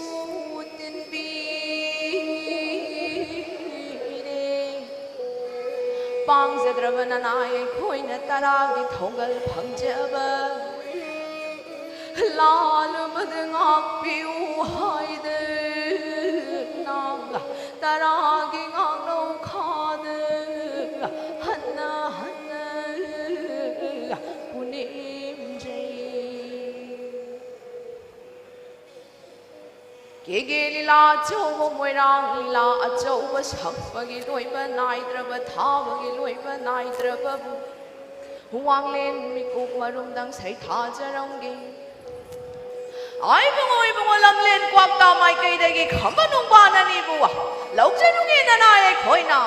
ꯇꯤꯟꯕꯤꯔꯦ꯫ ꯄꯥꯡꯖꯗ꯭ꯔꯕ ꯅꯅꯥꯏ ꯑꯩꯈꯣꯏꯅ ꯇꯔꯥꯒꯤ ꯊꯧꯒꯜ ꯐꯪꯖꯕ꯫ ꯂꯥꯜꯂꯨꯕꯗ ꯉꯥꯛꯄꯤꯌꯨ ꯍꯥꯏꯗꯅ ꯇꯔꯥꯒꯤ ꯉꯥꯛꯂꯧ ꯈꯥꯗ ꯍꯟꯅ ꯍꯟꯅ ꯄꯨꯅꯦꯝꯖꯩ꯫ ꯀꯦꯒꯦ ꯂꯤꯂꯥ ꯑꯆꯧꯕ, ꯃꯣꯏꯔꯥꯡ ꯂꯤꯂꯥ ꯑꯆꯧꯕ ꯁꯛꯄꯒꯤ ꯂꯣꯏꯕ ꯅꯥꯏꯗ꯭ꯔꯕ, ꯊꯥꯕꯒꯤ ꯂꯣꯏꯕ ꯅꯥꯏꯗ꯭ꯔꯕꯕꯨ ꯋꯥꯡꯂꯦꯟ ꯃꯤꯀꯨꯞ ꯃꯔꯨꯝꯗꯪ ꯁꯩꯊꯥꯖꯔꯝꯒꯦ꯫ ꯑꯥ ꯏꯕꯨꯡꯉꯣ, ꯏꯕꯨꯡꯉꯣ, ꯂꯝꯂꯦꯟ ꯀ꯭ꯋꯥꯛꯇ ꯃꯥꯏꯀꯩꯗꯒꯤ ꯈꯝꯕ ꯅꯨꯡꯕꯥꯟ ꯑꯅꯤꯕꯨ ꯂꯧꯖꯔꯨꯒꯦ ꯅꯅꯥꯏ ꯑꯩꯈꯣꯏꯅ꯫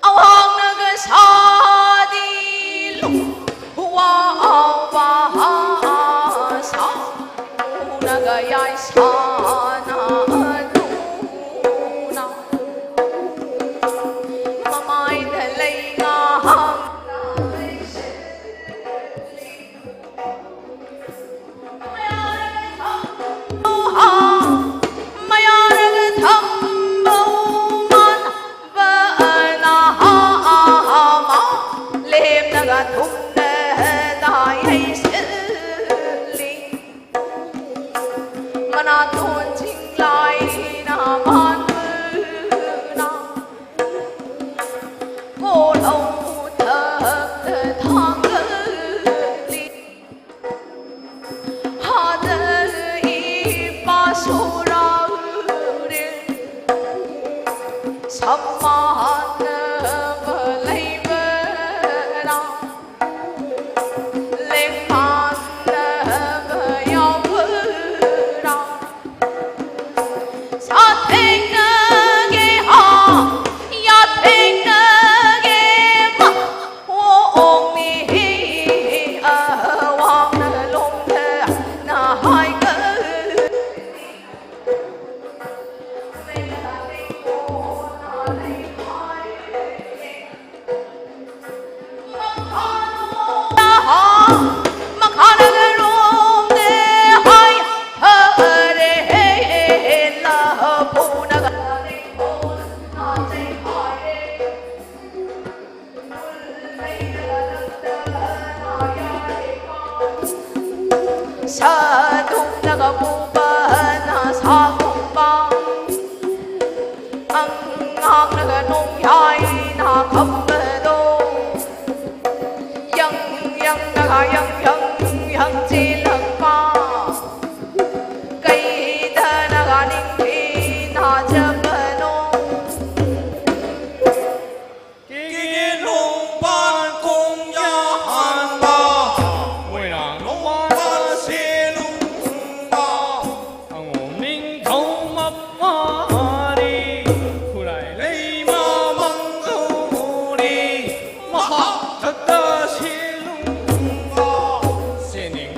ꯑꯋꯥꯡꯅꯒ ꯁꯥꯗꯤ ꯂꯨ ꯋꯥ ꯑꯥꯎꯕ ꯁꯥꯎꯅꯒ ꯌꯥꯏꯁꯥꯅ ꯑꯗꯨꯅ ꯃꯃꯥꯏꯗ ꯂꯩꯉꯥ ꯃꯌꯥꯔꯒ ꯊꯝꯕꯧ ꯃꯥꯟꯕꯅ ꯂꯦꯝꯅꯒ ꯊꯨꯝꯅꯗꯥꯏ ꯍꯩꯁꯤꯜꯂꯤ꯫ ꯃꯅꯥꯇꯣꯟ ꯆꯤꯡꯂꯥꯏꯅ ꯃꯥꯟꯗꯨꯅ ꯀꯣꯜꯍꯧ ꯊꯛꯇ ꯊꯥꯡꯒꯠꯂꯤ꯫ ꯍꯥꯗ ꯏꯄꯥ ꯁꯣꯔꯥꯎꯔꯦ ꯁꯝꯃꯥꯟꯅꯕ ꯂꯩꯕꯔꯥ? ꯂꯦꯡꯃꯥꯟꯅꯕ ꯌꯥꯎꯕ꯭ꯔꯥ? ꯁꯥꯊꯦꯡꯅꯒꯦ ꯍꯥ, ꯌꯥꯊꯦꯡꯅꯒꯦ ꯃꯥ, ꯑꯣ ꯑꯣꯡꯅꯤ ꯑꯋꯥꯡꯅ ꯂꯣꯝꯗ ꯅꯍꯥꯏꯒ ꯁꯥꯗꯨꯡꯅꯒ ꯄꯨꯕꯅ ꯁꯥꯒꯨꯝꯕ ꯑꯉꯥꯡꯅꯒ ꯅꯣꯡꯌꯥꯏꯅ ꯈꯝꯕꯗꯣ ꯌꯪ ꯌꯪꯅꯒ ꯌꯪ ꯌꯪ ꯌꯪ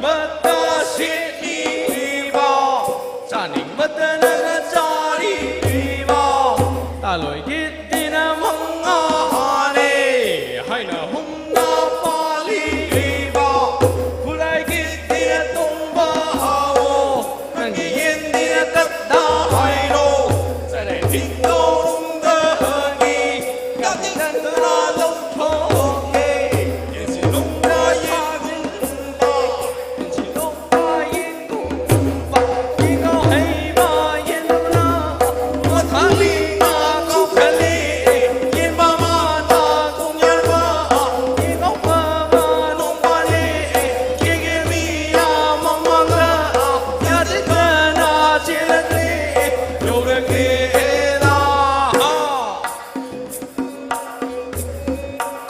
ꯆꯥꯅꯤꯡꯕꯇ ꯁꯦꯠꯂꯤꯕ, ꯆꯥꯅꯤꯡꯕꯇ ꯅꯪꯅ ꯆꯥꯔꯤꯕ, ꯇꯥꯂꯣꯏ ꯒꯤꯠꯇꯤꯅ ꯃꯉꯥꯅꯦ ꯍꯥꯏꯅ ꯍꯨꯝꯅ ꯄꯥꯜꯂꯤꯕ, ꯈꯨꯔꯥꯏ ꯒꯤꯠꯇꯤꯅ ꯇꯣꯡꯕ ꯍꯥꯎꯑꯣ, ꯅꯪꯒꯤ ꯌꯦꯟꯗꯤꯅ ꯀꯛꯇ ꯍꯥꯏꯔꯣ, ꯆꯔꯦꯟ ꯊꯤꯡꯗꯧꯔꯨꯝꯗꯒꯤ ꯌꯥꯇꯤꯟ ꯇꯔꯥ ꯂꯧꯊꯣꯛꯀꯦ꯫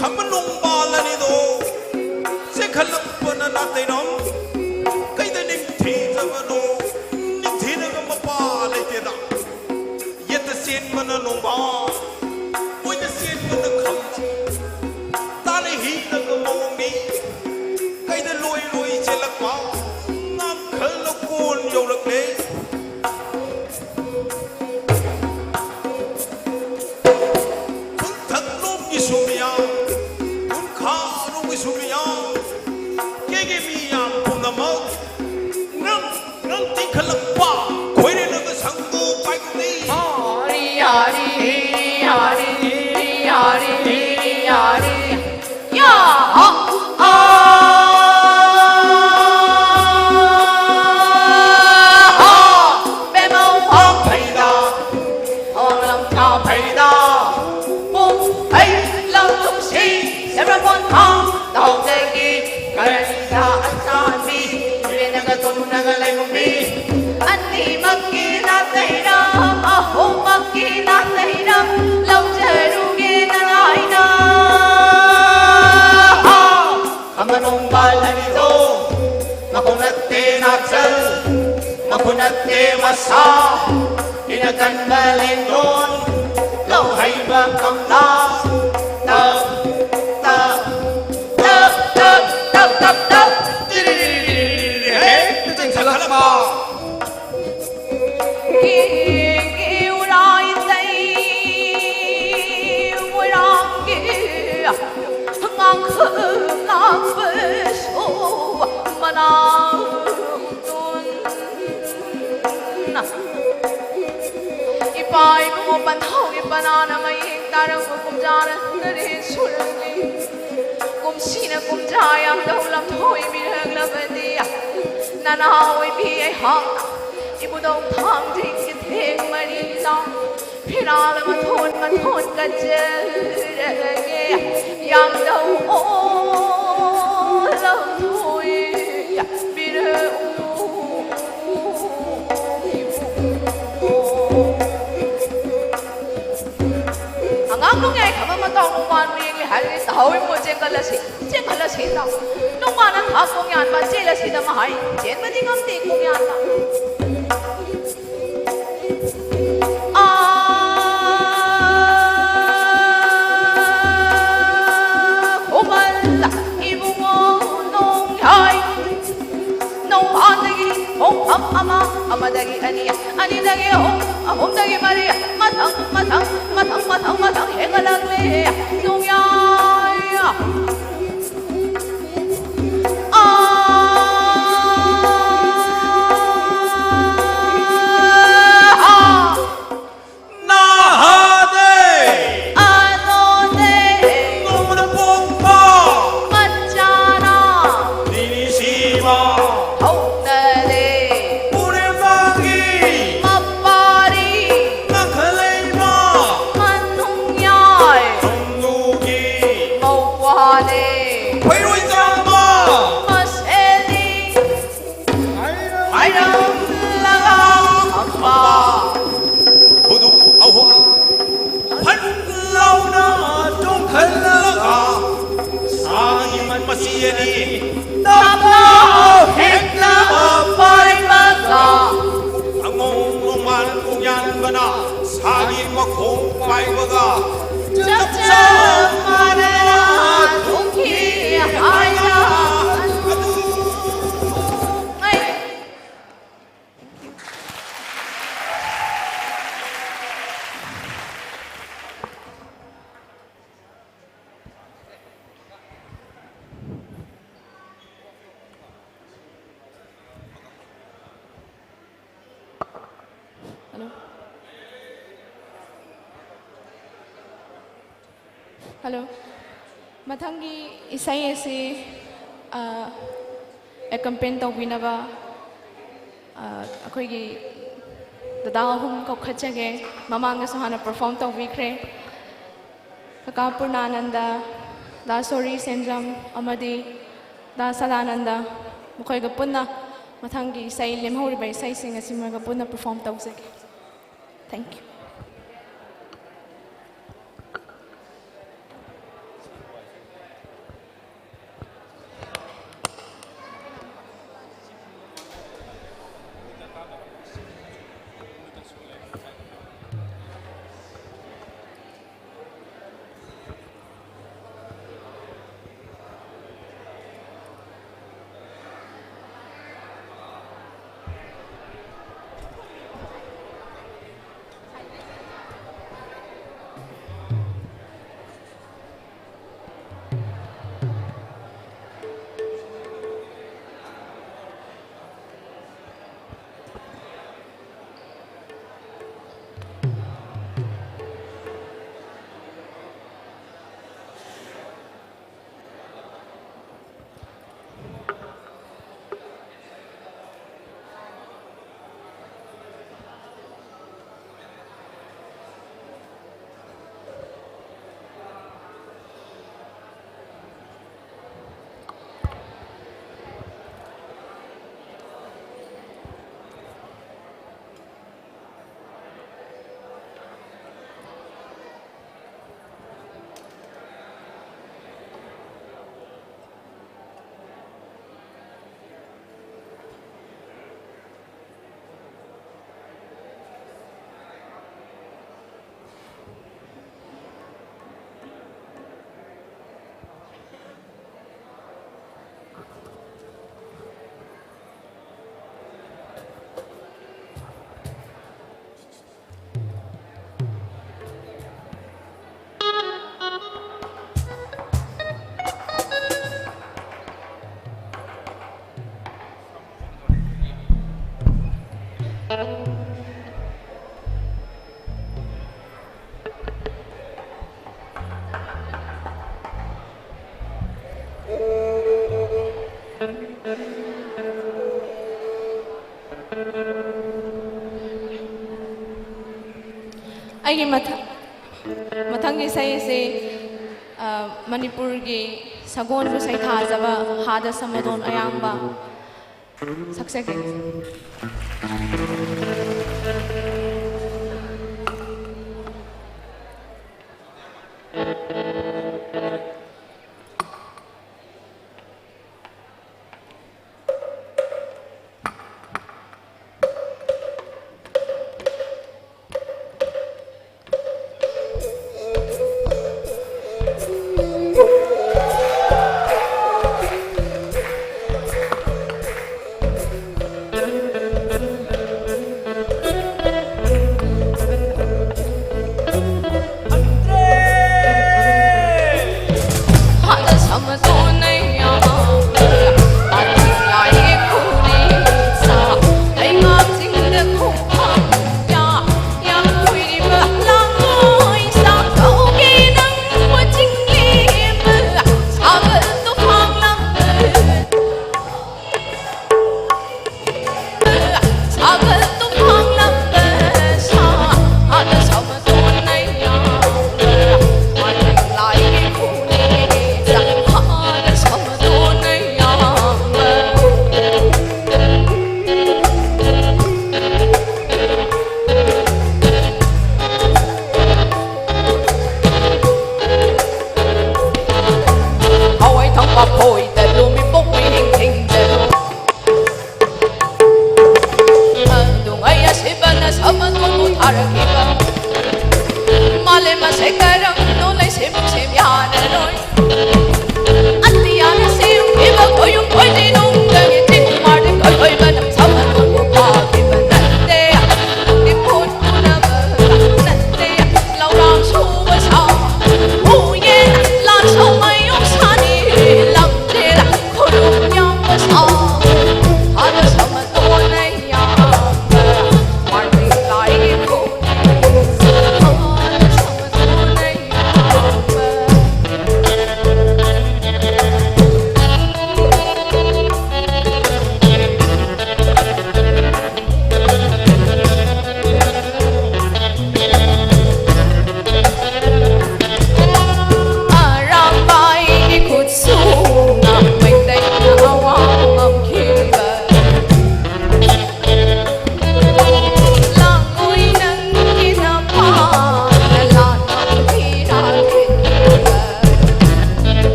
ꯈꯝꯕ ꯅꯣꯡꯕꯥꯜ ꯑꯅꯤꯗꯣ ꯆꯦꯟꯈꯠꯂꯛꯄꯅ ꯅꯥꯇꯩꯔꯣꯝ꯫ ꯀꯩꯗ ꯅꯤꯡꯊꯤꯖꯕꯅꯣ? ꯅꯤꯡꯊꯤꯅꯒ ꯃꯄꯥ ꯂꯩꯇꯦꯗ꯫ ꯌꯦꯠꯇ ꯆꯦꯟꯕꯅ ꯅꯣꯡꯕꯥꯜ, ꯑꯣꯏꯗ ꯆꯦꯟꯕꯅ ꯈꯝꯕ꯫ ꯇꯥꯂꯦ ꯍꯤꯗꯒ ꯃꯑꯣꯡꯅꯤ꯫ ꯀꯩꯗ ꯂꯣꯏ ꯂꯣꯏ ꯆꯦꯜꯂꯛꯄ? ꯉꯥꯈꯜ ꯂꯧꯀꯣꯟ ꯌꯧꯔꯛꯂꯦ꯫ ꯈꯨꯟꯊꯛꯂꯣꯝꯒꯤꯁꯨ ꯃꯤꯌꯥꯝ, ꯈꯨꯟꯈꯥꯔꯣꯝꯒꯤꯁꯨ ꯃꯤꯌꯥꯝ, ꯀꯦꯒꯦ ꯃꯤꯌꯥꯝ ꯄꯨꯝꯅꯃꯛ ꯅꯪ, ꯅꯪ ꯇꯤꯡꯈꯠꯂꯛꯄ ꯈꯣꯏꯔꯦꯜ ꯑꯃ ꯁꯪꯒꯨ ꯄꯥꯏꯒꯅꯤ꯫ ꯌꯥꯔꯤ, ꯌꯥꯔꯤ, ꯌꯥꯔꯤ, ꯌꯥꯔꯤ, ꯌꯥꯔꯤ꯫ ꯌꯥ! ꯍ! ꯑ! ꯍ! ꯕꯦꯃꯧ ꯍ! ꯐꯩꯗ, ꯍꯣꯡꯂꯝ ꯊꯥ ꯐꯩꯗ, ꯄꯨꯡ ꯐꯩ ꯂꯧ ꯂꯨꯝꯁꯤ, ꯁꯦꯝꯔꯥꯡꯕꯣꯟ ꯊꯥꯡ ꯇꯥꯎꯗꯒꯤ ꯀꯔꯅꯤꯗ ꯑꯆꯥꯟꯕꯤ, ꯏꯔꯦꯟꯅꯒ ꯇꯣꯅꯨꯅꯒ ꯂꯩꯃꯨꯝꯕꯤ, ꯑꯅꯤꯃꯛꯀꯤ ꯅꯥꯇꯩꯔ, ꯑꯍꯨꯝꯃꯛꯀꯤ ꯅꯥꯇꯩꯔ, ꯂꯧꯖꯔꯨꯒꯦ ꯅꯔꯥꯏꯅ꯫ ꯍꯥ! ꯈꯝꯕ ꯅꯣꯡꯕꯥꯜ ꯑꯅꯤꯗꯣ, ꯃꯈꯣꯡ ꯅꯠꯇꯦ ꯅꯥꯆꯜ, ꯃꯈꯨꯠ ꯅꯠꯇꯦ ꯃꯁꯥ, ꯏꯅ ꯀꯟꯕ ꯂꯦꯡꯗꯣꯟ, ꯂꯧ ꯍꯩꯕ ꯀꯪꯂꯥ, ꯇꯞ, ꯇꯞ, ꯇꯞ, ꯇꯞ, ꯇꯞ, ꯇꯞ, ꯇꯞ, ꯇꯤꯔꯤꯔꯤꯔꯤꯔꯤ꯫ ꯈꯜꯂꯕ꯫ ꯀꯦꯒꯤ ꯎꯔꯥꯏꯗꯩ ꯃꯣꯏꯔꯥꯡꯒꯤ ꯉꯥꯡꯈ ꯉꯥꯡꯕꯁꯨ ꯃꯅꯥꯎ ꯇꯨꯟ꯫ ꯏꯄꯥ ꯏꯕꯨꯡꯉꯣ ꯄꯟꯊꯧꯒꯤ ꯄꯅꯥꯅ ꯃꯌꯦꯡ ꯇꯥꯔꯛꯄ ꯀꯨꯝꯖꯥꯅ ꯇꯔꯦꯠ ꯁꯨꯔꯝꯃꯤ꯫ ꯀꯨꯝꯁꯤꯅ ꯀꯨꯝꯖꯥ ꯌꯥꯝꯗꯧ ꯂꯝꯊꯣꯏ ꯃꯤꯔꯛꯂꯕꯗꯤ ꯅꯅꯥ ꯑꯣꯏꯕꯤ ꯑꯩꯍꯥꯛ ꯏꯕꯨꯙꯧ ꯊꯥꯡꯖꯤꯡꯒꯤ ꯊꯦꯡ ꯃꯔꯤꯗ ꯐꯤꯔꯥꯜ ꯃꯊꯣꯟ ꯃꯊꯣꯟ ꯀꯠꯆꯔꯒꯦ꯫ ꯌꯥꯝꯗꯧ ꯑꯣ ꯂꯝꯊꯣꯏ ꯄꯤꯔꯛꯎ꯫ ꯑꯉꯥꯡ ꯅꯨꯡꯌꯥꯏ ꯈꯕ ꯃꯇꯥꯎ ꯅꯨꯡꯄꯥꯟꯕꯨ ꯌꯦꯡꯂꯦ ꯍꯥꯏꯔꯒ ꯇꯥꯍꯧꯏ ꯃꯣ꯫ ꯆꯦꯟꯈꯠꯂꯁꯤ, ꯆꯦꯟꯈꯠꯂꯁꯤ ꯇꯥꯎ꯫ ꯅꯨꯡꯄꯥꯅ ꯊꯥꯛ ꯈꯣꯡꯌꯥꯟꯕ ꯆꯦꯜꯂꯁꯤꯗ ꯃꯍꯥꯏ ꯆꯦꯟꯕꯗꯤ ꯉꯝꯗꯦ ꯈꯣꯡꯌꯥꯟꯕ꯫ ꯑꯥ, ꯈꯨꯃꯟ ꯏꯕꯨꯡꯉꯣ ꯅꯣꯡꯌꯥꯏ꯫ ꯅꯣꯡꯕꯥꯟꯗꯒꯤ ꯈꯣꯡꯐꯝ ꯑꯃ, ꯑꯃꯗꯒꯤ ꯑꯅꯤ, ꯑꯅꯤꯗꯒꯤ ꯑꯍꯨꯝ, ꯑꯍꯨꯝꯗꯒꯤ ꯃꯔꯤ, ꯃꯊꯪ, ꯃꯊꯪ, ꯃꯊꯪ, ꯃꯊꯪ, ꯃꯊꯪ ꯍꯦꯟꯒꯠꯂꯛꯂꯦ꯫ ꯅꯣꯡꯌꯥꯏ꯫ ꯑꯥ! ꯅꯍꯥꯗꯦ! ꯑꯗꯣꯗꯦ! ꯅꯣꯡꯃꯗ ꯄꯣꯛꯄ! ꯃꯆꯥꯅ! ꯅꯤꯅꯤꯁꯤꯕ! ꯍꯧꯅꯔꯦ! ꯎꯔꯦꯝꯕꯒꯤ! ꯃꯄꯥꯔꯤ! ꯅꯈꯂꯩꯃ! ꯃꯅꯨꯡꯌꯥꯏ! ꯊꯣꯡꯗꯨꯒꯤ! ꯃꯧꯄ꯭ꯋꯥꯅꯦ! ꯍꯜꯂꯣ꯫ ꯃꯊꯪꯒꯤ ꯏꯁꯩ ꯑꯁꯤ, ꯑ, ꯑꯦꯀꯝꯄꯦꯟ ꯇꯧꯕꯤꯅꯕ, ꯑ, ꯑꯩꯈꯣꯏꯒꯤ ꯗꯗꯥ ꯑꯍꯨꯝ ꯀꯧꯈꯠꯆꯒꯦ꯫ ꯃꯃꯥꯡꯗꯁꯨ ꯍꯥꯟꯅ ꯄꯔꯐꯣꯔꯝ ꯇꯧꯕꯤꯈ꯭ꯔꯦ꯫ ꯀꯀꯥ ꯄꯨꯔꯅꯥꯅꯟꯗ, ꯗꯥ ꯁꯣꯔꯤ ꯁꯦꯟꯖꯝ ꯑꯃꯗꯤ ꯗꯥ ꯁꯗꯥꯅꯟꯗ, ꯃꯈꯣꯏꯒ ꯄꯨꯟꯅ ꯃꯊꯪꯒꯤ ꯏꯁꯩ, ꯂꯦꯝꯍꯧꯔꯤꯕ ꯏꯁꯩꯁꯤꯡ ꯑꯁꯤ ꯃꯣꯏꯒ ꯄꯨꯟꯅ ꯄꯔꯐꯣꯔꯝ ꯇꯧꯖꯒꯦ꯫ Thank you. ꯑꯩꯒꯤ ꯃꯊꯪ ꯃꯊꯪꯒꯤ ꯏꯁꯩ ꯑꯁꯤ, ꯑ, ꯃꯅꯤꯄꯨꯔꯒꯤ ꯁꯒꯣꯜꯕꯨ ꯁꯩꯊꯥꯖꯕ ꯍꯥꯗ ꯁꯃꯗꯣꯟ ꯑꯌꯥꯝꯕ ꯁꯛꯆꯒꯦ꯫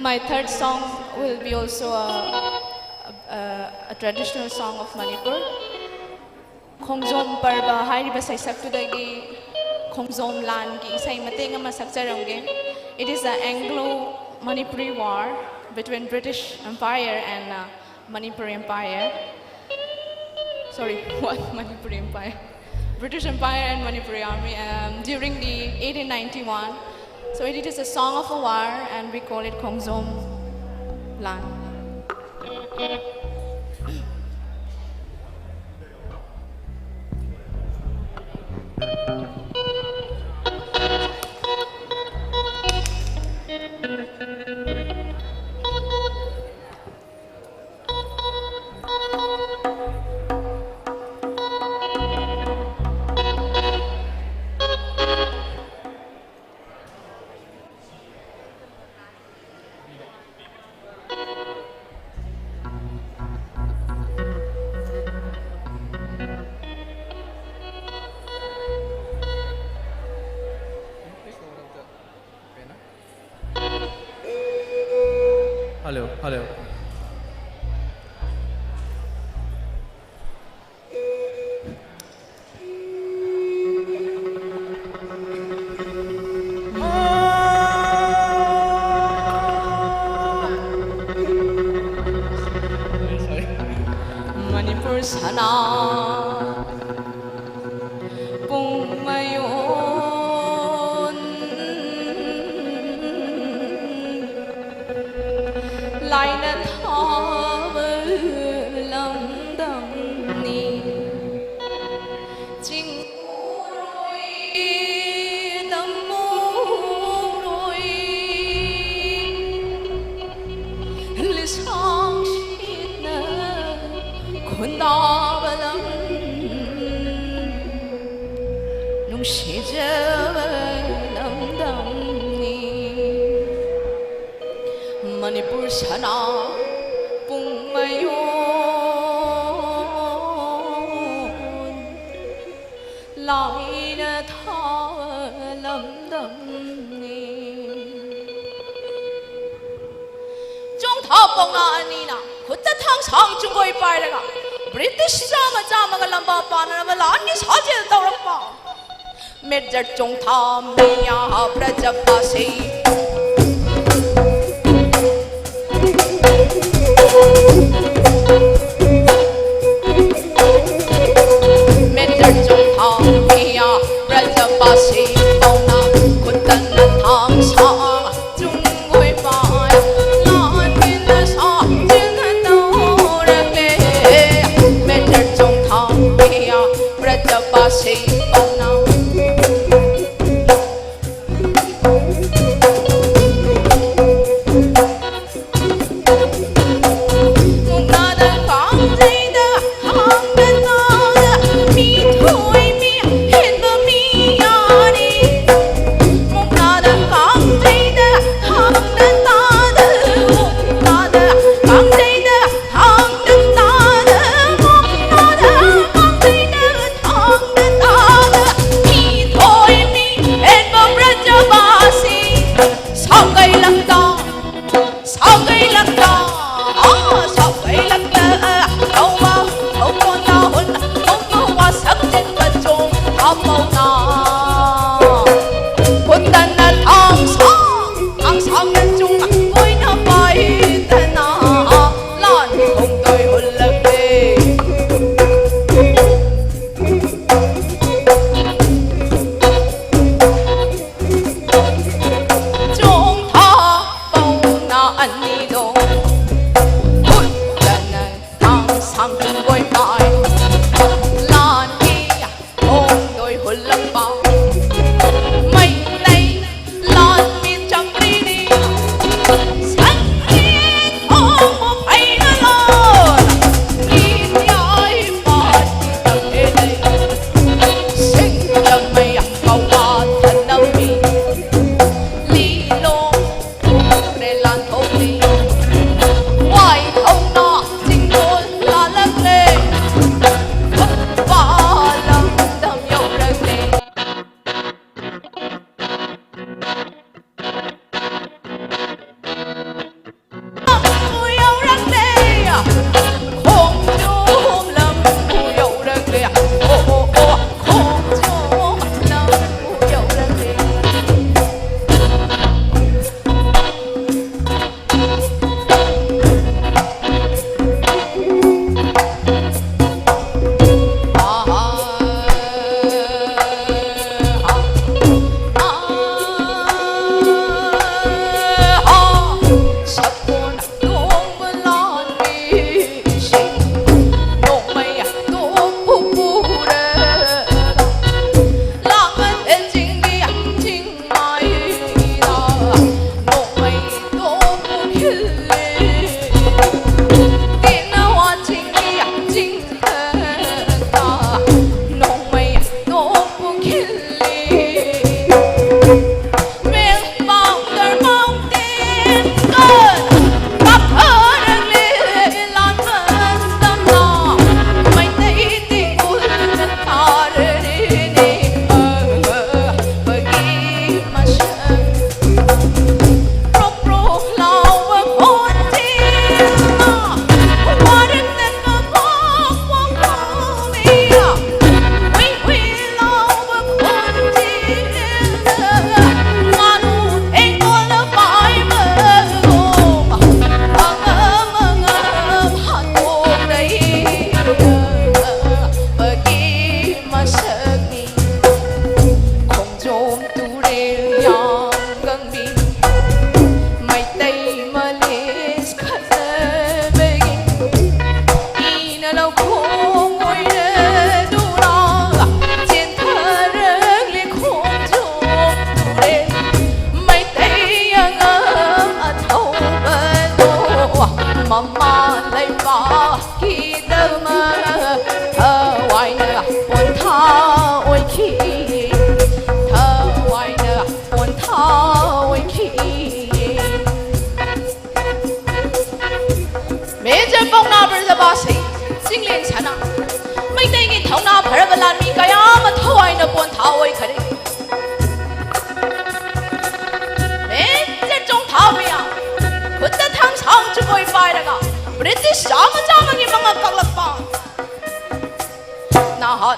My third song will be also a, a, a traditional song of Manipur. ꯈꯣꯡꯖꯣꯝ ꯄꯔꯕ ꯍꯥꯏꯔꯤꯕ ꯁꯩꯁꯛꯇꯨꯗꯒꯤ ꯈꯣꯡꯖꯣꯝ ꯂꯥꯟꯒꯤ ꯏꯁꯩ ꯃꯇꯦꯛ ꯑꯃ ꯁꯛꯆꯔꯝꯒꯦ꯫ It is the Anglo-Manipuri war between British Empire and uh, Manipur Empire. Sorry, what? Manipur Empire. British Empire and Manipuri Army um, during the eighteen ninety-one. So it is a song of a war, and we call it Khongzom Lan. Hello, hello. Manipur sana pung mayon laina thaba lamdamni. Chinguroi, tamuroi, lisang shitna khundaba lam, nungshijaba lamdamni. Manipur sana pung mayon laina thaba lamdamni. ꯑꯥ ꯄꯥꯎꯅꯥ ꯑꯅꯤꯅ ꯈꯨꯠꯇ ꯊꯥꯡ ꯁꯥꯡ ꯆꯨꯡꯒꯣꯏ ꯄꯥꯏꯔꯒ British ꯆꯥꯝꯃ ꯆꯥꯝꯃꯒ ꯂꯝꯕꯥ ꯄꯥꯟꯅꯅꯕ ꯂꯥꯟꯒꯤ ꯁꯥꯖꯦꯜ ꯇꯧꯔꯛꯄ꯫ ꯃꯦꯖꯔ ꯆꯣꯡꯊꯥꯝ ꯃꯤꯌꯥ ꯕ꯭ꯔꯖꯕꯥꯁꯤ꯫ ꯃꯦꯖꯔ ꯆꯣꯡꯊꯥꯝ ꯃꯤꯌꯥ ꯕ꯭ꯔꯖꯕꯥꯁꯤ ꯄꯥꯎꯅꯥ ꯈꯨꯠꯇꯅ ꯊꯥꯡ ꯁꯥꯡ ꯆꯨꯡꯒꯣꯏ ꯄꯥꯏ ꯂꯥꯟꯃꯤꯅ ꯁꯥꯖꯤꯟꯅ ꯇꯧꯔꯛꯂꯦ꯫ ꯃꯦꯖꯔ ꯆꯣꯡꯊꯥꯝ ꯃꯤꯌꯥ ꯕ꯭ꯔꯖꯕꯥꯁꯤ ꯄꯥꯎꯅꯥ꯫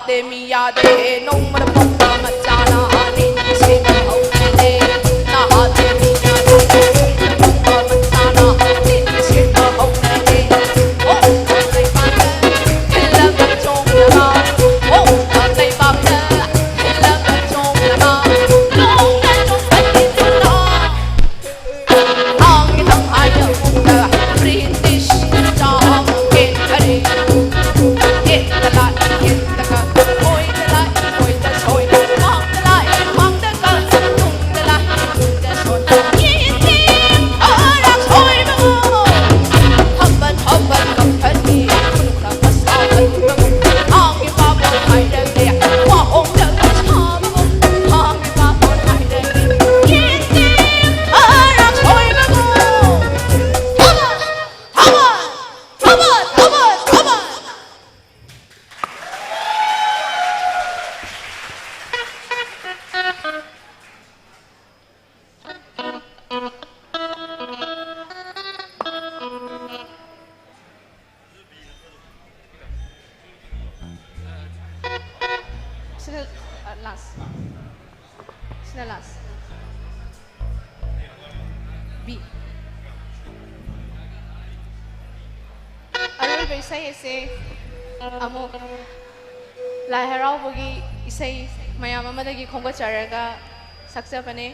ꯇꯦꯃꯤꯌꯥꯗꯦ ꯅꯣꯡꯃꯗ ꯄꯣꯛꯄ ꯃꯆꯥꯅ ꯅꯤꯡꯁꯤꯡꯕ ꯍꯧꯅꯗꯦ꯫ ꯅꯍꯥ ꯇꯦꯃꯤꯌꯥꯗꯦ ꯅꯣꯡꯃꯗ ꯄꯣꯛꯄ ꯃꯆꯥꯅ ꯅꯤꯡꯁꯤꯡꯕ ꯍꯧꯅꯗꯦ꯫ ꯑꯣ ꯂꯩꯕꯥꯛꯇ ꯈꯤꯜꯂꯒ ꯆꯣꯡꯂꯕ, ꯑꯣ ꯂꯩꯕꯥꯛꯇ ꯈꯤꯜꯂꯒ ꯆꯣꯡꯂꯕ, ꯅꯣꯡꯅ ꯆꯣꯡꯍꯟꯕꯤꯗꯨꯅ꯫ ꯁꯤꯅ, ꯑ, last꯫ ꯁꯤꯅ last꯫ B꯫ ꯑꯔꯣꯏꯕ ꯏꯁꯩ ꯑꯁꯦ ꯑꯃꯨꯛ ꯂꯥꯏ ꯍꯔꯥꯎꯕꯒꯤ ꯏꯁꯩ ꯃꯌꯥꯝ ꯑꯃꯗꯒꯤ ꯈꯣꯝꯒꯠꯆꯔꯒ ꯁꯛꯆꯕꯅꯦ꯫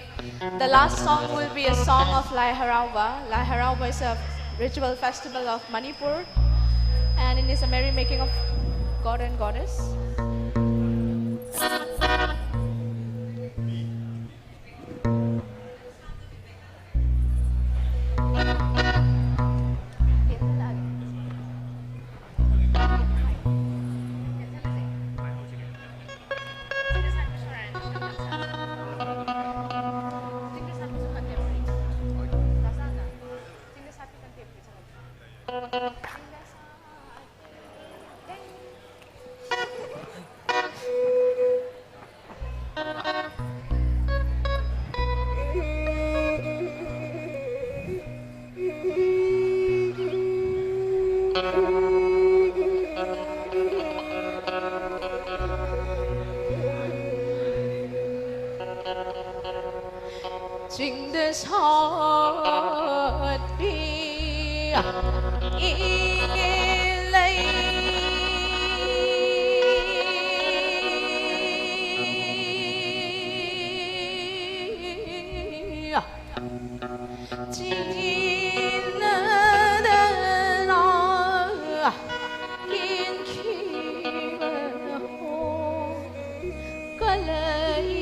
The last song will be a song of Lai Harauba. Lai Harauba is a ritual festival of Manipur, and it is a merrymaking of god and goddess. ꯆꯤꯡꯗ ꯁꯥꯠꯄꯤ ꯏꯂꯩ꯫ ꯆꯤꯟꯅꯗꯅ ꯀꯦꯟꯈꯤꯕ ꯍꯣ ꯀꯂꯩ,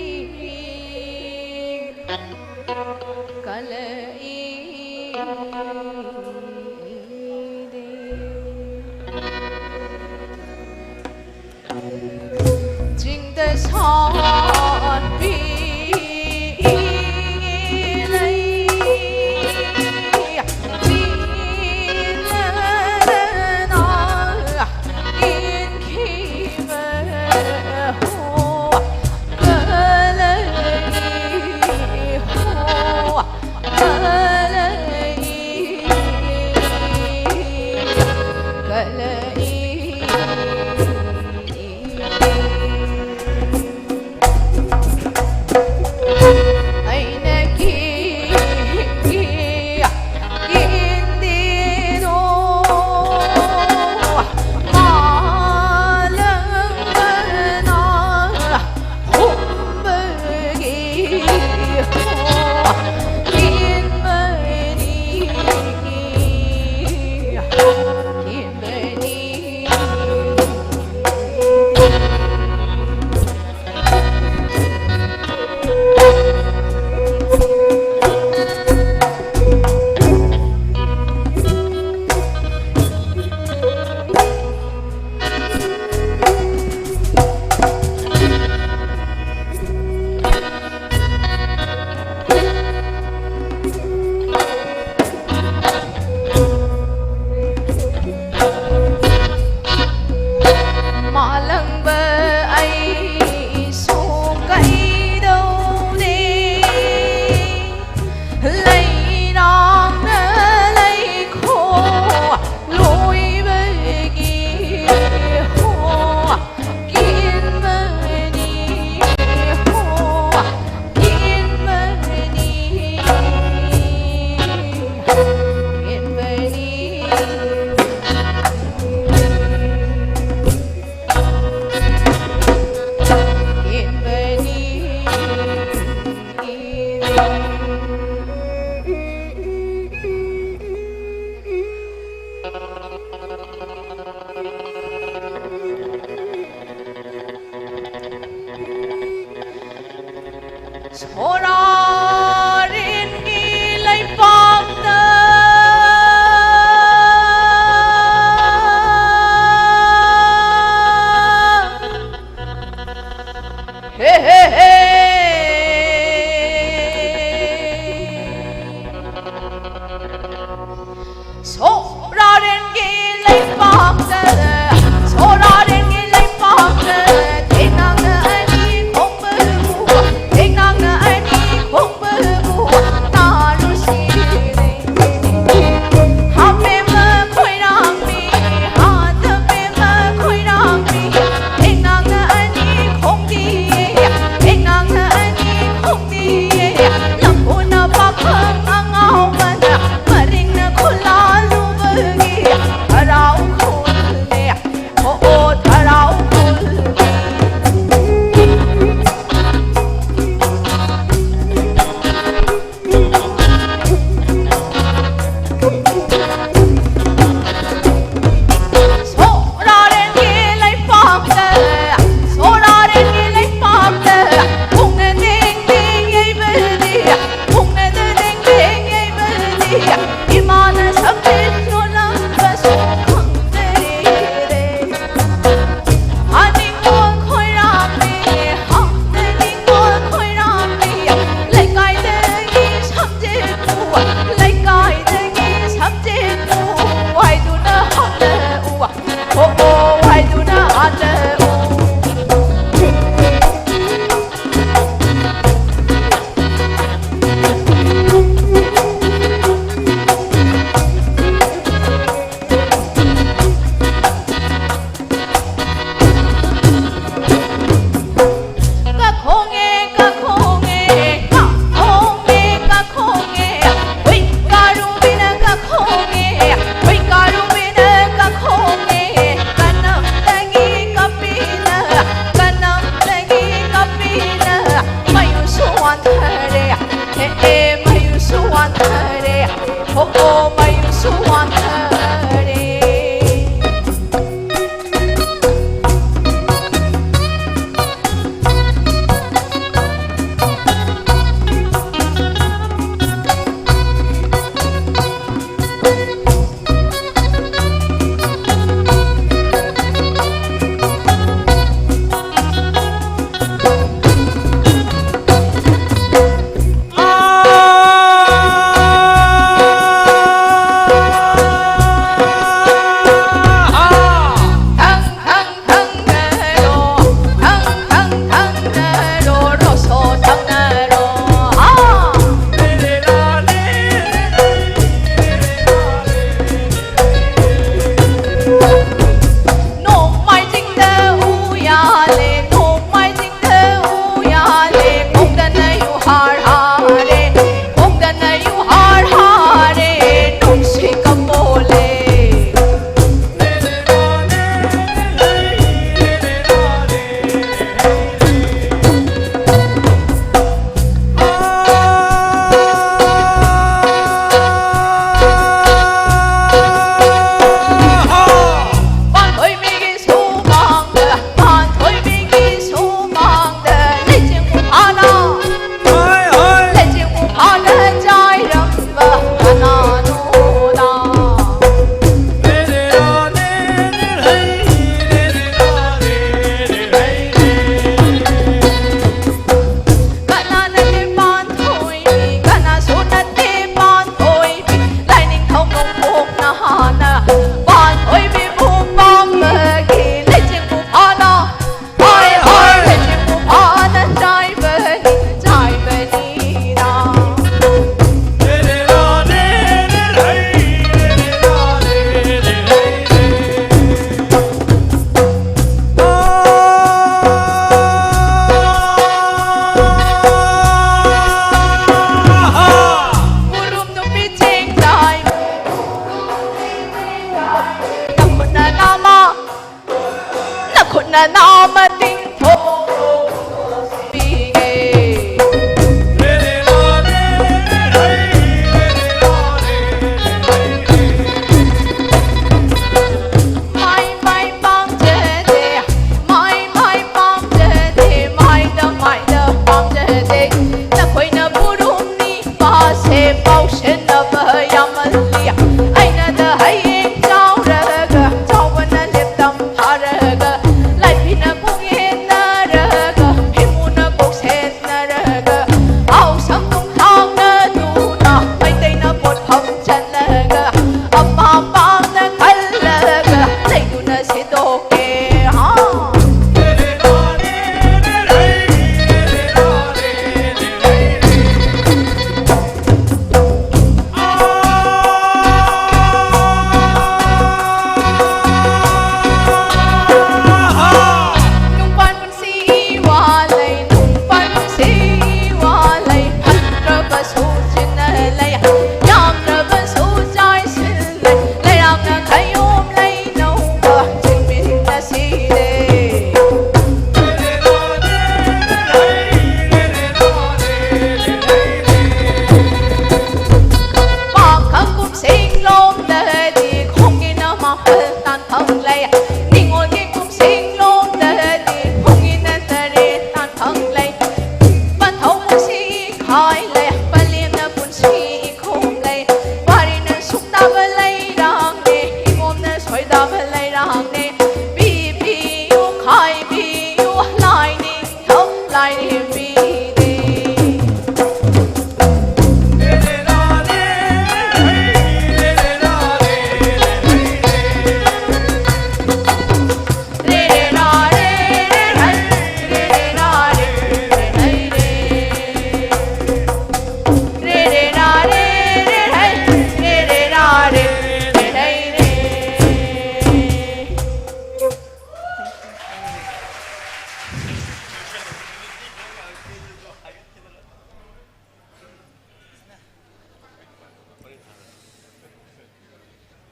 ꯀꯂꯩꯗꯤ꯫ ꯆꯤꯡꯗ ꯁꯥꯠꯄꯤ ꯏꯂꯩ꯫ ꯆꯤꯟꯅꯗꯅ ꯀꯦꯟꯈꯤꯕ ꯍꯣ ꯀꯂꯩ ꯍꯣ ꯀꯂꯩ ꯀꯂꯩ꯫ ꯁꯣꯔꯥꯔꯦꯟꯒꯤ ꯂꯩꯄꯥꯛꯇ ꯍꯦ ꯍꯦ ꯍꯦ꯫ ꯁꯣꯔꯥꯔꯦꯟꯒꯤ ꯂꯩꯄꯥꯛꯇ, ꯁꯣꯔꯥꯔꯦꯟꯒꯤ ꯂꯩꯄꯥꯛꯇ ꯊꯦꯡꯅꯥꯡꯅ ꯑꯅꯤ ꯈꯣꯡꯕ ꯂꯨ, ꯊꯦꯡꯅꯥꯡꯅ ꯑꯅꯤ ꯈꯣꯡꯕ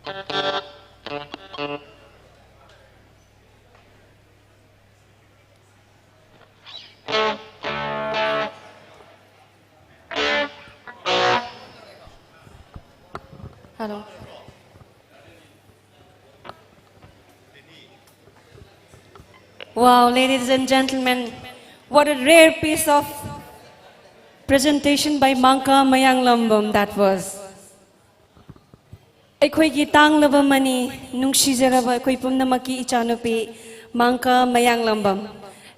Hello. Wow, ladies and gentlemen, what a rare piece of presentation by Mangka Mayanglambam that was. ꯑꯩꯈꯣꯏꯒꯤ ꯇꯥꯡꯂꯕ ꯃꯅꯤ, ꯅꯨꯡꯁꯤꯖꯔꯕ ꯑꯩꯈꯣꯏ ꯄꯨꯝꯅꯃꯛꯀꯤ ꯏꯆꯥꯅꯨꯄꯤ ꯃꯥꯡꯀꯥ ꯃꯌꯥꯡꯂꯝꯕꯝ,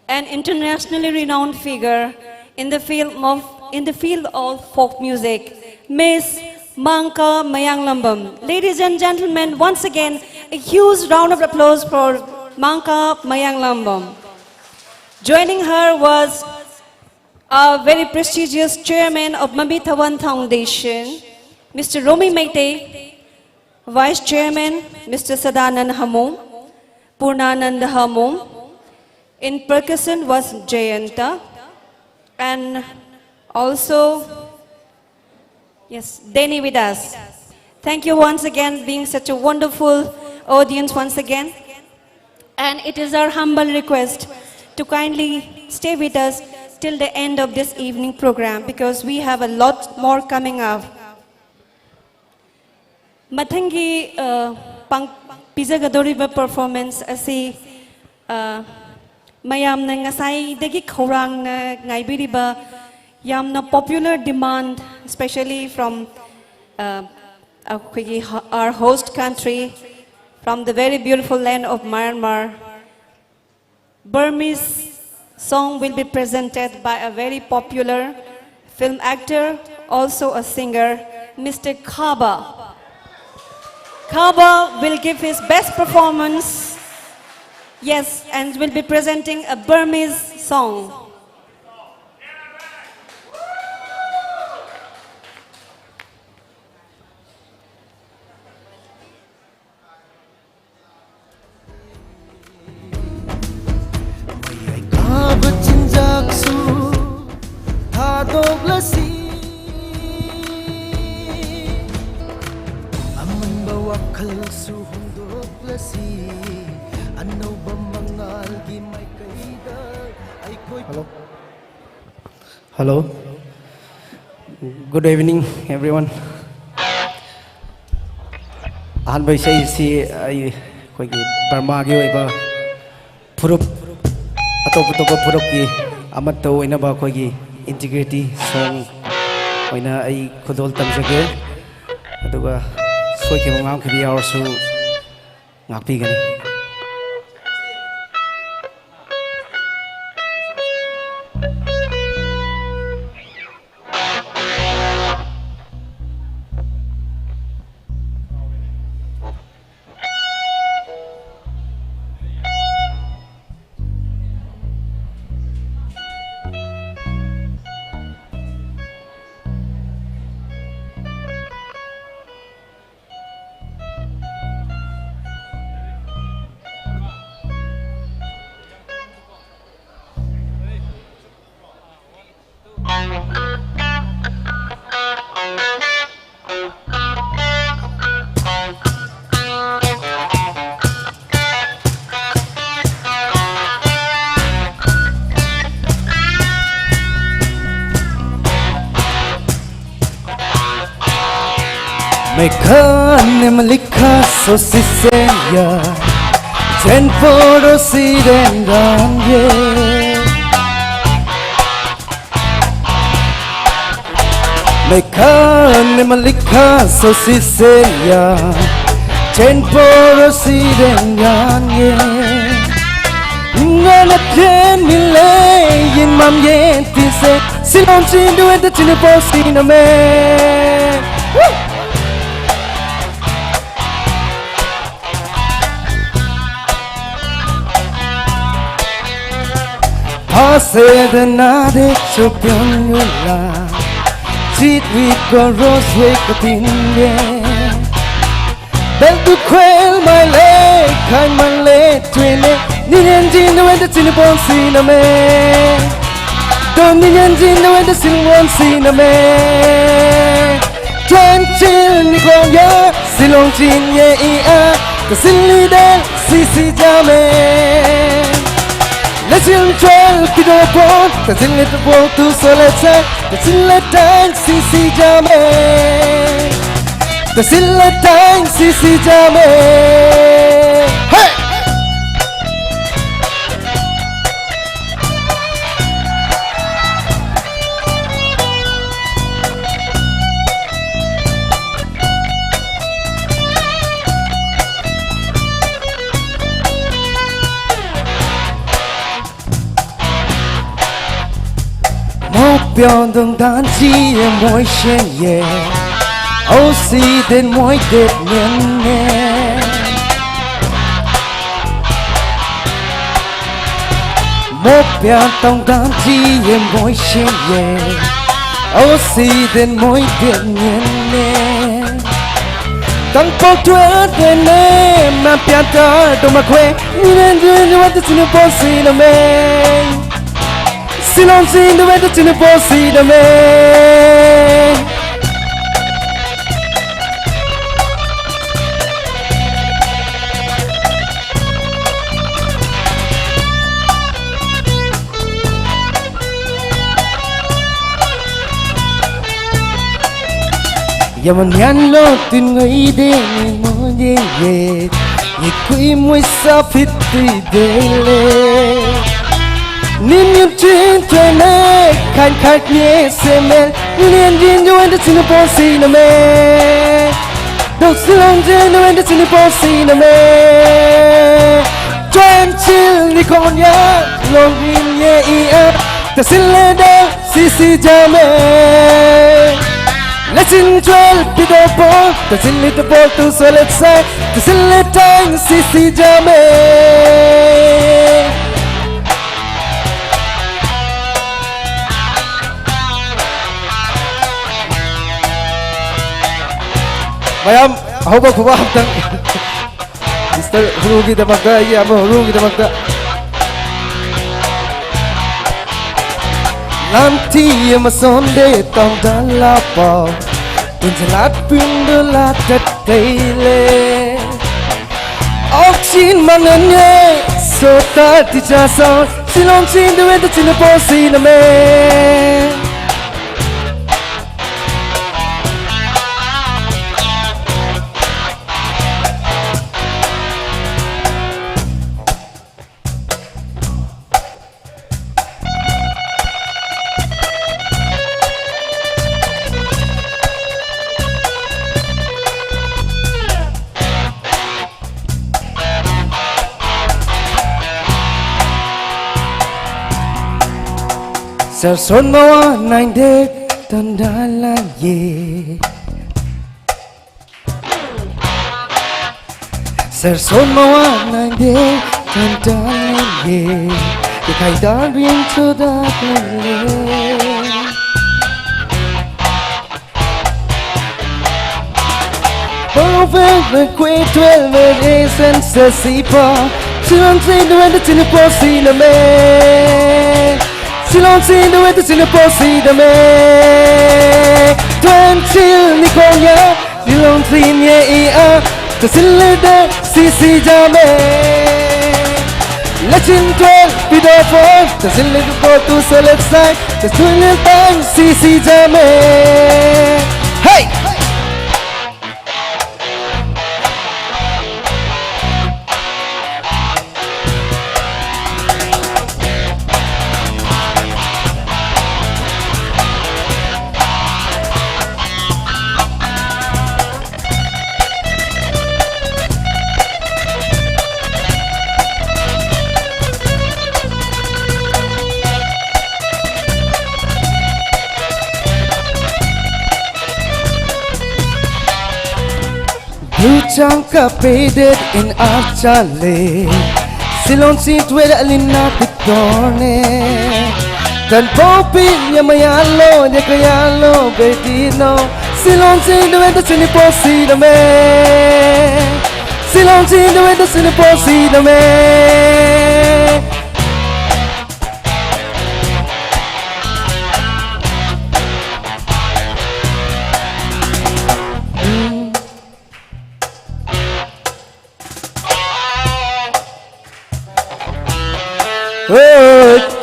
an internationally renowned figure in the field of, in the field of folk music, Miss Mangka Mayanglambam. Ladies and gentlemen, once again, a huge round of applause for Mangka Mayanglambam. Joining her was a very prestigious chairman of Mami Thawan Foundation, Mister Romi Meitei, Vice Chairman, Mister Sadanand Hamum, Purnanand Hamum. In percussion was Jayanta, and also, yes, Danny with us. Thank you once again, being such a wonderful audience once again. And it is our humble request to kindly stay with us till the end of this evening program, because we have a lot more coming up. ꯃꯊꯪꯒꯤ, ꯑ, ꯄꯥꯡ-, ꯄꯤꯖꯒꯗꯧꯔꯤꯕ performance ꯑꯁꯤ, ꯑ, ꯃꯌꯥꯝꯅ ꯉꯁꯥꯏꯗꯒꯤ ꯈꯧꯔꯥꯡꯅ ꯉꯥꯏꯕꯤꯔꯤꯕ ꯌꯥꯝꯅ popular demand, especially from, ꯑ, ꯑꯩꯈꯣꯏꯒꯤ ho-, our host country, from the very beautiful land of Myanmar. Burmese song will be presented by a very popular film actor, also a singer, Mister Kaba. Kaba will give his best performance, yes, and will be presenting a Burmese song. ꯃꯌꯥꯏ ꯀꯥꯕ ꯆꯤꯟꯖꯥꯛꯁꯨ ꯊꯥꯗꯣꯛꯂꯁꯤ꯫ ꯑꯃꯟꯕ ꯋꯥꯈꯜ ꯋꯥꯈꯜꯁꯨ ꯍꯣꯡꯗꯣꯛꯂꯁꯤ, ꯑꯅꯧꯕ ꯃꯉꯥꯜꯒꯤ ꯃꯥꯏꯀꯩꯗ ꯑꯩꯈꯣꯏ꯫ Hello. Hello. Good evening, everyone. ꯑꯍꯥꯟꯕ ꯏꯁꯩꯁꯤ ꯑꯩ ꯑꯩꯈꯣꯏꯒꯤ ꯕꯔꯃꯥꯒꯤ ꯑꯣꯏꯕ ꯐꯨꯔꯨꯞ, ꯑꯇꯣꯞ ꯑꯇꯣꯞꯄ ꯐꯨꯔꯨꯞꯀꯤ ꯑꯃꯠꯇ ꯑꯣꯏꯅꯕ ꯑꯩꯈꯣꯏꯒꯤ integrity song ꯑꯣꯏꯅ ꯑꯩ ꯈꯨꯗꯣꯜ ꯇꯝꯖꯒꯦ꯫ ꯑꯗꯨꯒ ꯁꯣꯏꯈꯤꯕ ꯉꯥꯡꯈꯤꯕ ꯌꯥꯎꯔꯁꯨ ꯉꯥꯛꯄꯤꯒꯅꯤ꯫ Mekhane malikha so sisenya, chen poro siden ganye. Mekhane malikha so sisenya, chen poro siden ganye. Ngana chen mile yin mam yen tise, silom chin duende chine po siname. Woo! Pasede nade chupyong yula, chit wi ko rose we ko tinye. Bel tu kwel my leg, kind my leg twine. Ninyan jin the way the chili bone siname. Don't ninyan jin the way the chili bone siname. Twenty ni kong ya. Silong chin ye i a, the silly del, sisi jame. Let's enjoy, pido pon, the silly the ball to so let's say, the silly time, sisi jame. The silly time, sisi jame. Hey! Mo pion dong dan chi ye moi shen ye. O si den moi det nyen ye. Mo pian tong dan chi ye moi shen ye. O si den moi det nyen ye. Tang po tua de ne, ma pian ta do ma kwe. Ni den du ni wa de tinu po si na me. Silong si du wa de tinu po si na me. Yaman yan lo tin ngai de ni mo ye ye. Ye kui mui sa fit ti de le. Nin yun chin tue ne kan kan ye se me. Nin yin yu en de tin po si na me. Dok Silong jin du en de tin po si na me. Tuen chil ni kon ya. Long yin ye i a. The silly del, sisi jame. Let's enjoy, pido ball, the silly the ball to so let's say, the silly time, sisi jame. ꯃꯌꯥꯝ ꯑꯍꯧꯕ ꯈꯨꯕꯥꯛ ꯑꯝꯇꯪ꯫ Mister ꯍꯨꯔꯨꯒꯤꯗꯃꯛꯇ, ꯑꯩꯒꯤ ꯑꯃ ꯍꯨꯔꯨꯒꯤꯗꯃꯛꯇ꯫ ꯂꯥꯟꯊꯤ ꯑꯃ ꯁꯣꯟꯗꯦ ꯇꯧꯗ ꯂꯥꯛꯄ꯫ ꯄꯨꯟꯁꯤꯜꯂꯥ ꯄꯨꯟꯗꯨ ꯂꯥꯛꯇ Teile. Oxygen manganye, sota ticha sa, Silong chin duwe ta chin po si na me. Serson mawa nine day tandalan ye. Serson mawa nine day tandalan ye. Ye kai dan rin to da le. Perfect, the quick twelve, the essence, the sipa. Silong chin duwe ta chin po si na me. Silong chin duwe ta chin po si na me. Twenty ni konya, Silong chin ye i a. Ta chin le de si si ja me. Lechin twelve, pido four. Ta chin le go to select side. Ta chin le tang si si ja me. Hey! Blue chang ka faded in achale. Silong chin twelve alina pitone. Tan popi ya mayalo, ya kayalo, betino. Silong chin duwe ta chin po si na me. Silong chin duwe ta chin po si na me.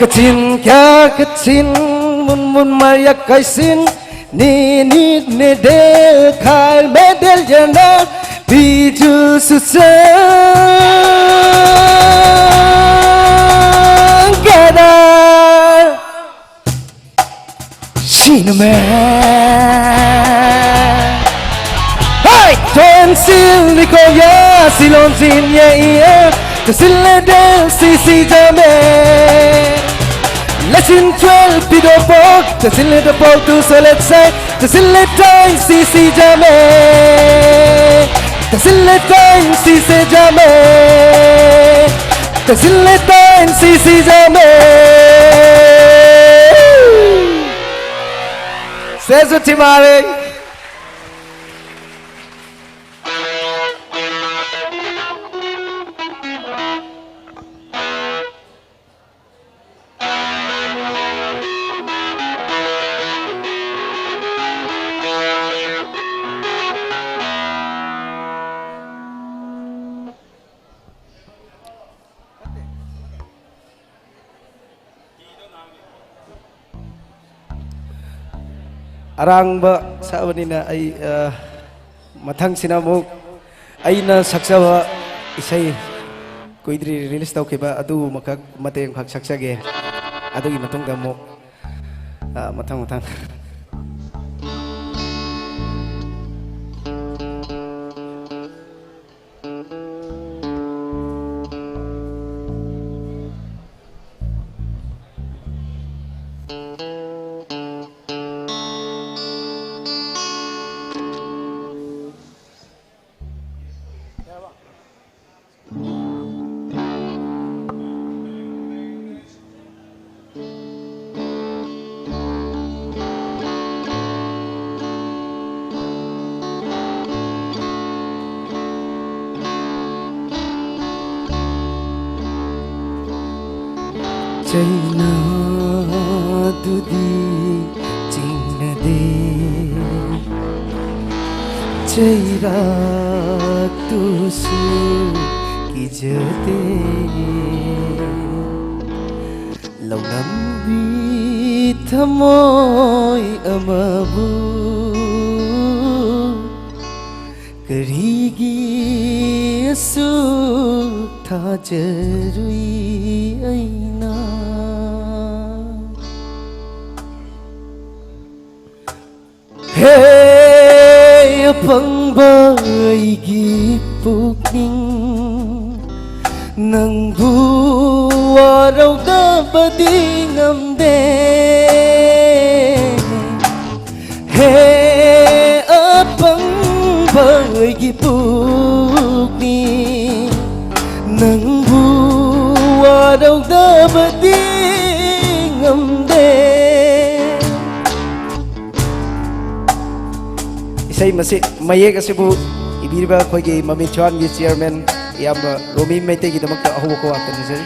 Chin kya kachin, mun mun maria kaisin, ni ni ne del khai me del yana, biju susang kada. Shiname. Hey! Ton sil nikoya silon zin ye iye. Tasil le del si si jame. Lesson twelve pido pok. Tasil le do pok tu so let's say. Tasil le time si si jame. Tasil le time si se jame. Tasil le time si si jame. Sesu timare. ꯑꯔꯥꯡꯕ ꯁꯛꯑꯕꯅꯤꯅ ꯑꯩ, ꯑ, ꯃꯊꯪꯁꯤꯅ ꯑꯃꯨꯛ ꯑꯩꯅ ꯁꯛꯆꯕ ꯏꯁꯩ ꯀꯨꯏꯗ꯭ꯔꯤ release ꯇꯧꯈꯤꯕ ꯑꯗꯨꯃꯈꯛ ꯃꯇꯦꯛ ꯑꯃꯈꯛ ꯁꯛꯆꯒꯦ꯫ ꯑꯗꯨꯒꯤ ꯃꯇꯨꯡꯗ ꯑꯃꯨꯛ, ꯑ, ꯃꯊꯪ ꯃꯊꯪ꯫ ꯆꯩꯅꯥꯗꯨꯗꯤ ꯆꯤꯡꯅꯗꯦ, ꯆꯩꯔꯥꯛꯇꯨꯁꯨ ꯀꯤꯖꯗꯦ꯫ ꯂꯧꯅꯝꯕꯤ ꯊꯃꯣꯏ ꯑꯃꯕꯨ ꯀꯔꯤꯒꯤ ꯑꯁꯨꯛ ꯊꯥꯖꯔꯨꯏ ꯑꯩꯅ? ꯍꯦ ꯑꯄꯪꯕ ꯑꯩꯒꯤ ꯄꯨꯛꯅꯤꯡ, ꯅꯪꯕꯨ ꯋꯥꯔꯧꯗꯕꯗꯤ ꯉꯝꯗꯦ꯫ ꯍꯦ ꯑꯄꯪꯕ ꯑꯩꯒꯤ ꯄꯨꯛꯅꯤꯡ, ꯅꯪꯕꯨ ꯋꯥꯔꯧꯗꯕꯗꯤ ꯉꯝꯗꯦ꯫ ꯏꯁꯩ ꯃꯁꯤ, ꯃꯌꯦꯛ ꯑꯁꯤꯕꯨ ꯏꯕꯤꯔꯤꯕ ꯑꯩꯈꯣꯏꯒꯤ ꯃꯃꯤꯠ ꯊ꯭ꯋꯥꯟꯒꯤ ꯆꯤꯌꯔꯃꯦꯟ ꯏꯌꯥꯝꯕ ꯔꯣꯃꯤ ꯃꯩꯇꯩꯒꯤꯗꯃꯛꯇ ꯑꯍꯧꯕ ꯈꯨꯋꯥꯛꯇ ꯅꯤꯖꯔꯤ꯫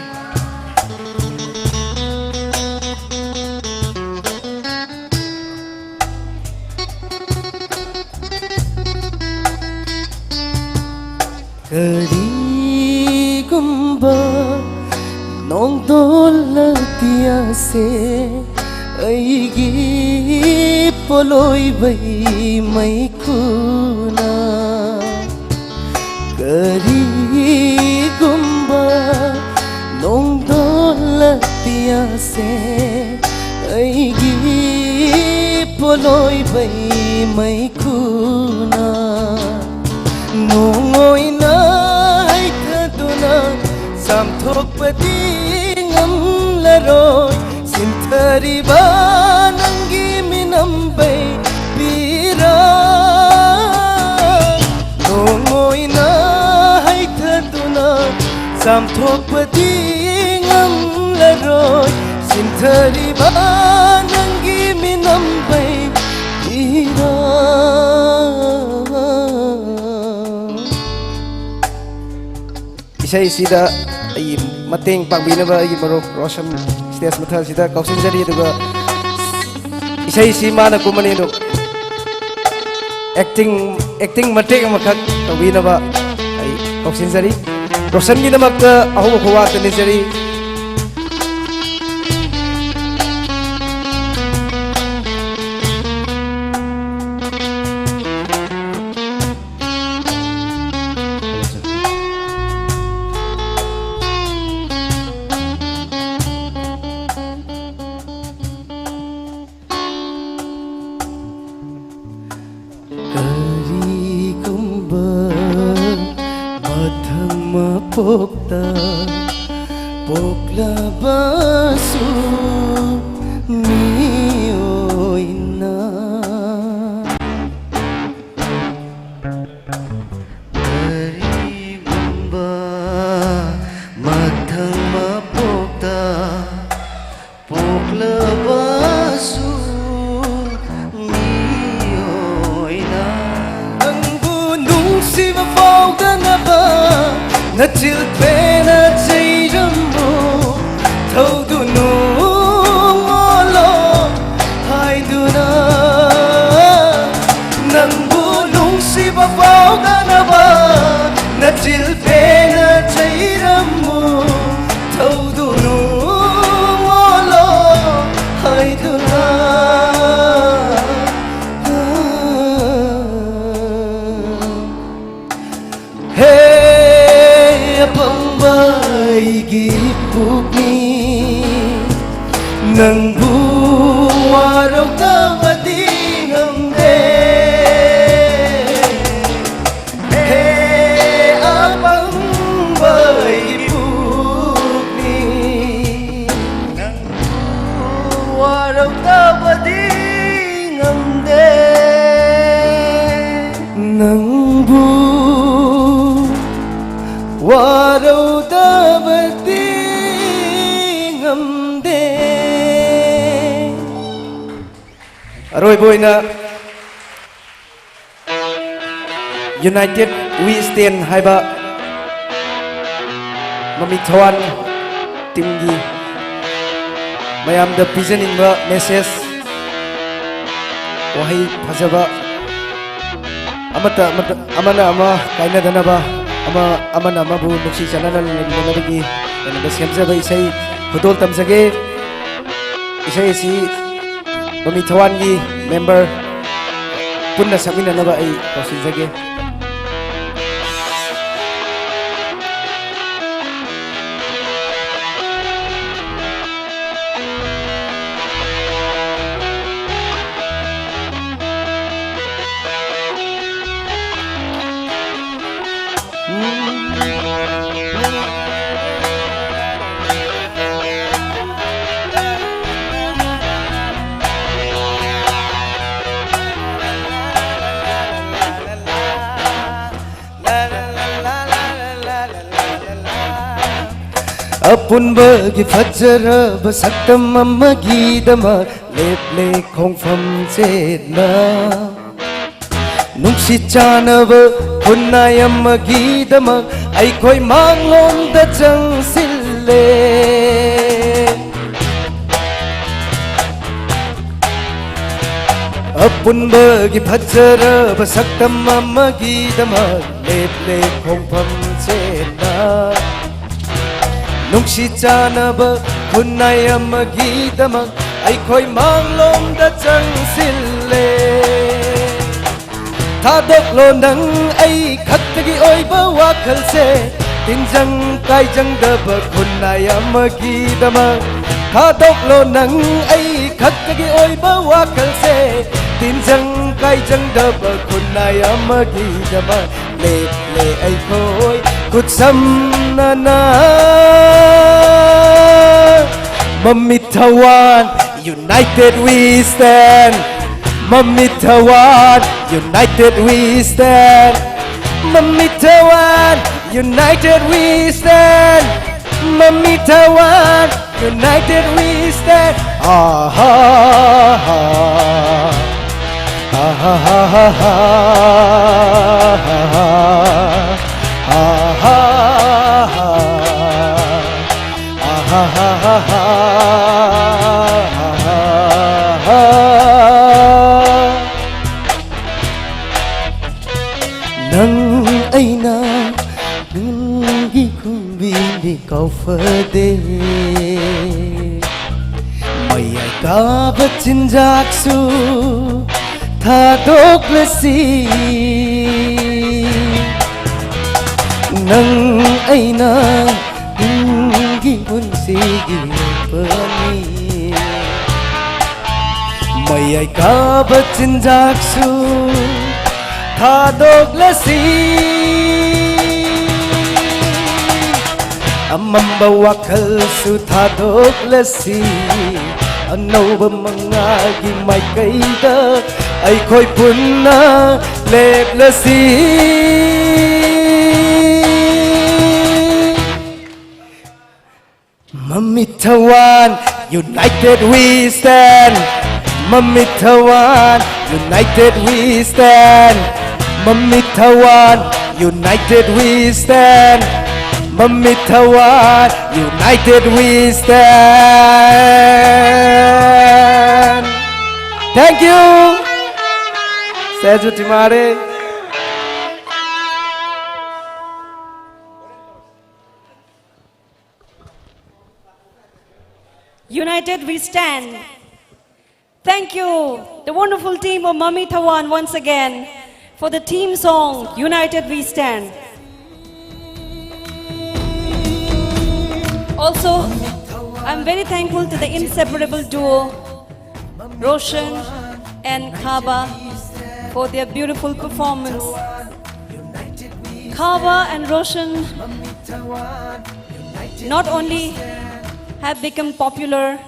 ꯀꯔꯤꯒꯨꯝꯕ ꯅꯣꯡꯗꯣꯜ ꯑꯇꯤꯌꯥꯁꯦ ꯑꯩꯒꯤ ꯄꯣꯂꯣꯏꯕꯩ ꯃꯩꯈꯨꯅ, ꯀꯔꯤꯒꯨꯝꯕ ꯅꯣꯡꯗꯣꯜ ꯑꯇꯤꯌꯥꯁꯦ ꯑꯩꯒꯤ ꯄꯣꯂꯣꯏꯕꯩ ꯃꯩꯈꯨꯅ ꯅꯣꯡ ꯑꯣꯏꯅ ꯍꯩꯊꯗꯨꯅ ꯆꯥꯝꯊꯣꯛꯄꯗꯤ ꯉꯝꯂꯔꯣꯏ꯫ ꯁꯤꯟꯊꯔꯤꯕ ꯅꯪꯒꯤ ꯃꯤꯅꯝꯕꯩ ꯄꯤꯔ ꯅꯣꯡ ꯑꯣꯏꯅ ꯍꯩꯊꯗꯨꯅ ꯆꯥꯝꯊꯣꯛꯄꯗꯤ ꯉꯝꯂꯔꯣꯏ꯫ ꯁꯤꯟꯊꯔꯤꯕ ꯅꯪꯒꯤ ꯃꯤꯅꯝꯕꯩ ꯄꯤꯔ ꯏꯁꯩꯁꯤꯗ ꯑꯩ ꯃꯇꯦꯡ ꯄꯥꯡꯕꯤꯅꯕ ꯑꯩꯒꯤ ꯃꯔꯨꯞ ꯔꯣꯁꯟ ꯁ꯭ꯇꯦꯖ ꯃꯊꯛꯁꯤꯗ ꯀꯧꯁꯤꯟꯖꯔꯤ꯫ ꯑꯗꯨꯒ ꯏꯁꯩꯁꯤ ꯃꯥꯅ ꯀꯨꯝꯃꯅꯤ, ꯑꯗꯨ ꯑꯦꯛꯇꯤꯡ, ꯑꯦꯛꯇꯤꯡ ꯃꯇꯦꯛ ꯑꯃꯈꯛ ꯇꯧꯕꯤꯅꯕ ꯑꯩ ꯀꯧꯁꯤꯟꯖꯔꯤ꯫ ꯔꯣꯁꯟꯒꯤꯗꯃꯛꯇ ꯑꯍꯧꯕ ꯈꯨꯋꯥꯛꯇ ꯅꯤꯖꯔꯤ꯫ ꯀꯔꯤꯒꯨꯝꯕ ꯃꯊꯪ ꯃꯄꯣꯛꯇ ꯄꯣꯛꯂꯕꯁꯨ ꯃꯤꯑꯣꯏꯅ, ꯀꯔꯤꯒꯨꯝꯕ ꯃꯊꯪ ꯃꯄꯣꯛꯇ ꯄꯣꯛꯂꯕꯁꯨ ꯃꯤꯑꯣꯏꯅ, ꯅꯪꯕꯨ ꯅꯨꯡꯁꯤꯕ ꯐꯥꯎꯗꯅꯕ ꯅꯆꯤꯜ ꯄꯦꯟꯅ ꯆꯩꯔꯝꯃꯨ, ꯊꯧꯗꯨꯅꯨ ꯃꯣꯂꯣ ꯍꯥꯏꯗꯨꯅ, ꯅꯪꯕꯨ ꯅꯨꯡꯁꯤꯕ ꯐꯥꯎꯗꯅꯕ ꯅꯆꯤꯜ ꯄꯦꯟꯅ ꯆꯩꯔꯝꯃꯨ, ꯊꯧꯗꯨꯅꯨ ꯃꯣꯂꯣ ꯍꯥꯏꯗꯨꯅ꯫ ꯍꯦ ꯑꯄꯪꯕ ꯑꯩꯒꯤ ꯄꯨꯛꯅꯤꯡ, ꯅꯪꯕꯨ ꯋꯥꯔꯧꯗꯕꯗꯤ ꯉꯝꯗꯦ꯫ ꯍꯦ ꯑꯄꯪꯕ ꯑꯩꯒꯤ ꯄꯨꯛꯅꯤꯡ, ꯅꯪꯕꯨ ꯋꯥꯔꯧꯗꯕꯗꯤ ꯉꯝꯗꯦ꯫ ꯅꯪꯕꯨ ꯋꯥꯔꯧꯗꯕꯗꯤ ꯉꯝꯗꯦ꯫ ꯑꯔꯣꯏꯕ ꯑꯣꯏꯅ United We Stand ꯍꯥꯏꯕ ꯃꯃꯤ ꯊꯋꯥꯟ ꯇꯤꯝꯒꯤ ꯃꯌꯥꯝꯗ ꯄꯤꯖꯅꯤꯡꯕ ꯃꯦꯁꯦꯖ, ꯋꯥꯍꯩ ꯐꯖꯕ, ꯑꯃꯠꯇ ꯑꯃꯠꯇ ꯑꯃꯅ ꯑꯃ ꯀꯥꯏꯅꯗꯅꯕ, ꯑꯃ ꯑꯃꯅ ꯑꯃꯕꯨ ꯅꯨꯡꯁꯤ ꯆꯥꯟꯅꯅ ꯂꯩꯃꯤꯟꯅꯅꯕꯒꯤ ꯀꯩꯅꯣꯗ ꯁꯦꯝꯖꯕ ꯏꯁꯩ ꯈꯨꯗꯣꯜ ꯇꯝꯖꯒꯦ꯫ ꯏꯁꯩ ꯑꯁꯤ ꯃꯃꯤ ꯊꯋꯥꯟꯒꯤ ꯃꯦꯝꯕꯔ ꯄꯨꯟꯅ ꯁꯛꯃꯤꯟꯅꯅꯕ ꯑꯩ ꯀꯧꯁꯤꯟꯖꯒꯦ꯫ ꯑꯄꯨꯟꯕꯒꯤ ꯐꯖꯔꯕ ꯁꯛꯇꯝ ꯑꯃꯒꯤꯗꯃꯛ ꯂꯦꯞꯂꯦ ꯈꯣꯡꯐꯝ ꯆꯦꯠꯅ꯫ ꯅꯨꯡꯁꯤ ꯆꯥꯟꯅꯕ ꯈꯨꯟꯅꯥꯏ ꯑꯃꯒꯤꯗꯃꯛ ꯑꯩꯈꯣꯏ ꯃꯥꯡꯂꯣꯝꯗ ꯆꯪꯁꯤꯜꯂꯦ꯫ ꯑꯄꯨꯟꯕꯒꯤ ꯐꯖꯔꯕ ꯁꯛꯇꯝ ꯑꯃꯒꯤꯗꯃꯛ ꯂꯦꯞꯂꯦ ꯈꯣꯡꯐꯝ ꯆꯦꯠꯅ꯫ ꯅꯨꯡꯁꯤ ꯆꯥꯟꯅꯕ ꯈꯨꯟꯅꯥꯏ ꯑꯃꯒꯤꯗꯃꯛ ꯑꯩꯈꯣꯏ ꯃꯥꯡꯂꯣꯝꯗ ꯆꯪꯁꯤꯜꯂꯦ꯫ ꯊꯥꯗꯣꯛꯂꯣ ꯅꯪ ꯑꯩ ꯈꯛꯇꯒꯤ ꯑꯣꯏꯕ ꯋꯥꯈꯜꯁꯦ, ꯇꯤꯟꯖꯪ ꯀꯥꯏꯖꯪꯗꯕ ꯈꯨꯟꯅꯥꯏ ꯑꯃꯒꯤꯗꯃꯛ꯫ ꯊꯥꯗꯣꯛꯂꯣ ꯅꯪ ꯑꯩ ꯈꯛꯇꯒꯤ ꯑꯣꯏꯕ ꯋꯥꯈꯜꯁꯦ, ꯇꯤꯟꯖꯪ ꯀꯥꯏꯖꯪꯗꯕ ꯈꯨꯟꯅꯥꯏ ꯑꯃꯒꯤꯗꯃꯛ꯫ ꯂꯦꯞꯂꯦ ꯑꯩꯈꯣꯏ ꯈꯨꯠꯁꯝꯅꯅ꯫ ꯃꯃꯤꯠ ꯊꯋꯥꯟ, united we stand. ꯃꯃꯤꯠ ꯊꯋꯥꯟ, united we stand. ꯃꯃꯤꯠ ꯊꯋꯥꯟ, united we stand. ꯃꯃꯤꯠ ꯊꯋꯥꯟ, united we stand. ꯑꯥ ꯍꯥ ꯍꯥ꯫ ꯑꯥ ꯍꯥ ꯍꯥ ꯍꯥ ꯍꯥ꯫ ꯑꯥ ꯍꯥ ꯍꯥ ꯍꯥ꯫ ꯑꯥ ꯍꯥ ꯍꯥ ꯍꯥ ꯍꯥ꯫ ꯅꯪ ꯑꯩꯅ ꯅꯪꯒꯤ ꯈꯨꯝꯕꯤꯅꯤ ꯀꯥꯎꯐꯗꯦ꯫ ꯃꯌꯥꯏ ꯀꯥꯕ ꯆꯤꯟꯖꯥꯛꯁꯨ ꯊꯥꯗꯣꯛꯂꯁꯤ꯫ ꯅꯪ ꯑꯩꯅ ꯅꯪꯒꯤ ꯄꯨꯟꯁꯤꯒꯤ ꯂꯦꯞꯄꯅꯤ꯫ ꯃꯌꯥꯏ ꯀꯥꯕ ꯆꯤꯟꯖꯥꯛꯁꯨ ꯊꯥꯗꯣꯛꯂꯁꯤ꯫ ꯑꯃꯝꯕ ꯋꯥꯈꯜꯁꯨ ꯊꯥꯗꯣꯛꯂꯁꯤ꯫ ꯑꯅꯧꯕ ꯃꯉꯥꯜꯒꯤ ꯃꯥꯏꯀꯩꯗ ꯑꯩꯈꯣꯏ ꯄꯨꯟꯅ ꯂꯦꯞꯂꯁꯤ꯫ Mami Thawan, united we stand. Mami Thawan, united we stand. Mami Thawan, united we stand. Mami Thawan, united we stand. Thank you. Seju Timare. United we stand. Thank you, the wonderful team of Mami Thawan, once again for the theme song, United We Stand. Also, I'm very thankful to the inseparable duo, Roshan and Khaba, for their beautiful performance. Khaba and Roshan not only have become popular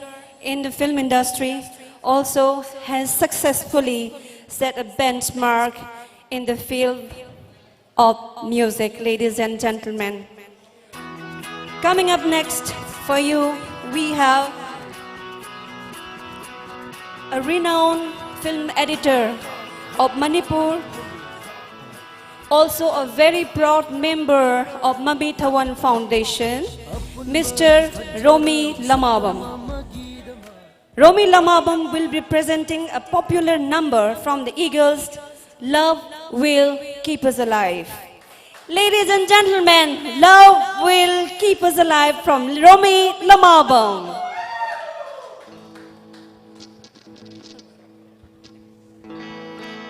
in the film industry, also has successfully set a benchmark in the field of music, ladies and gentlemen. Coming up next for you, we have a renowned film editor of Manipur, also a very proud member of Mami Thawan Foundation, Mister Romi Lamabam. Romi Lamabam will be presenting a popular number from the Eagles, Love Will Keep Us Alive. Ladies and gentlemen, Love Will Keep Us Alive from Romi Lamabam.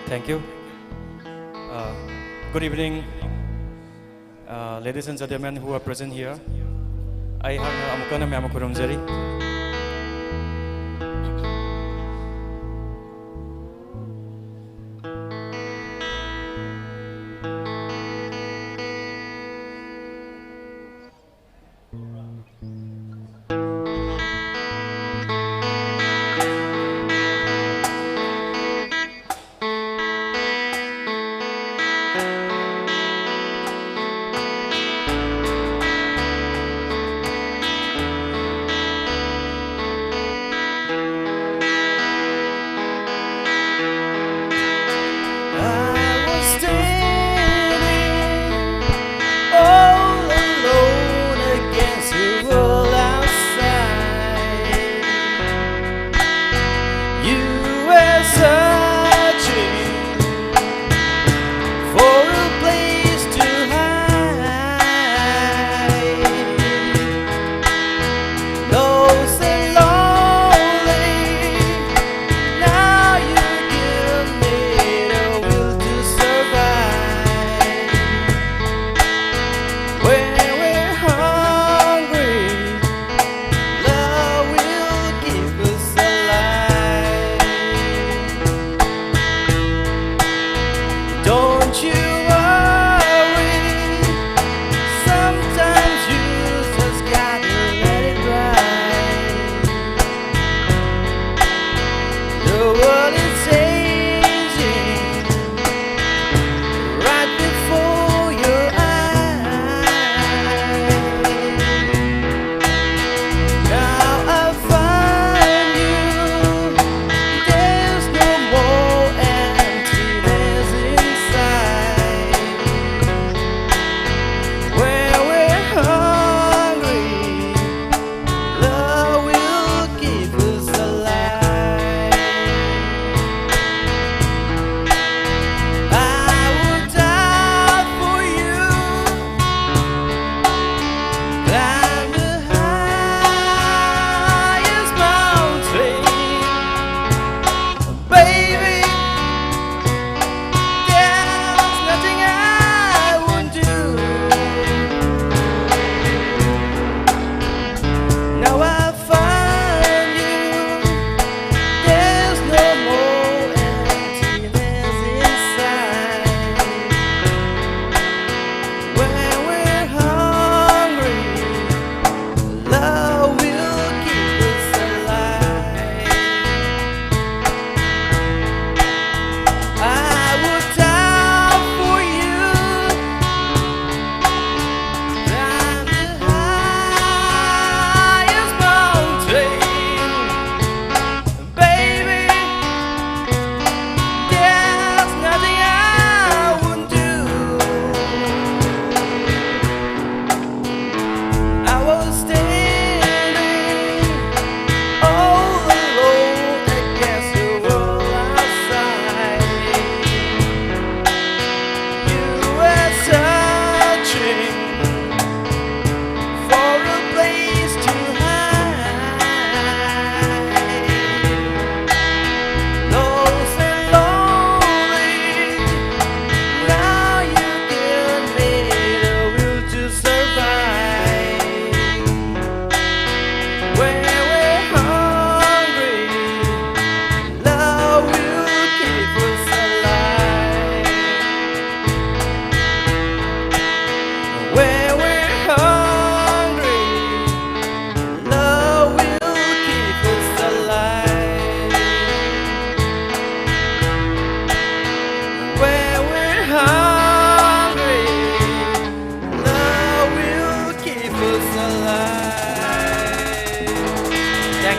Thank you. Uh, good evening, uh, ladies and gentlemen who are present here. ꯑꯩꯍꯥꯛꯅ ꯑꯃꯨꯛ ꯍꯟꯅ ꯃꯌꯥꯝ ꯈꯨꯔꯨꯝꯖꯔꯤ꯫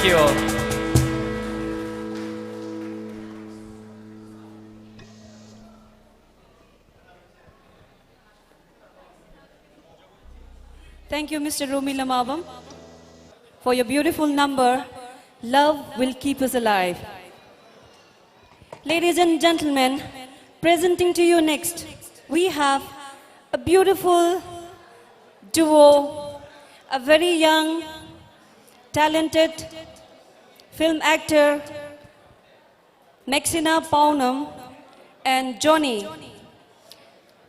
you. Thank you, Mister Romi Lamabam, for your beautiful number, Love Will Keep Us Alive. Ladies and gentlemen, presenting to you next, we have a beautiful duo, a very young, talented film actor, Maxina Paunam and Johnny.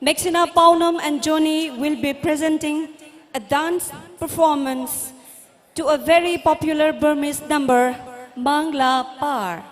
Maxina Paunam and Johnny will be presenting a dance performance to a very popular Burmese number, Mangla Par.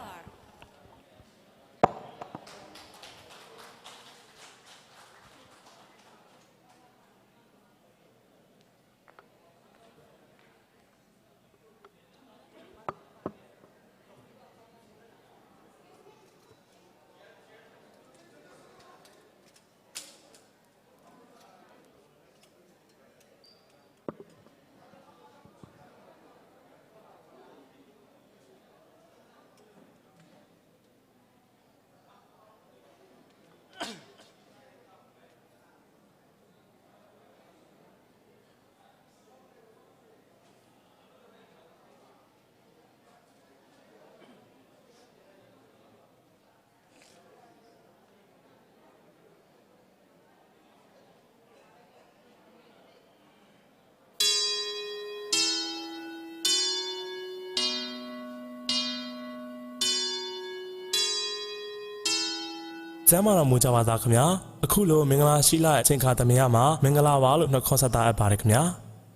ကျမ်းမာတော်မူကြပါသားခင်ဗျာ။ အခုလိုမင်္ဂလာရှိလအချိန်ခါတမယမှာမင်္ဂလာပါလို့နှုတ်ခွန်းဆက်သအပ်ပါတယ်ခင်ဗျာ။ က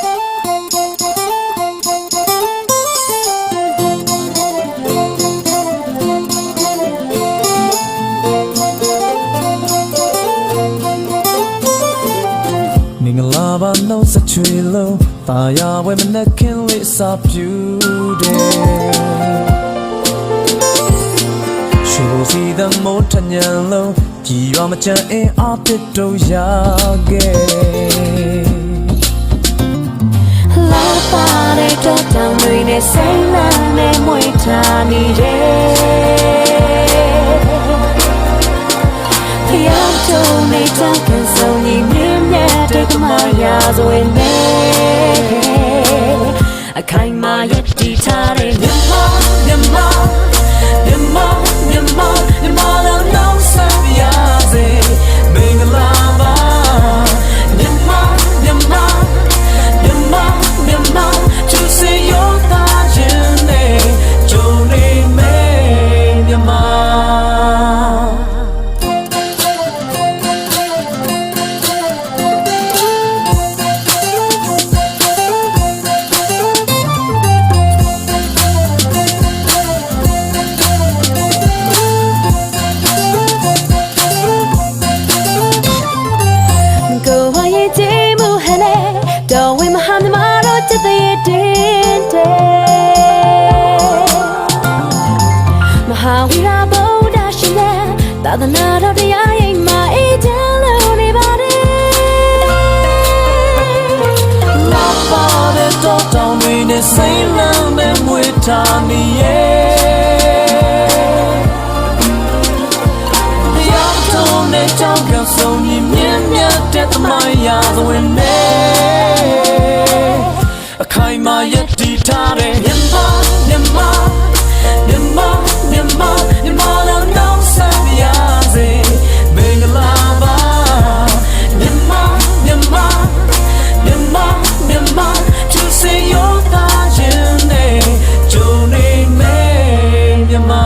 ျမ်း လုံးစချွေလုံးပါရဝဲမနက်ခင်းလေးစာပြူတယ်ရွှေဘိုစီသံမိုးထညံလုံးကြည်ရွာမချမ်းအင်းအသစ်တို့ရခဲ့လာပါတဲ့တော့တောင်တွေနဲ့စိတ်လမ်းနဲ့မွေးထားနေတယ်ဖျောက်ထုံးနဲ့တောင်ကံဆုံးကြီးမြင်းမြတ်တဲ့ကမရာဇဝင်နဲ့အခိုင်အမာရပ်တည်ထားတဲ့မြန်မာမြန်မာမြန်မာမြန်မာမြန်မာလုံးလုံးဆက်ပါရစေမင်္ဂလာပါမြန်မာမြန်မာမြန်မာမြန်မာသူစင်ရောသားခြင်းနဲ့ဂျိုနေမဲမြန်မာကိုယ်ဝါရင်တေမူဟဲလဲတော်ဝင်မဟာမြမတော်တည်တည်တင်တယ်မဟာဝီရဗုဒ္ဓရှင်ရဲ့သာသနာတော်တရားရိပ်မှာအေးချမ်းလို့နေပါတယ်လာပါတဲ့တော်တောင်တွေနဲ့စိမ်းလန်းတဲ့မွေးထားနေရဲ့ဘုရားထုံးနဲ့ကြောင်းကံဆုံးညီမြင့်မြတ်တဲ့သမိုင်းရာဇဝင်နဲ့အခိုင်အမာရပ်တည်ထားတဲ့မြန်မာမြန်မာမြန်မာမြန်မာမြန်မာလုံးလုံးဆက်ပါရစေမင်္ဂလာပါမြန်မာမြန်မာမြန်မာမြန်မာသူစင်ရောသားခြင်းနဲ့ဂျိုနေမဲမြန်မာ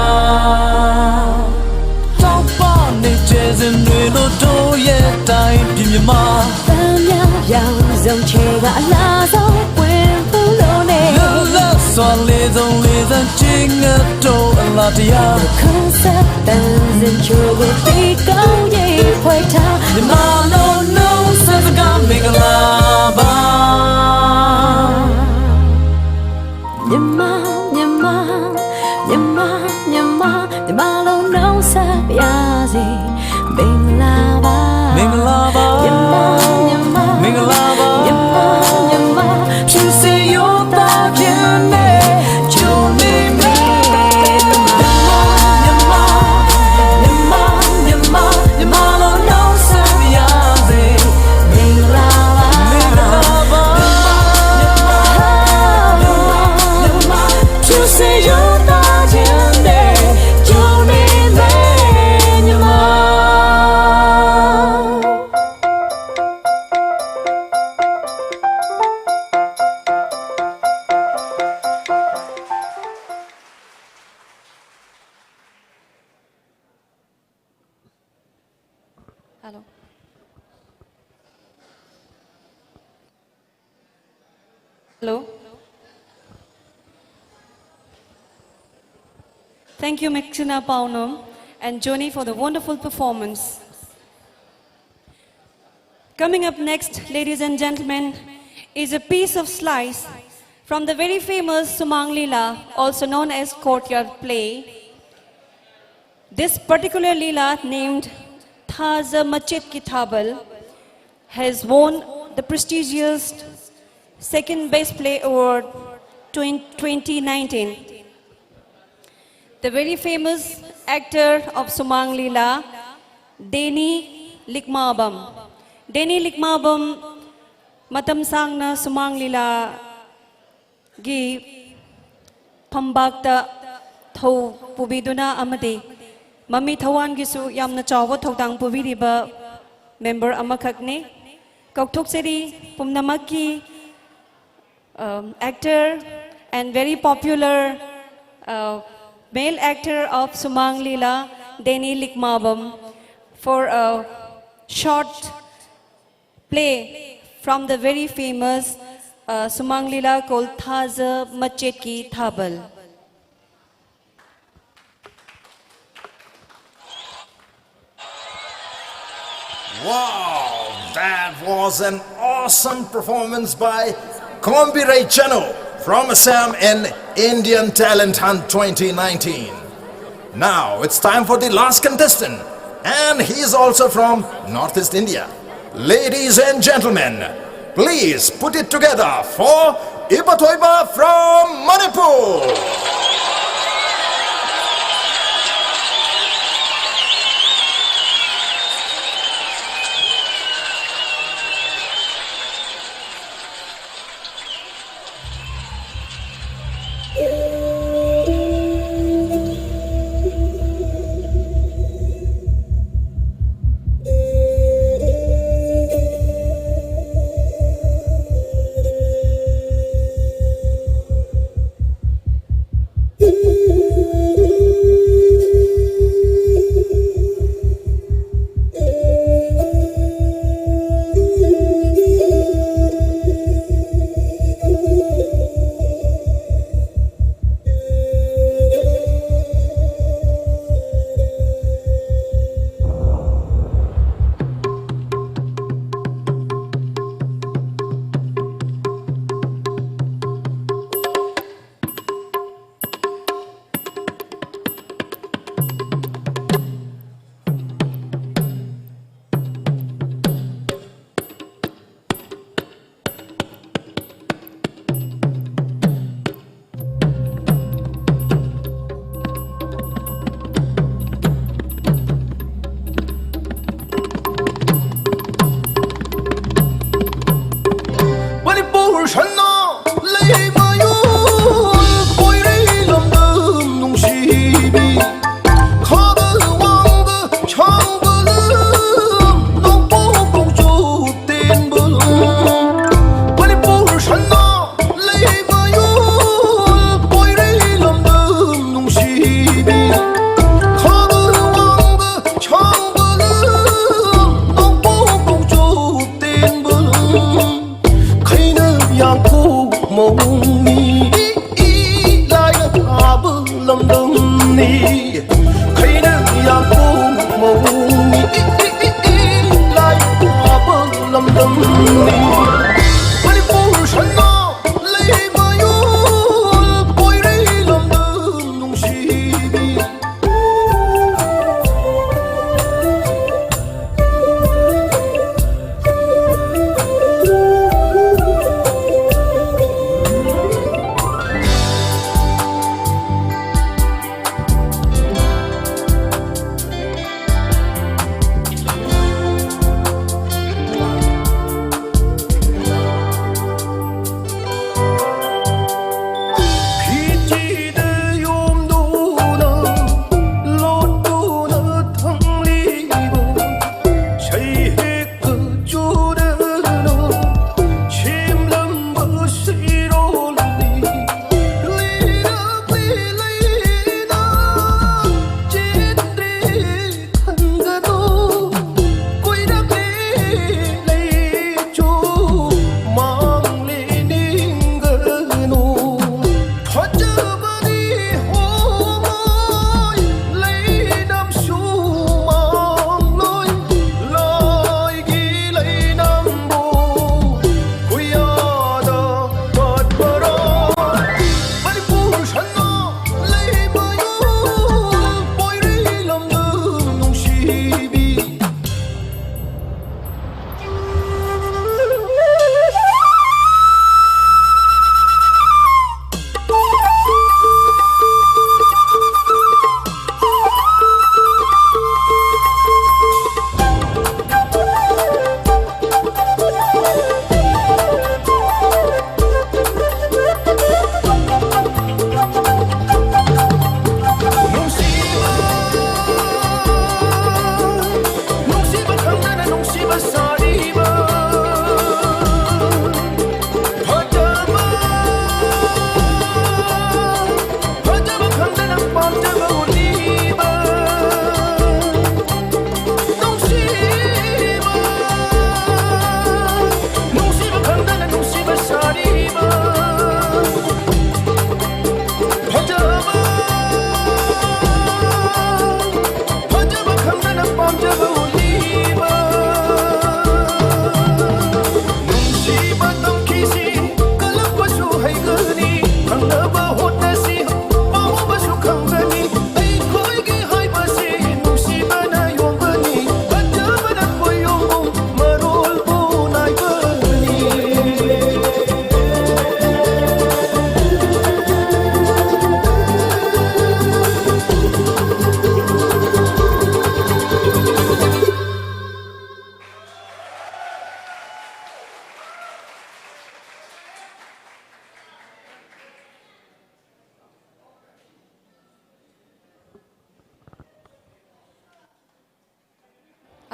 တောက်ပနေကျဲစင်တွေလို့တို့ရဲ့တိုင်းပြည်မြန်မာပန်းများရောင်စုံချေကအလားဆုံးပွင့်ဖူးလို့နေလွတ်လပ်စွာလေးစုံလေးစုံချင်းငတ်တော့အလားတရားခွန်ဆက်တန်စင်ချိုကိုတီကောင်းရေးဖွဲ့ထားမြန်မာလုံးလုံးစစကားမင်္ဂလာပါ မင်္ဂလာပါ မင်္ဂလာပါ မြန်မာ မြန်မာ မြန်မာ မြန်မာ မြန်မာ ဖြူစင်ရိုးသားခြင်းနဲ့ ကြိုနေမယ် မြန်မာ မြန်မာ မြန်မာ မြန်မာ မြန်မာလို့နှုတ်ဆက်ပါရစေ မင်္ဂလာပါ မင်္ဂလာပါ မြန်မာ မြန်မာ မြန်မာ မြန်မာ ဖြူစင်ရိုးသားခြင်းနဲ့ ကြိုနေမယ် မြန်မာ Hello. Hello. Thank you, Mikchina Paunum and Joni, for the wonderful performance. Coming up next, ladies and gentlemen, is a piece of slice from the very famous Sumang Leela, also known as Courtyard Play. This particular Leela, named Thaza Machet Ki Thabal, has won the prestigious Second Best Play Award twenty nineteen. The very famous actor of Sumang Leela, Danny Likmabam. Danny Likmabam ꯃꯇꯝ ꯁꯥꯡꯅ ꯁꯨꯃꯥꯡ ꯂꯤꯂꯥꯒꯤ ꯐꯝꯕꯥꯛꯇ ꯊꯧ ꯄꯨꯕꯤꯗꯨꯅ ꯑꯃꯗꯤ ꯃꯃꯤ ꯊꯧꯋꯥꯟꯒꯤꯁꯨ ꯌꯥꯝꯅ ꯆꯥꯎꯕ ꯊꯧꯗꯥꯡ ꯄꯨꯕꯤꯔꯤꯕ member ꯑꯃꯈꯛꯅꯤ꯫ ꯀꯧꯊꯣꯛꯆꯔꯤ ꯄꯨꯝꯅꯃꯛꯀꯤ, um, actor and very popular, uh, male actor of Sumang Leela, Danny Likmabam, for a short play from the very famous, uh, Sumang Leela called Thaza Machet Ki Thabal. Wow, that was an awesome performance by Kombi Ray Chano from Assam in Indian Talent Hunt twenty nineteen. Now it's time for the last contestant. And he is also from Northeast India. Ladies and gentlemen, please put it together for Ibathoiba from Manipur.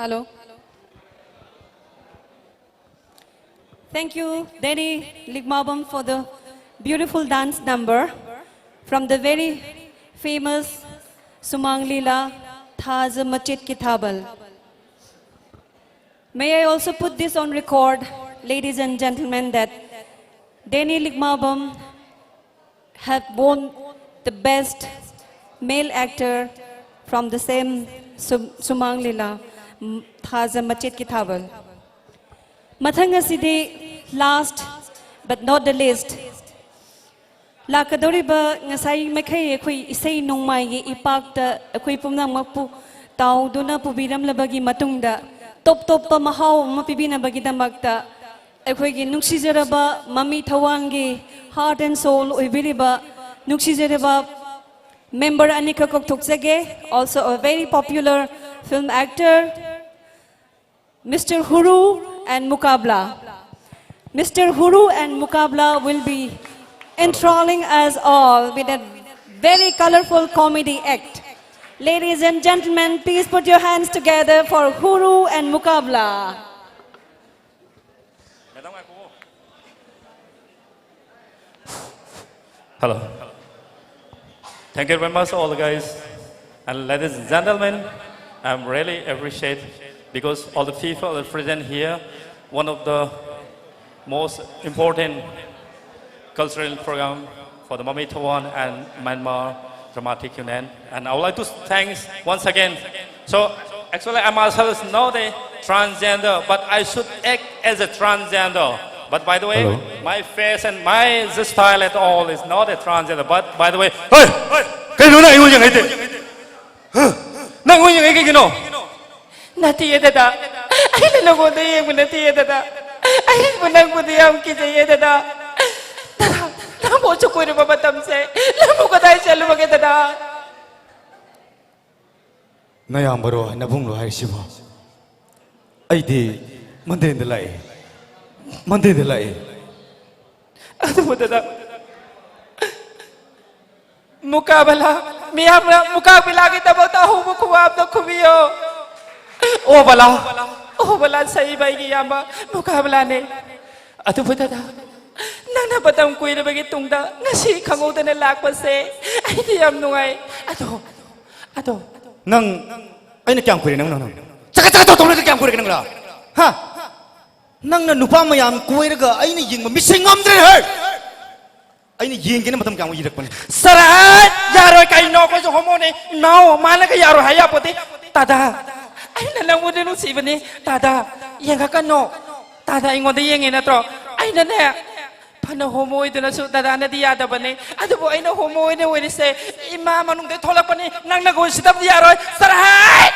Hello. Thank you, Danny Likmabam, for the beautiful dance number from the very famous Sumang Lila, Thaza Machit Kithabal. May I also put this on record, ladies and gentlemen, that Danny Likmabam have won the best male actor from the same Sum- Sumang Lila, m- Thaza Machit Kithabal. ꯃꯊꯪ ꯑꯁꯤꯗꯤ, last but not the least, ꯂꯥꯛꯀꯗꯧꯔꯤꯕ ꯉꯁꯥꯏ ꯃꯈꯩ ꯑꯩꯈꯣꯏ ꯏꯁꯩ ꯅꯣꯡꯃꯥꯏꯒꯤ ꯏꯄꯥꯛꯇ ꯑꯩꯈꯣꯏ ꯄꯨꯝꯅꯃꯛꯄꯨ ꯇꯥꯎꯗꯨꯅ ꯄꯨꯕꯤꯔꯝꯂꯕꯒꯤ ꯃꯇꯨꯡꯗ, ꯇꯣꯞ ꯇꯣꯞꯄ ꯃꯍꯥꯎ ꯑꯃ ꯄꯤꯕꯤꯅꯕꯒꯤꯗꯃꯛꯇ ꯑꯩꯈꯣꯏꯒꯤ ꯅꯨꯡꯁꯤꯖꯔꯕ ꯃꯃꯤ ꯊꯋꯥꯟꯒꯤ heart and soul ꯑꯣꯏꯕꯤꯔꯤꯕ ꯅꯨꯡꯁꯤꯖꯔꯕ member ꯑꯅꯤꯈꯛ ꯀꯧꯊꯣꯛꯆꯒꯦ. Also a very popular film actor, Mister Huru and Mukabla. Mister Huru and Mukabla will be enthralling us all with a very colorful comedy act. Ladies and gentlemen, please put your hands together for Huru and Mukabla. Hello. Thank you very much, all the guys. And ladies and gentlemen, I'm really appreciate because all the people are present here. One of the most important cultural program for the Mami Tawan and Myanmar Dramatic Union. And I would like to thank once again. So actually, I myself is not a transgender, but I should act as a transgender. But by the way, Hello. My face and my style at all is not a transgender. But by the way, ꯍꯣꯏ! ꯀꯩꯅꯣ ꯅꯪ ꯑꯩꯉꯣꯟꯗ ꯌꯦꯡꯉꯩꯗꯦ? ꯅꯪ ꯑꯩꯉꯣꯟꯗ ꯌꯦꯡꯉꯩ ꯀꯩꯒꯤꯅꯣ? ꯅꯠꯇꯤꯌꯦ ꯗꯗꯥ, ꯑꯩꯅ ꯅꯉꯣꯟꯗ ꯌꯦꯡꯕ ꯅꯠꯇꯤꯌꯦ ꯗꯗꯥ꯫ ꯑꯩꯕꯨ ꯅꯪꯕꯨꯗꯤ ꯌꯥꯝ ꯀꯤꯖꯩꯌꯦ ꯗꯗꯥ꯫ ꯗꯗꯥ, ꯅꯪꯕꯨ ꯑꯁꯨꯛ ꯀꯨꯏꯔꯕ ꯃꯇꯝꯁꯦ ꯅꯪꯕꯨ ꯀꯗꯥꯏ ꯆꯠꯂꯨꯕꯒꯦ ꯗꯗꯥ? ꯅꯌꯥꯝꯕꯔꯣ ꯅꯕꯨꯡꯂꯣ ꯍꯥꯏꯔꯤꯁꯤꯕꯣ? ꯑꯩꯗꯤ ꯃꯟꯗꯦꯗ ꯂꯥꯛꯑꯦ꯫ ꯃꯟꯗꯦꯗ ꯂꯥꯛꯑꯦ꯫ ꯑꯗꯨꯕꯨ ꯗꯗꯥ, ꯃꯨꯀꯥꯕꯂꯥ, ꯃꯤꯌꯥꯝꯅ ꯃꯨꯀꯥꯕꯤꯂꯥꯒꯤꯗꯃꯛꯇ ꯑꯍꯧꯕ ꯈꯨꯕꯥꯛ ꯑꯝꯇ ꯈꯨꯕꯤꯌꯣ꯫ ꯑꯣ ꯕꯂꯥ, ꯑꯣ ꯕꯂꯥ, ꯁꯛꯏꯕ ꯑꯩꯒꯤ ꯏꯌꯥꯝꯕ ꯃꯨꯀꯥꯕꯂꯥꯅꯦ꯫ ꯑꯗꯨꯕꯨ ꯗꯗꯥ, ꯅꯪꯅ ꯃꯇꯝ ꯀꯨꯏꯔꯕꯒꯤ ꯇꯨꯡꯗ ꯉꯁꯤ ꯈꯪꯍꯧꯗꯅ ꯂꯥꯛꯄꯁꯦ ꯑꯩꯗꯤ ꯌꯥꯝ ꯅꯨꯡꯉꯥꯏ꯫ ꯑꯗꯣ, ꯑꯗꯣ, ꯅꯪ, ꯑꯩꯅ ꯀꯌꯥꯝ ꯀꯨꯏꯔꯦ ꯅꯪ, ꯅꯪ, ꯅꯪ? ꯆꯀꯠ ꯆꯀꯠ ꯇꯧ-, ꯇꯧꯔꯒ ꯀꯌꯥꯝ ꯀꯨꯏꯔꯒꯦ ꯅꯪ ꯂꯥꯛ-, ꯍꯥ? ꯅꯪꯅ ꯅꯨꯄꯥ ꯃꯌꯥꯝ ꯀꯣꯏꯔꯒ ꯑꯩꯅ ꯌꯦꯡꯕ ꯃꯤꯠꯁꯦ ꯉꯝꯗ꯭ꯔꯦ ꯍꯦ! ꯑꯩꯅ ꯌꯦꯡꯒꯦꯅ ꯃꯇꯝ ꯀꯌꯥꯃꯨꯛ ꯏꯔꯛꯄꯅꯤ? ꯁꯔꯥꯏ! ꯌꯥꯔꯣꯏ, ꯀꯩꯅꯣ? ꯑꯩꯈꯣꯏꯁꯨ ꯍꯣꯃꯣꯅꯤ꯫ ꯏꯃꯥꯎ, ꯃꯥꯅꯒ ꯌꯥꯔꯣꯏ ꯍꯥꯏ ꯌꯥꯄꯣꯠꯇꯦ꯫ ꯇꯥꯗꯥ, ꯑꯩꯅ ꯅꯪꯕꯨꯗꯤ ꯅꯨꯡꯁꯤꯕꯅꯤ꯫ ꯇꯥꯗꯥ, ꯌꯦꯡꯉꯛꯀꯅꯣ꯫ ꯇꯥꯗꯥ ꯑꯩꯉꯣꯟꯗ ꯌꯦꯡꯉꯦ ꯅꯠꯇ꯭ꯔꯣ? ꯑꯩꯅꯅꯦ, ꯐꯅ ꯍꯣꯃꯣ ꯑꯣꯏꯗꯨꯅꯁꯨ ꯗꯗꯥꯅꯗꯤ ꯌꯥꯗꯕꯅꯦ꯫ ꯑꯗꯨꯕꯨ ꯑꯩꯅ ꯍꯣꯃꯣ ꯑꯣꯏꯅ ꯑꯣꯏꯔꯤꯁꯦ ꯏꯃꯥ ꯃꯅꯨꯡꯗ ꯊꯣꯛꯂꯛꯄꯅꯤ꯫ ꯅꯪꯅꯒ ꯎꯁꯤꯠꯇꯕꯗꯤ ꯌꯥꯔꯣꯏ꯫ ꯁꯔꯥꯏ!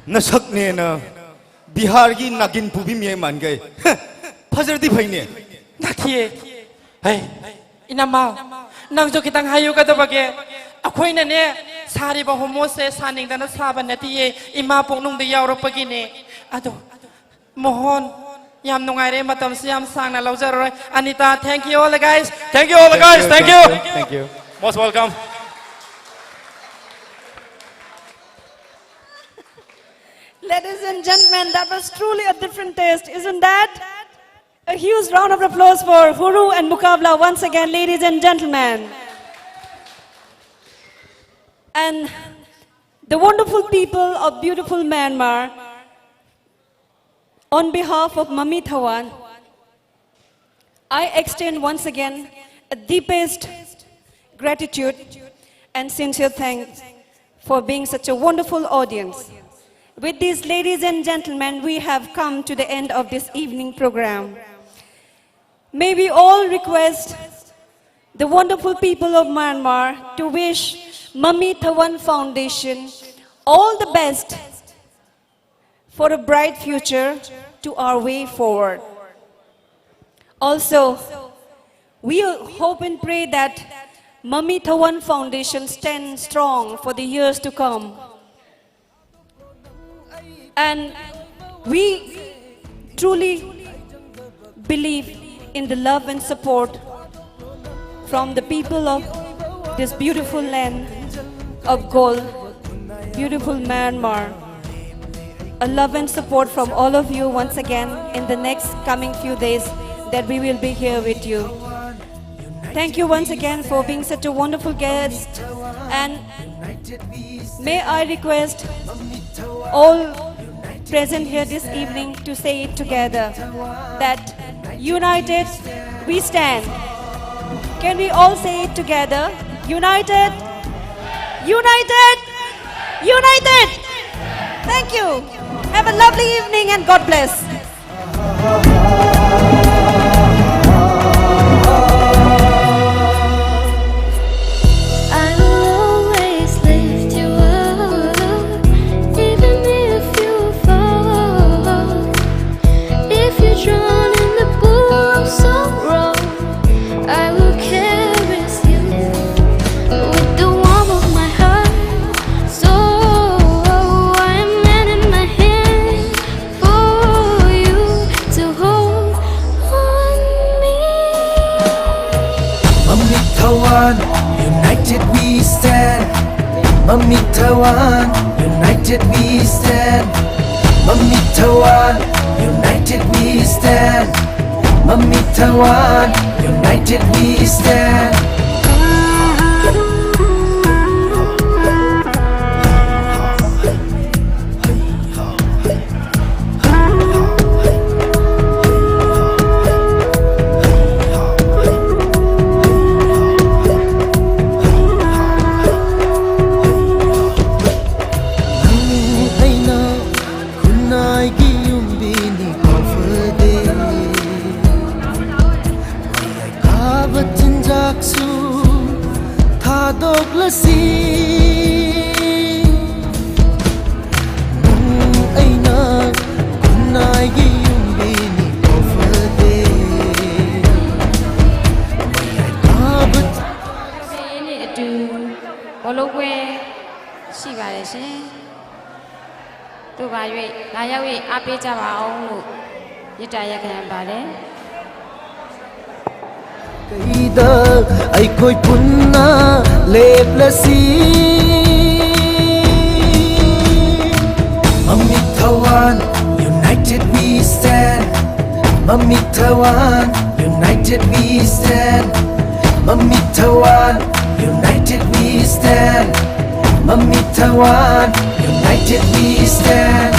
ꯅꯁꯛꯅꯦꯅ ꯕꯤꯍꯥꯔꯒꯤ ꯅꯥꯒꯤꯟ ꯄꯨꯕꯤ ꯃꯤꯌꯥꯏ ꯃꯥꯟꯈꯩ꯫ ꯍ, ꯐꯖꯔꯗꯤ ꯐꯩꯅꯦ꯫ ꯅꯠꯇꯤꯌꯦ꯫ ꯍꯩ, ꯏꯅꯝꯃ, ꯅꯪꯁꯨ ꯈꯤꯇꯪ ꯍꯥꯏꯌꯨ ꯀꯩꯗꯧꯕꯒꯦ? ꯑꯩꯈꯣꯏꯅꯅꯦ, ꯁꯥꯔꯤꯕ ꯍꯣꯃꯣꯁꯦ ꯁꯥꯅꯤꯡꯗꯅ ꯁꯥꯕ ꯅꯠꯇꯤꯌꯦ, ꯏꯃꯥ ꯄꯨꯛꯅꯨꯡꯗ ꯌꯥꯎꯔꯛꯄꯒꯤꯅꯦ꯫ ꯑꯗꯣ, ꯃꯣꯍꯣꯟ, ꯌꯥꯝ ꯅꯨꯡꯉꯥꯏꯔꯦ, ꯃꯇꯝꯁꯨ ꯌꯥꯝ ꯁꯥꯡꯅ ꯂꯧꯖꯔꯔꯣꯏ꯫ Anita, thank you all the guys. Thank you all the guys. Thank you. Thank you. Most welcome. Ladies and gentlemen, that was truly a different taste, isn't that? A huge round of applause for Huru and Mukabla once again, ladies and gentlemen. And the wonderful people of beautiful Myanmar, on behalf of Mami Thawan, I extend once again a deepest gratitude and sincere thanks for being such a wonderful audience. With this, ladies and gentlemen, we have come to the end of this evening program. May we all request the wonderful people of Myanmar to wish Mami Thawan Foundation all the best for a bright future to our way forward. Also, we hope and pray that Mami Thawan Foundation stands strong for the years to come. And we truly believe in the love and support from the people of this beautiful land of gold. beautiful Myanmar. A love and support from all of you once again in the next coming few days that we will be here with you. Thank you once again for being such a wonderful guest, and may I request all present here this evening to say it together that united we stand. Can we all say it together? United, united, united. Thank you. Have a lovely evening and God bless. I will always lift you up, even if you fall. If you're drowned in the pool of sorrow, I will caress you with the warmth of my heart. So I am lending my hand for you to hold on me. Mamit Thawan, united we stand. Mamit Thawan, united we stand. Mamit Thawan, united we stand. Mamit Thawan, united we stand. ꯅꯪ ꯑꯩꯅ ꯈꯨꯟꯅꯥꯏꯒꯤ ꯌꯨꯝꯕꯤꯅꯤ ꯀꯥꯎꯐꯗꯦ꯫ ꯃꯌꯥꯏ ꯀꯥꯕ ꯆꯤꯟꯖꯥꯛꯁꯨ ꯊꯥꯗꯣꯛꯂꯁꯤ꯫ ꯅꯪ ꯑꯩꯅ ꯈꯨꯟꯅꯥꯏꯒꯤ ꯌꯨꯝꯕꯤꯅꯤ ꯀꯥꯎꯐꯗꯦ꯫ ꯃꯌꯥꯏ ꯀꯥꯕ ဘို့လုပ်ပွဲရှိပါတယ်ရှင်။ တို့ပါ၍လာရောက်၍အားပေးကြပါအောင်လို့မေတ္တာရပ်ခံပါတယ်။ ꯀꯩꯗ ꯑꯩꯈꯣꯏ ꯄꯨꯟꯅ ꯂꯦꯞꯂꯁꯤ꯫ Mamit Thawan, united we stand. Mamit Thawan, united we stand. Mamit Thawan, united we stand.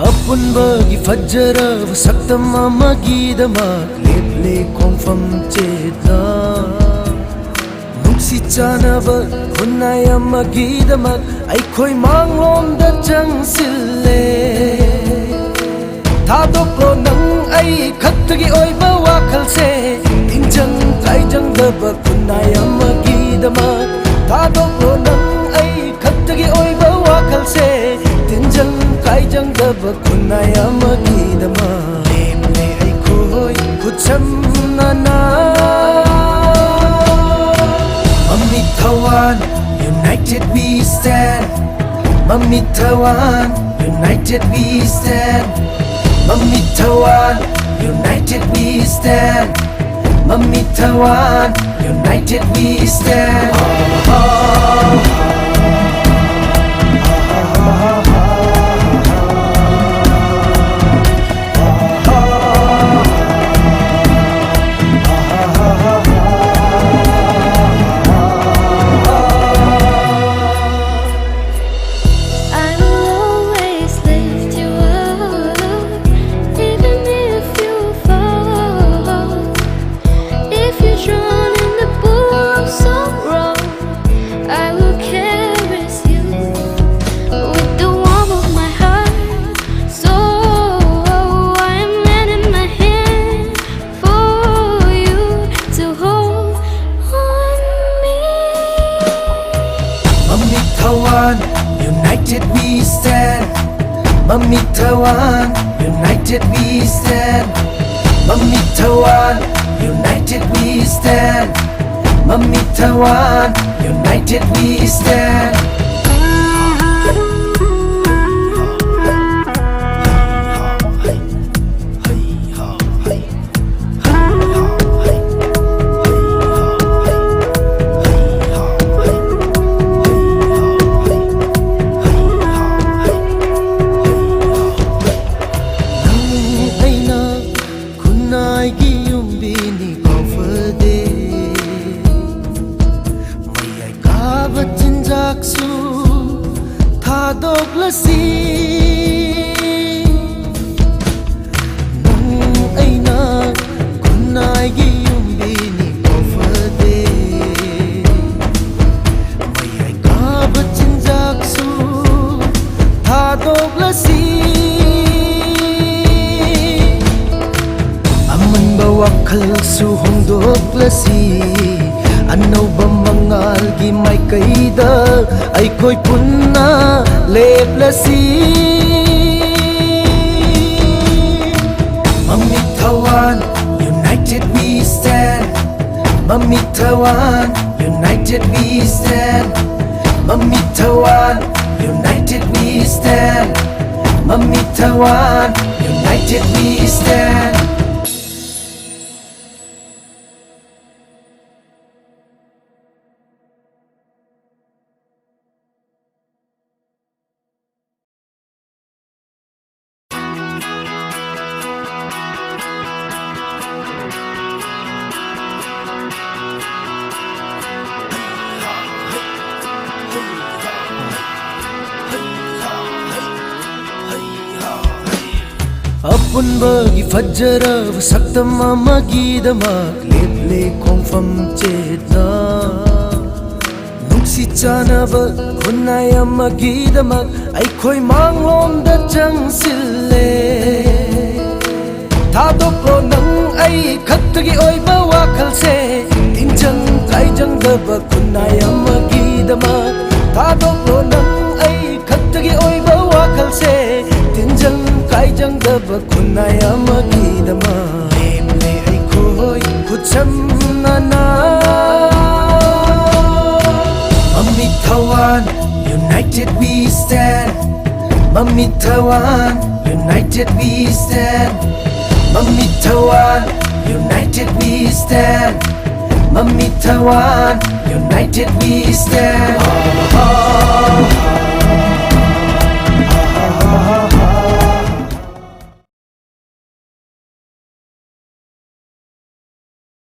ꯑꯄꯨꯟꯕꯒꯤ ꯐꯖꯔꯕ ꯁꯛꯇꯝ ꯑꯃꯒꯤꯗꯃꯛ ꯂꯦꯞꯂꯦ ꯈꯣꯡꯐꯝ ꯆꯦꯠꯅ꯫ ꯅꯨꯡꯁꯤ ꯆꯥꯟꯅꯕ ꯈꯨꯟꯅꯥꯏ ꯑꯃꯒꯤꯗꯃꯛ ꯑꯩꯈꯣꯏ ꯃꯥꯡꯂꯣꯝꯗ ꯆꯪꯁꯤꯜꯂꯦ꯫ ꯊꯥꯗꯣꯛꯂꯣ ꯅꯪ ꯑꯩ ꯈꯛꯇꯒꯤ ꯑꯣꯏꯕ ꯋꯥꯈꯜꯁꯦ, ꯇꯤꯟꯖꯪ ꯀꯥꯏꯖꯪꯗꯕ ꯈꯨꯟꯅꯥꯏ ꯑꯃꯒꯤꯗꯃꯛ꯫ ꯊꯥꯗꯣꯛꯂꯣ ꯅꯪ ꯑꯩ ꯈꯛꯇꯒꯤ ꯑꯣꯏꯕ ꯋꯥꯈꯜꯁꯦ, ꯇꯤꯟꯖꯪ ꯀꯥꯏꯖꯪꯗꯕ ꯈꯨꯟꯅꯥꯏ ꯑꯃꯒꯤꯗꯃꯛ꯫ ꯂꯦꯞꯂꯦ ꯑꯩꯈꯣꯏ ꯈꯨꯠꯁꯝꯅꯅ꯫ Mamit Thawan, united we stand. Mamit Thawan, united we stand. Mamit Thawan, united we stand. Mamit Thawan, united we stand. I will always lift you up, even if you fall. If you're drowned in the pool of sorrow, I will caress you with the warmth of my heart. So I am lending my hand for you to hold on me. Mamit Thawan, united we stand. Mamit Thawan, united we stand. Mamit Thawan, United we stand. ꯃꯃꯤꯠ ꯊꯋꯥꯟ, united we stand. ꯅꯪ ꯑꯩꯅ ꯈꯨꯟꯅꯥꯏꯒꯤ ꯌꯨꯝꯕꯤꯅꯤ ꯄꯥꯎ ꯐꯗꯦ꯫ ꯃꯌꯥꯏ ꯀꯥꯕ ꯆꯤꯟꯖꯥꯛꯁꯨ ꯊꯥꯗꯣꯛꯂꯁꯤ꯫ ꯅꯪ ꯑꯩꯅ ꯈꯨꯟꯅꯥꯏꯒꯤ ꯌꯨꯝꯕꯤꯅꯤ ꯄꯥꯎ ꯐꯗꯦ꯫ ꯃꯌꯥꯏ ꯀꯥꯕ ꯆꯤꯟꯖꯥꯛꯁꯨ ꯊꯥꯗꯣꯛꯂꯁꯤ꯫ ꯑꯃꯟꯕ ꯋꯥꯈꯜꯁꯨ ꯍꯣꯡꯗꯣꯛꯂꯁꯤ꯫ ꯑꯅꯧꯕ ꯃꯉꯥꯜꯒꯤ ꯃꯥꯏꯀꯩꯗ ꯑꯩꯈꯣꯏ ꯄꯨꯟꯅ ꯂꯦꯞꯂꯁꯤ꯫ ꯃꯃꯤꯠ ꯊꯋꯥꯟ, united we stand. ꯃꯃꯤꯠ ꯊꯋꯥꯟ, united we stand. ꯃꯃꯤꯠ ꯊꯋꯥꯟ, united we stand. ꯃꯃꯤꯠ ꯊꯋꯥꯟ, united we stand. ꯑꯄꯨꯟꯕꯒꯤ ꯐꯖꯔꯕ ꯁꯛꯇꯝ ꯑꯃꯒꯤꯗꯃꯛ ꯂꯦꯞꯂꯦ ꯈꯣꯡꯐꯝ ꯆꯦꯠꯅ꯫ ꯅꯨꯡꯁꯤ ꯆꯥꯟꯅꯕ ꯈꯨꯟꯅꯥꯏ ꯑꯃꯒꯤꯗꯃꯛ ꯑꯩꯈꯣꯏ ꯃꯥꯡꯂꯣꯝꯗ ꯆꯪꯁꯤꯜꯂꯦ꯫ ꯊꯥꯗꯣꯛꯂꯣ ꯅꯪ ꯑꯩ ꯈꯛꯇꯒꯤ ꯑꯣꯏꯕ ꯋꯥꯈꯜꯁꯦ꯫ ꯇꯤꯟꯖꯪ ꯀꯥꯏꯖꯪꯗꯕ ꯈꯨꯟꯅꯥꯏ ꯑꯃꯒꯤꯗꯃꯛ꯫ ꯊꯥꯗꯣꯛꯂꯣ ꯅꯪ ꯑꯩ ꯈꯛꯇꯒꯤ ꯑꯣꯏꯕ ꯋꯥꯈꯜꯁꯦ꯫ ꯇꯤꯟꯖꯪ ꯀꯥꯏꯖꯪꯗꯕ ꯈꯨꯟꯅꯥꯏ ꯑꯃꯒꯤꯗꯃꯛ꯫ ꯂꯦꯝꯂꯦ ꯑꯩꯈꯣꯏ Mami Thawan, united we stand. Mami Thawan, united we stand. Mami Thawan, united we stand. Mami Thawan, united we stand.